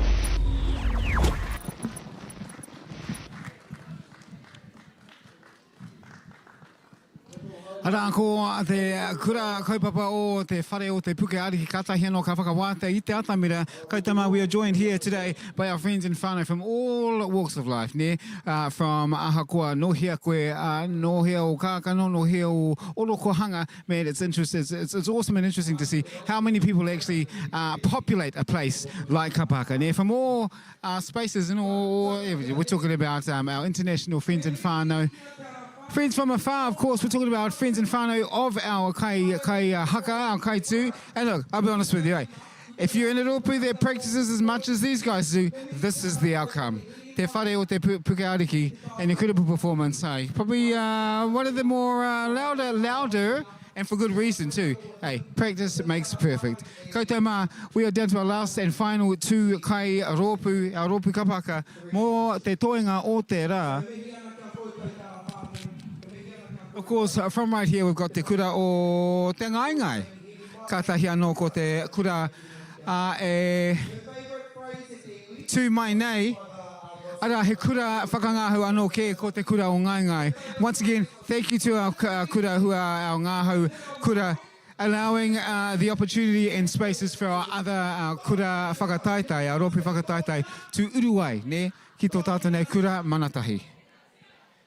S1: Arā, ko te kura kaupapa o te whare o Te Puke Ariki kātahi anō ka whakawātea i te atamira. Kautama, we are joined here today by our friends and whānau from all walks of life, nē? From ahakoa nō hea koe, nō hea o kākano, nō hea o orokohanga, man, it's interest, it's, it's, it's awesome and interesting to see how many people actually populate a place like Kapaka, nē? From all spaces and all, we're talking about um, our international friends and whānau, Friends from afar, of course, we're talking about friends and whānau of our kai, kai haka, our kai tū. And look, I'll be honest with you, eh? If you're in a rōpū that practices as much as these guys do, this is the outcome. Te whare o te Puke Ariki, an incredible performance, hey? Probably uh, one of the more uh, louder, louder, and for good reason too. Hey, practice makes perfect. Koutou mā, we are down to our last and final two kai rōpū, our rōpū kapaka, mō te toenga o te rā. Of course, from right here we've got te kura o Te Ngaengae. Kātahi anō ko te kura a e tū mai nei, arā he kura whakangahau anō kē ko te kura o Ngaengae. Once again, thank you to our kura who are our ngahau kura allowing uh, the opportunity and spaces for our other uh, kura whakataetae, our rōpū whakataetae, to uru ai, ne, ki tō tātou nei kura manatahi.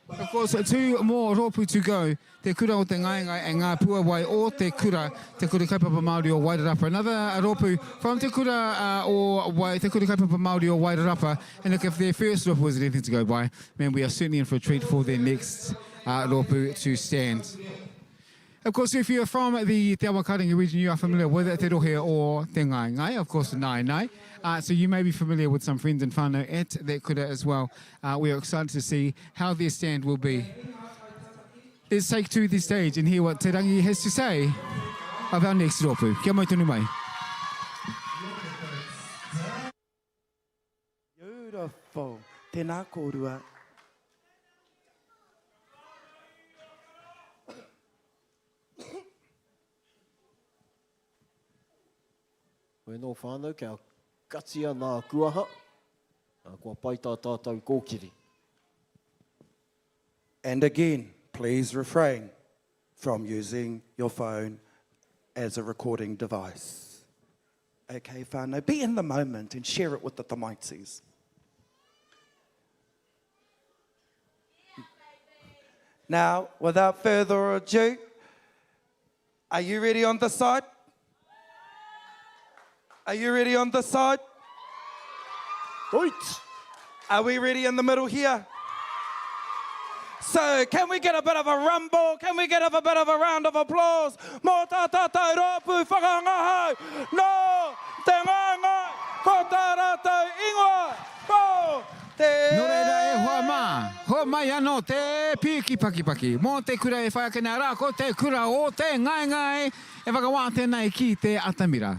S1: Of course, two more rōpū to go, Te Kura o Te Ngaengae and Ngā Puawai o Te Kura, Te Kura Kaupapa Māori o Wairarapa. Another rōpū from Te Kura uh, o Wai, Te Kura Kaupapa Māori o Wairarapa. And look, if their first rōpū was anything to go by, man, we are certainly in for a treat for their next uh, rōpū to stand. Of course, if you are from the Te Awakairangi region, you are familiar with Te Rohe o Te Ngaengae, of course, Nai Nai. Uh, so you may be familiar with some friends and whānau at that kura as well. Uh, we are excited to see how their stand will be. Let's take to the stage and hear what Te Rangi has to say of our next rōpū. Kia mau tonu mai.
S2: Beautiful. Tēnā kōrua.
S4: Koe nō whānau kia katia nā kuaha, kua pai tā tātou kōkiri.
S2: And again, please refrain from using your phone as a recording device. Okay, whānau, be in the moment and share it with the tamaitis. Now, without further ado, are you ready on the side? Are you ready on the side?
S4: Right.
S2: Are we ready in the middle here? So, can we get a bit of a rumble? Can we get a bit of a round of applause? Mō tā tātou rōpū whakangahau, nō te ngaengae, ko tā rātou ingoa, ko te.
S1: Nō reira e hoa mā, hoa mai anō te pīki pakipaki mō te kura e whai ake nei, arā, ko te kura o te ngaengae e whakawātea nei ki te atamira.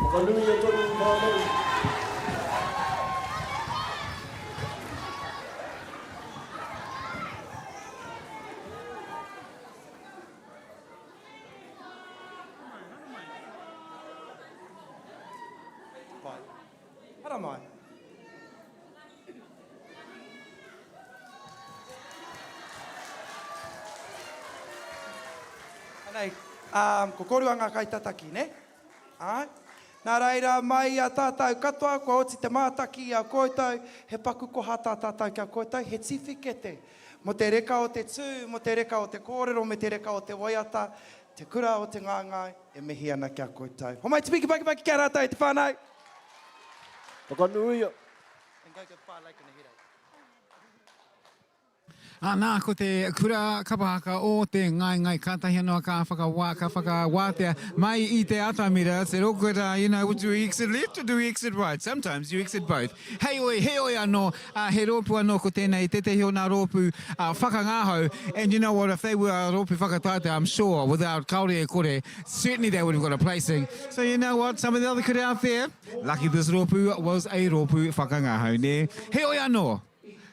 S4: Whakanuia tonu whānau.
S2: Pai. Haramai. Anei, um, ko korua ngā kaitataki, ne? Āe. Nā reira, mai i a tātou katoa, kua oti te mātaki i a koutou, he paku koha tā tātou ki a koutou, he tiwhikete mō te reka o te tū, mō te reka o te kōrero, me te reka o te waiata, te kura o te ngaengae, e mihi ana ki a koutou. Homai te piki paki paki ki a rātou e te whānau!
S4: Whakanuia!
S2: And go give Fire Lake a headache.
S1: Anā, ko te kura kapa haka o te Ngaengae kātahi anō ka whakawā, ka whakawātea mai i te atamira, te rokura, you know, do we exit left or do we exit right? Sometimes you exit both. Heoi, heoi anō, uh, he rōpū anō ko tēnei, tētehi o nā rōpū uh, whakangahau, and you know what, if they were a rōpū whakataetae, I'm sure, without kāore e kore, certainly they would have got a placing. So you know what, some of the other kura out there, Lucky this rōpū was a rōpū whakangahau, nē? Heoi anō,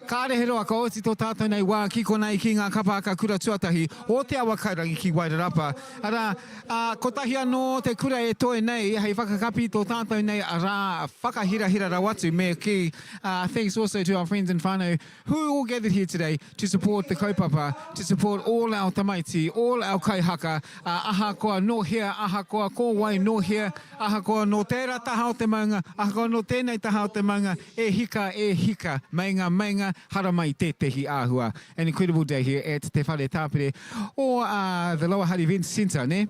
S1: kāre he roa ka oti tō tātou nei wā ki konei ki ngā kapa haka kura tuatahi o Te Awakairangi ki Wairarapa. Arā, ā, kotahi anō te kura e toe nei hei whakakapi i tō tātou nei rā whakahirahira rawa atu, me kī, ā, thanks also to our friends and whānau who all gathered here today to support the kaupapa, to support all our tamaiti, all our kaihaka, ā, ahakoa nō hea, ahakoa ko wai nō hea, ahakoa nō tērā taha o te maunga, ahakoa nō tēnei taha o te maunga, e hika, e hika, meinga, meinga, haramai tētehi āhua. An incredible day here at Te Whare Tāpere o uh, the Lower Hutt Events Centre, nē?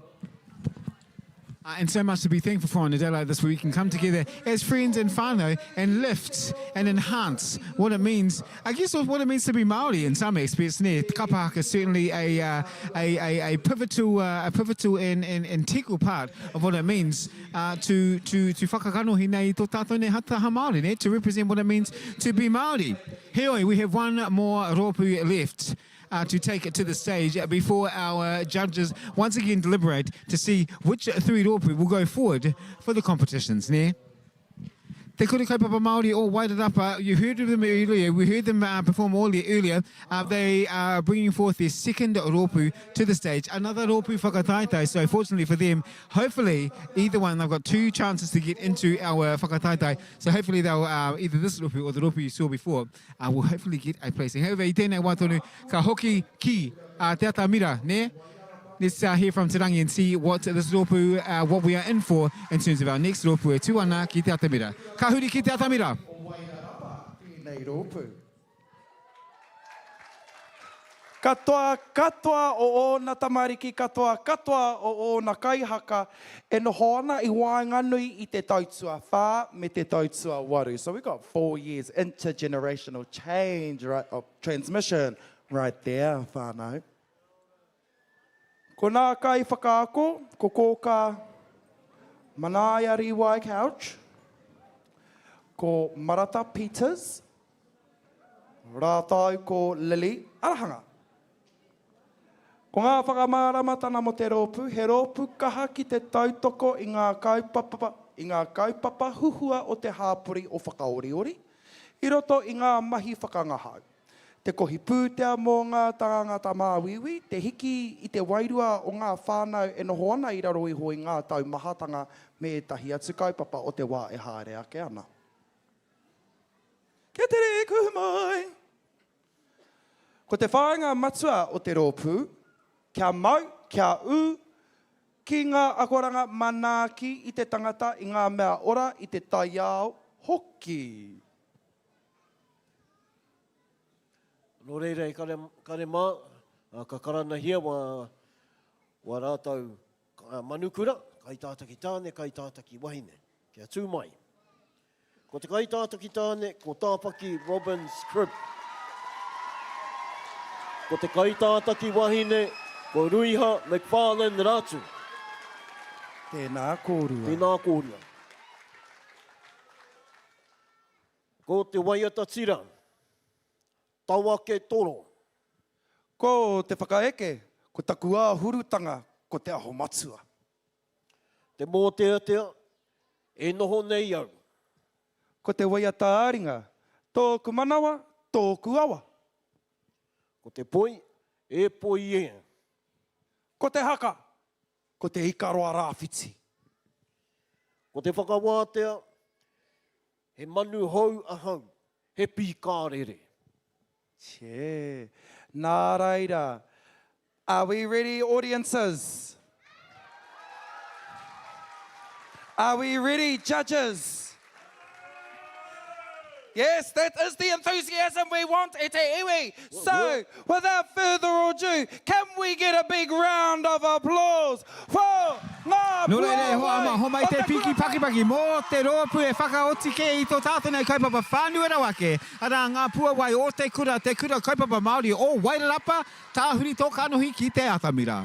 S1: Uh, and so much to be thankful for on a day like this where we can come together as friends and whānau and lift and enhance what it means, I guess what it means to be Māori in some aspects. Ne? Kapa haka is certainly a, uh, a, a, a pivotal, uh, a pivotal and, and integral part of what it means uh, to, to, to whakakanohi nei tō tātou nei hataha Māori, ne? to represent what it means to be Māori. Heoi, we have one more rōpū left. Uh, to take it to the stage before our judges once again deliberate to see which three rōpū will go forward for the competitions, ne? Te Kura Kaupapa Māori o Wairarapa, you heard of them earlier, we heard them uh, perform earlier. Uh, they are bringing forth their second rōpū to the stage, another rōpū whakataetae, so fortunately for them, hopefully either one, they've got two chances to get into our whakataetae, so hopefully they'll, uh, either this rōpū or the rōpū you saw before, uh, will hopefully get a placing. However, i tēnei wā tonu, ka hoki ki uh, Te Atamira, ne? Let's uh, hear from Te Rangi and see what this rōpū, uh, what we are in for in terms of our next rōpū e tū ana ki Te Atamira. Ka huri ki Te Atamira!
S2: Tēnei rōpū. Katoa, katoa o ōna tamariki, katoa, katoa o ōna kaihaka e noho ana i waenganui i te tau tuawhā me te tau tuawaru. So we've got four years intergenerational change, right, of transmission right there, whānau. Ko nā kaiwhakaako, ko Kōkā Manaia Riwai Couch, ko Marata Peters, rātou ko Lily Arahanga. Ko ngā whakamāramatana mō te rōpū, he rōpū kaha ki te tautoko i ngā kaupapa, i ngā kaupapa huhua o te hāpori o Whakaoriori, i roto i ngā mahi whakangahau. Te kohi pūtea mō ngā tāngata māuiui, te hiki i te wairua o ngā whānau e noho ana i raro iho i ngā taumahatanga me ētahi atu kaupapa o te wā e haere ake ana. Kia tere kuhu mai! Ko te whāinga matua o te rōpū, kia mau, kia ū, ki ngā akoranga manaaki i te tangata, i ngā mea ora, i te taiao hoki.
S4: Nō reira e kare, kare mā, ka karanahia wā, wā rātou manukura, kaitātaki tāne, kaitātaki wahine, kia tū mai. Ko te kaitātaki tāne, ko Tāwhaki Robbins Cribb. Ko te kaitātaki wahine, ko Ruiha McFarlane Ratu.
S2: Tēnā kōrua.
S4: Tēnā kōrua. Ko te waiata tira, Tawake toro.
S2: Ko te whakaeke, ko taku āhurutanga, ko te aho matua.
S4: Te mōteatea. E noho nei au.
S2: Ko te waiata-ā-ringa, tōku manawa, tōku awa.
S4: Ko te poi, e poi e.
S2: Ko te haka, ko te Ikaroa Rāwhiti.
S4: Ko te whakawātea, he manu hou ahau, he pīkārere.
S2: Che. Nā reira, are we ready audiences? Are we ready judges? Yes, that is the enthusiasm we want e te iwi. So, without further ado, can we get a big round of applause for Ngā
S1: Nō reira e hoa
S2: Puāwai
S1: ama, homai
S2: o
S1: te
S2: te
S1: piki
S2: Kura
S1: pakipaki mō te rōpū e whakaoti kē i tō tātou nei kaupapa whānui rawa ake, arā Ngā Puawai o Te Kura, Te Kura Kaupapa Māori o Wairarapa, tāhuri tō kanohi ki te atamira.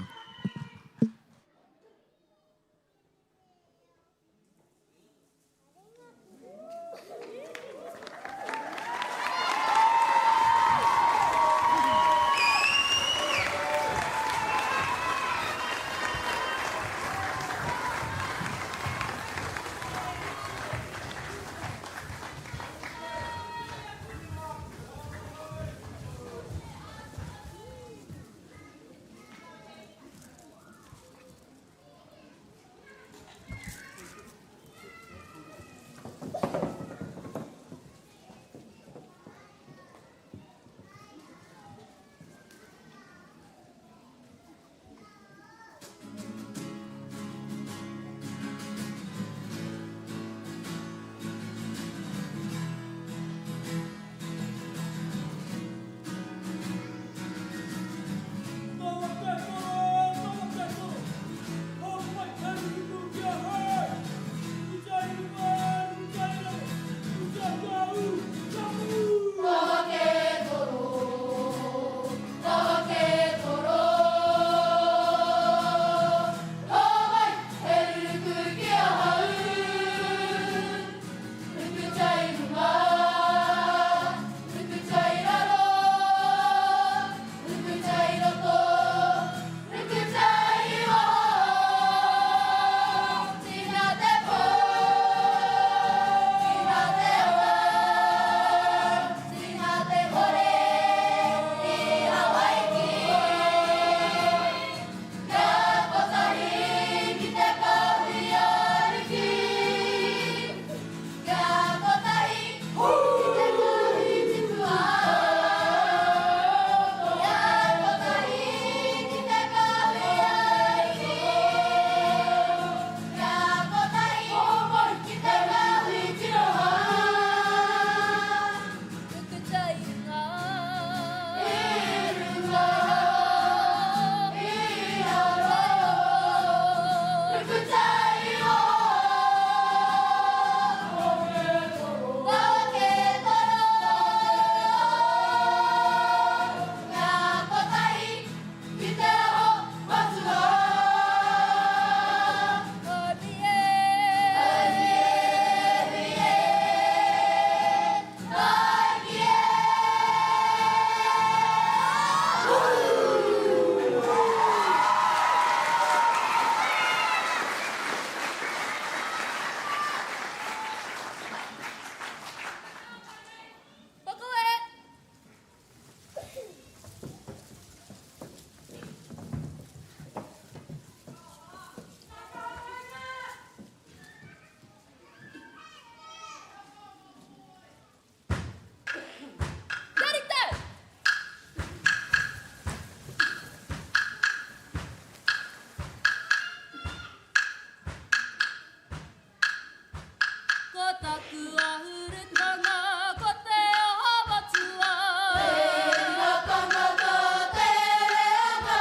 S15: Ko taku ahurutanga, ko te aho matua. Tēnā tangata, te reanga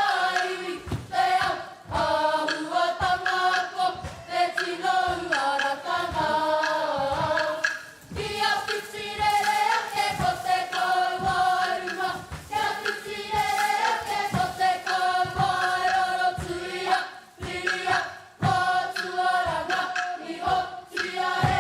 S15: iwi, te ao āhuatanga ko te tino uaratanga. Kia whiti rere ake ko te kauae runga, kia whiti rere ake ko te kauae roro tuia, whiria, Patuaranga i otia e.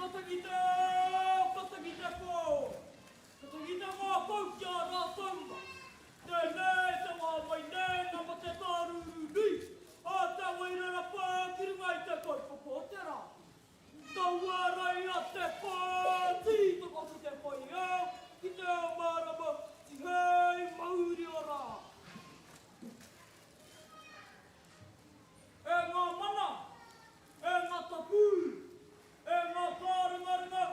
S16: Ka tangi te ao, ka tangi te pō. Ka tangi te ngākau ki a rātou mā. Tēnei te wā mai nei ngā mate tāruru nui a Te Wairarapa ki runga i te kaupapa o te rā. Taua rai a te pā, tītoko ki te whai ao, ki te ao mārama, tihei mauri ora. E ngā mana, e ngā tapū, e ngā kārengarenga.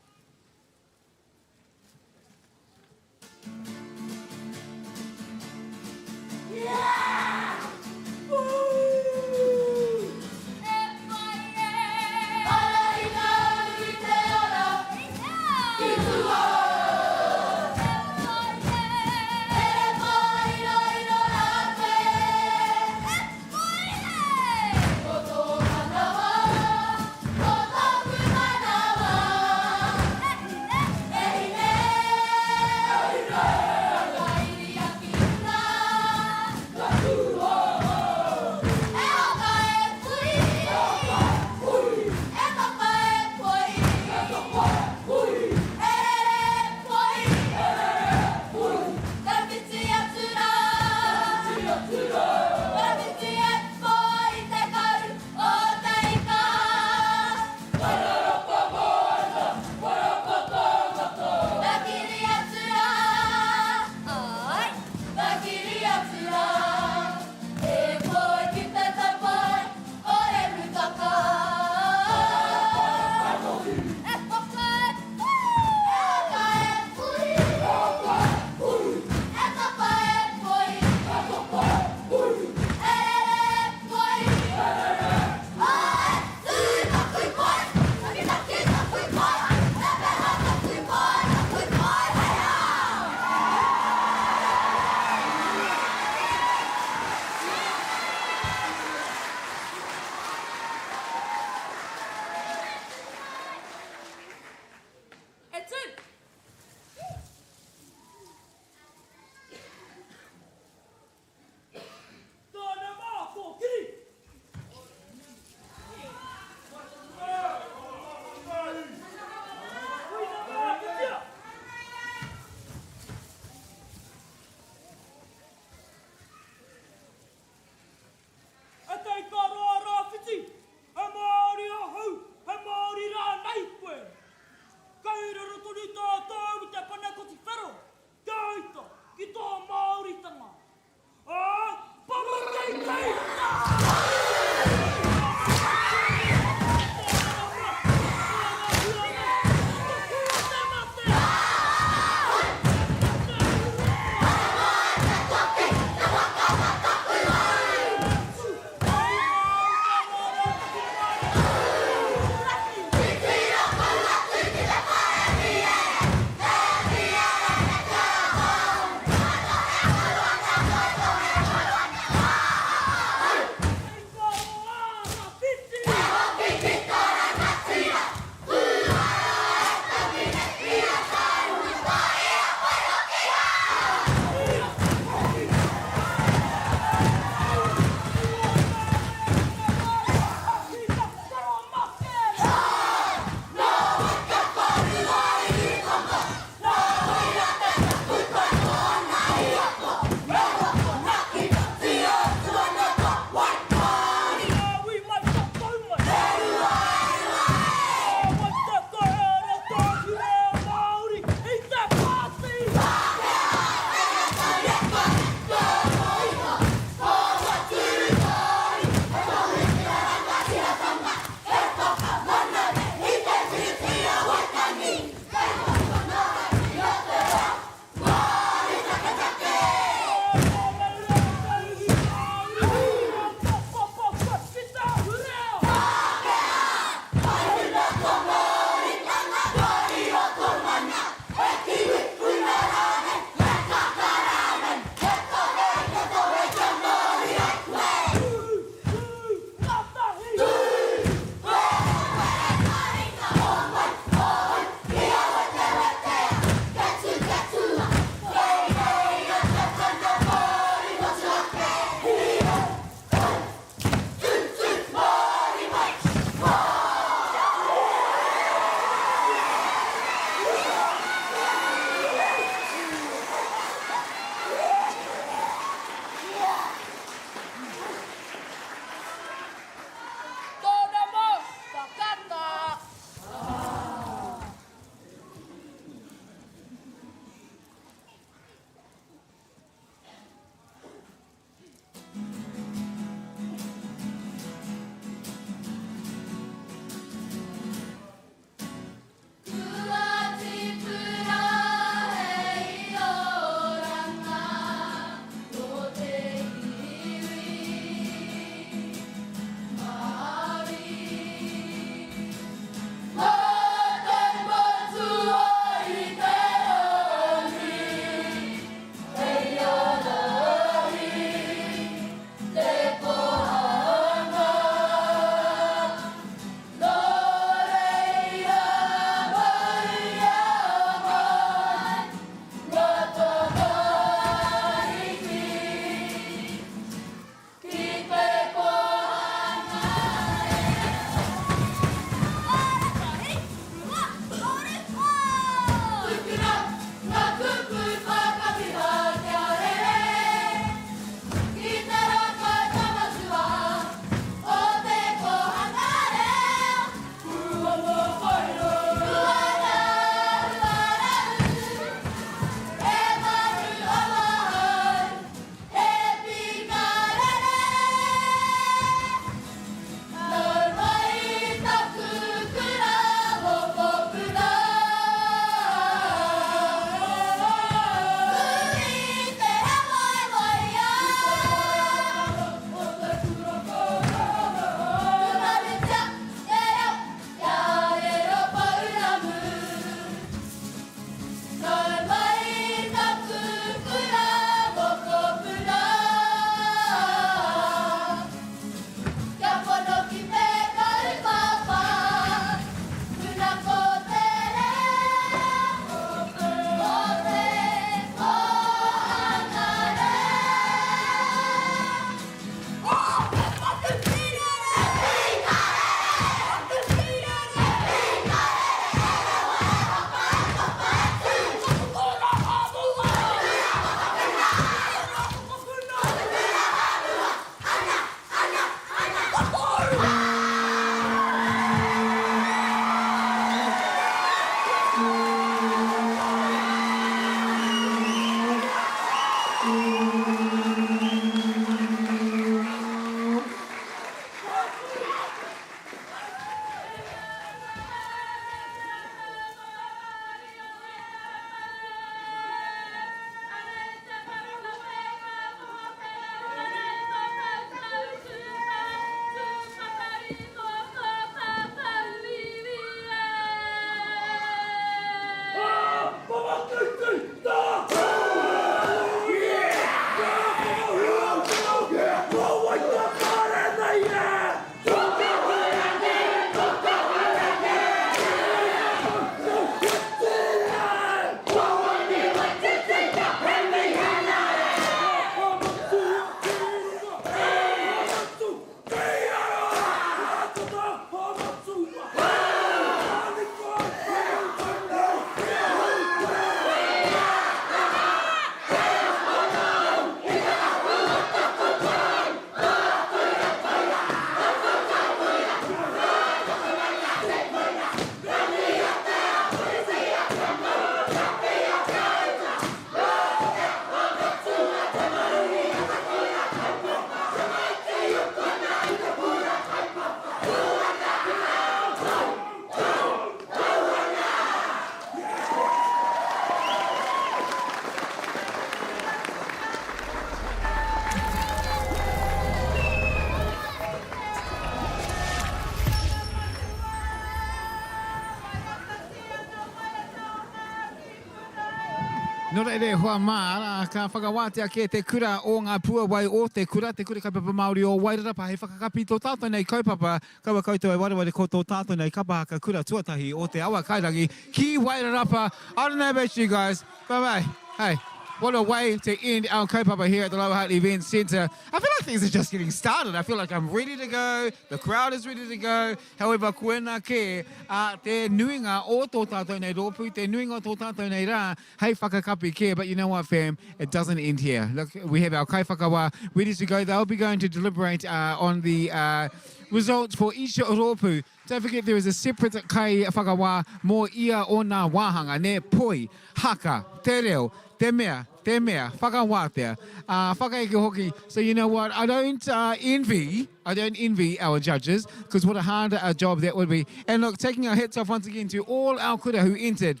S1: Nō reira e hoa mā, arā, ka whakawātea kē te kura o ngā puawai o te kura, te Kura Kaupapa Māori o Wairarapa hei whakakapi i tō tātou nei kaupapa, kaua koutou e wareware ko tō tātou nei kapa haka kura tuatahi o Te Awakairangi ki Wairarapa. I don't know about you guys, but mate, hey, what a way to end our kaupapa here at the Lower Hutt Events Centre. I feel like things are just getting started. I feel like I'm ready to go, the crowd is ready to go. However, koina kē a te nuinga o tō tātou nei rōpū, te nuinga o tō tātou nei rā, hei whakakapi kē. But you know what fam, it doesn't end here. Look, we have our kaiwhakawā ready to go. They'll be going to deliberate uh, on the uh, results for each rōpū. Don't forget there is a separate kaiwhakawā mō ia o nā wāhanga, nē, poi, haka, te reo, te mea, te mea, whakawātea, uh, whakaeke hoki. So you know what, I don't uh, envy, I don't envy our judges, because what a hard uh, job that would be. And look, taking our hats off once again to all our kura who entered.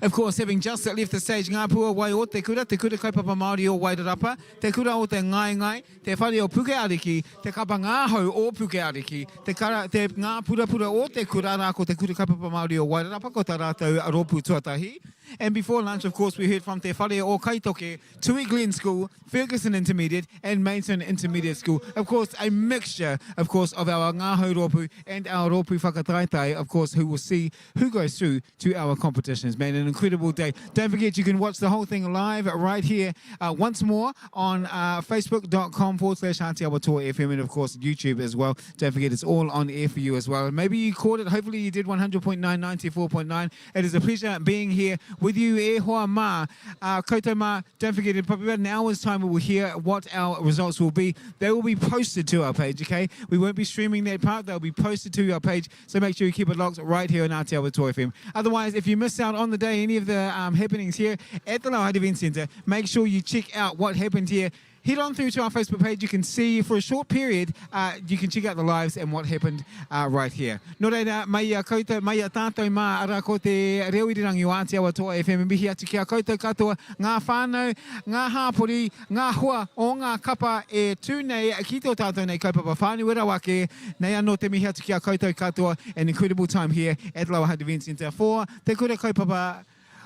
S1: Of course, having just left the stage, ngā pua wai o te kura, te kura kaupapa Māori o Wairarapa, te kura o te Ngaengae, te whare o Puke Ariki, te kapa ngāhau o Puke Ariki, te, kara, te ngā purapura o te kura, rā ko te kura kaupapa Māori o Wairarapa, ko tā rātou rōpū tuatahi. And before lunch, of course, we heard from Te Whare o Kaitoke, Tui Glen School, Ferguson Intermediate and Maidstone Intermediate School. Of course, a mixture, of course, of our ngāhau rōpū and our rōpū whakataetae, of course, who will see who goes through to our competitions. Man, an incredible day. Don't forget, you can watch the whole thing live right here uh, once more on uh, facebook.com forward slash Atiawa Tour FM and, of course, YouTube as well. Don't forget, it's all on air for you as well. Maybe you caught it. Hopefully you did 100.9, 94.9. It is a pleasure being here with you, e hoa mā. Uh, koutou mā, don't forget, in probably about an hour's time, we will hear what our results will be. They will be posted to our page, okay? We won't be streaming that part. They'll be posted to our page, so make sure you keep it locked right here on Aotearoa Toa FM. Otherwise, if you missed out on the day, any of the um, happenings here at the Lower Hutt Event Centre, make sure you check out what happened here head on through to our Facebook page. You can see for a short period, uh, you can check out the lives and what happened uh, right here. Nō reira, mai a koutou, mai a tātou mā, arā ko te reo irirangi o Ātiawa Toa FM. Mihi atu ki a koutou katoa, ngā whānau, ngā hāpori, ngā hoa o ngā kapa e tū nei ki tō tātou nei kaupapa whānui rawa ake. Nei anō te mihi atu ki a koutou katoa. An incredible time here at Lower Hutt Event Centre for Te Kura Kaupapa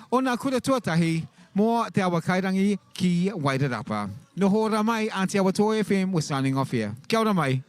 S1: o nā kura tuatahi mō Te Awakairangi ki Wairarapa. Noho ora mai, Ātiawa Toa FM, we're signing off here. Kia ora mai.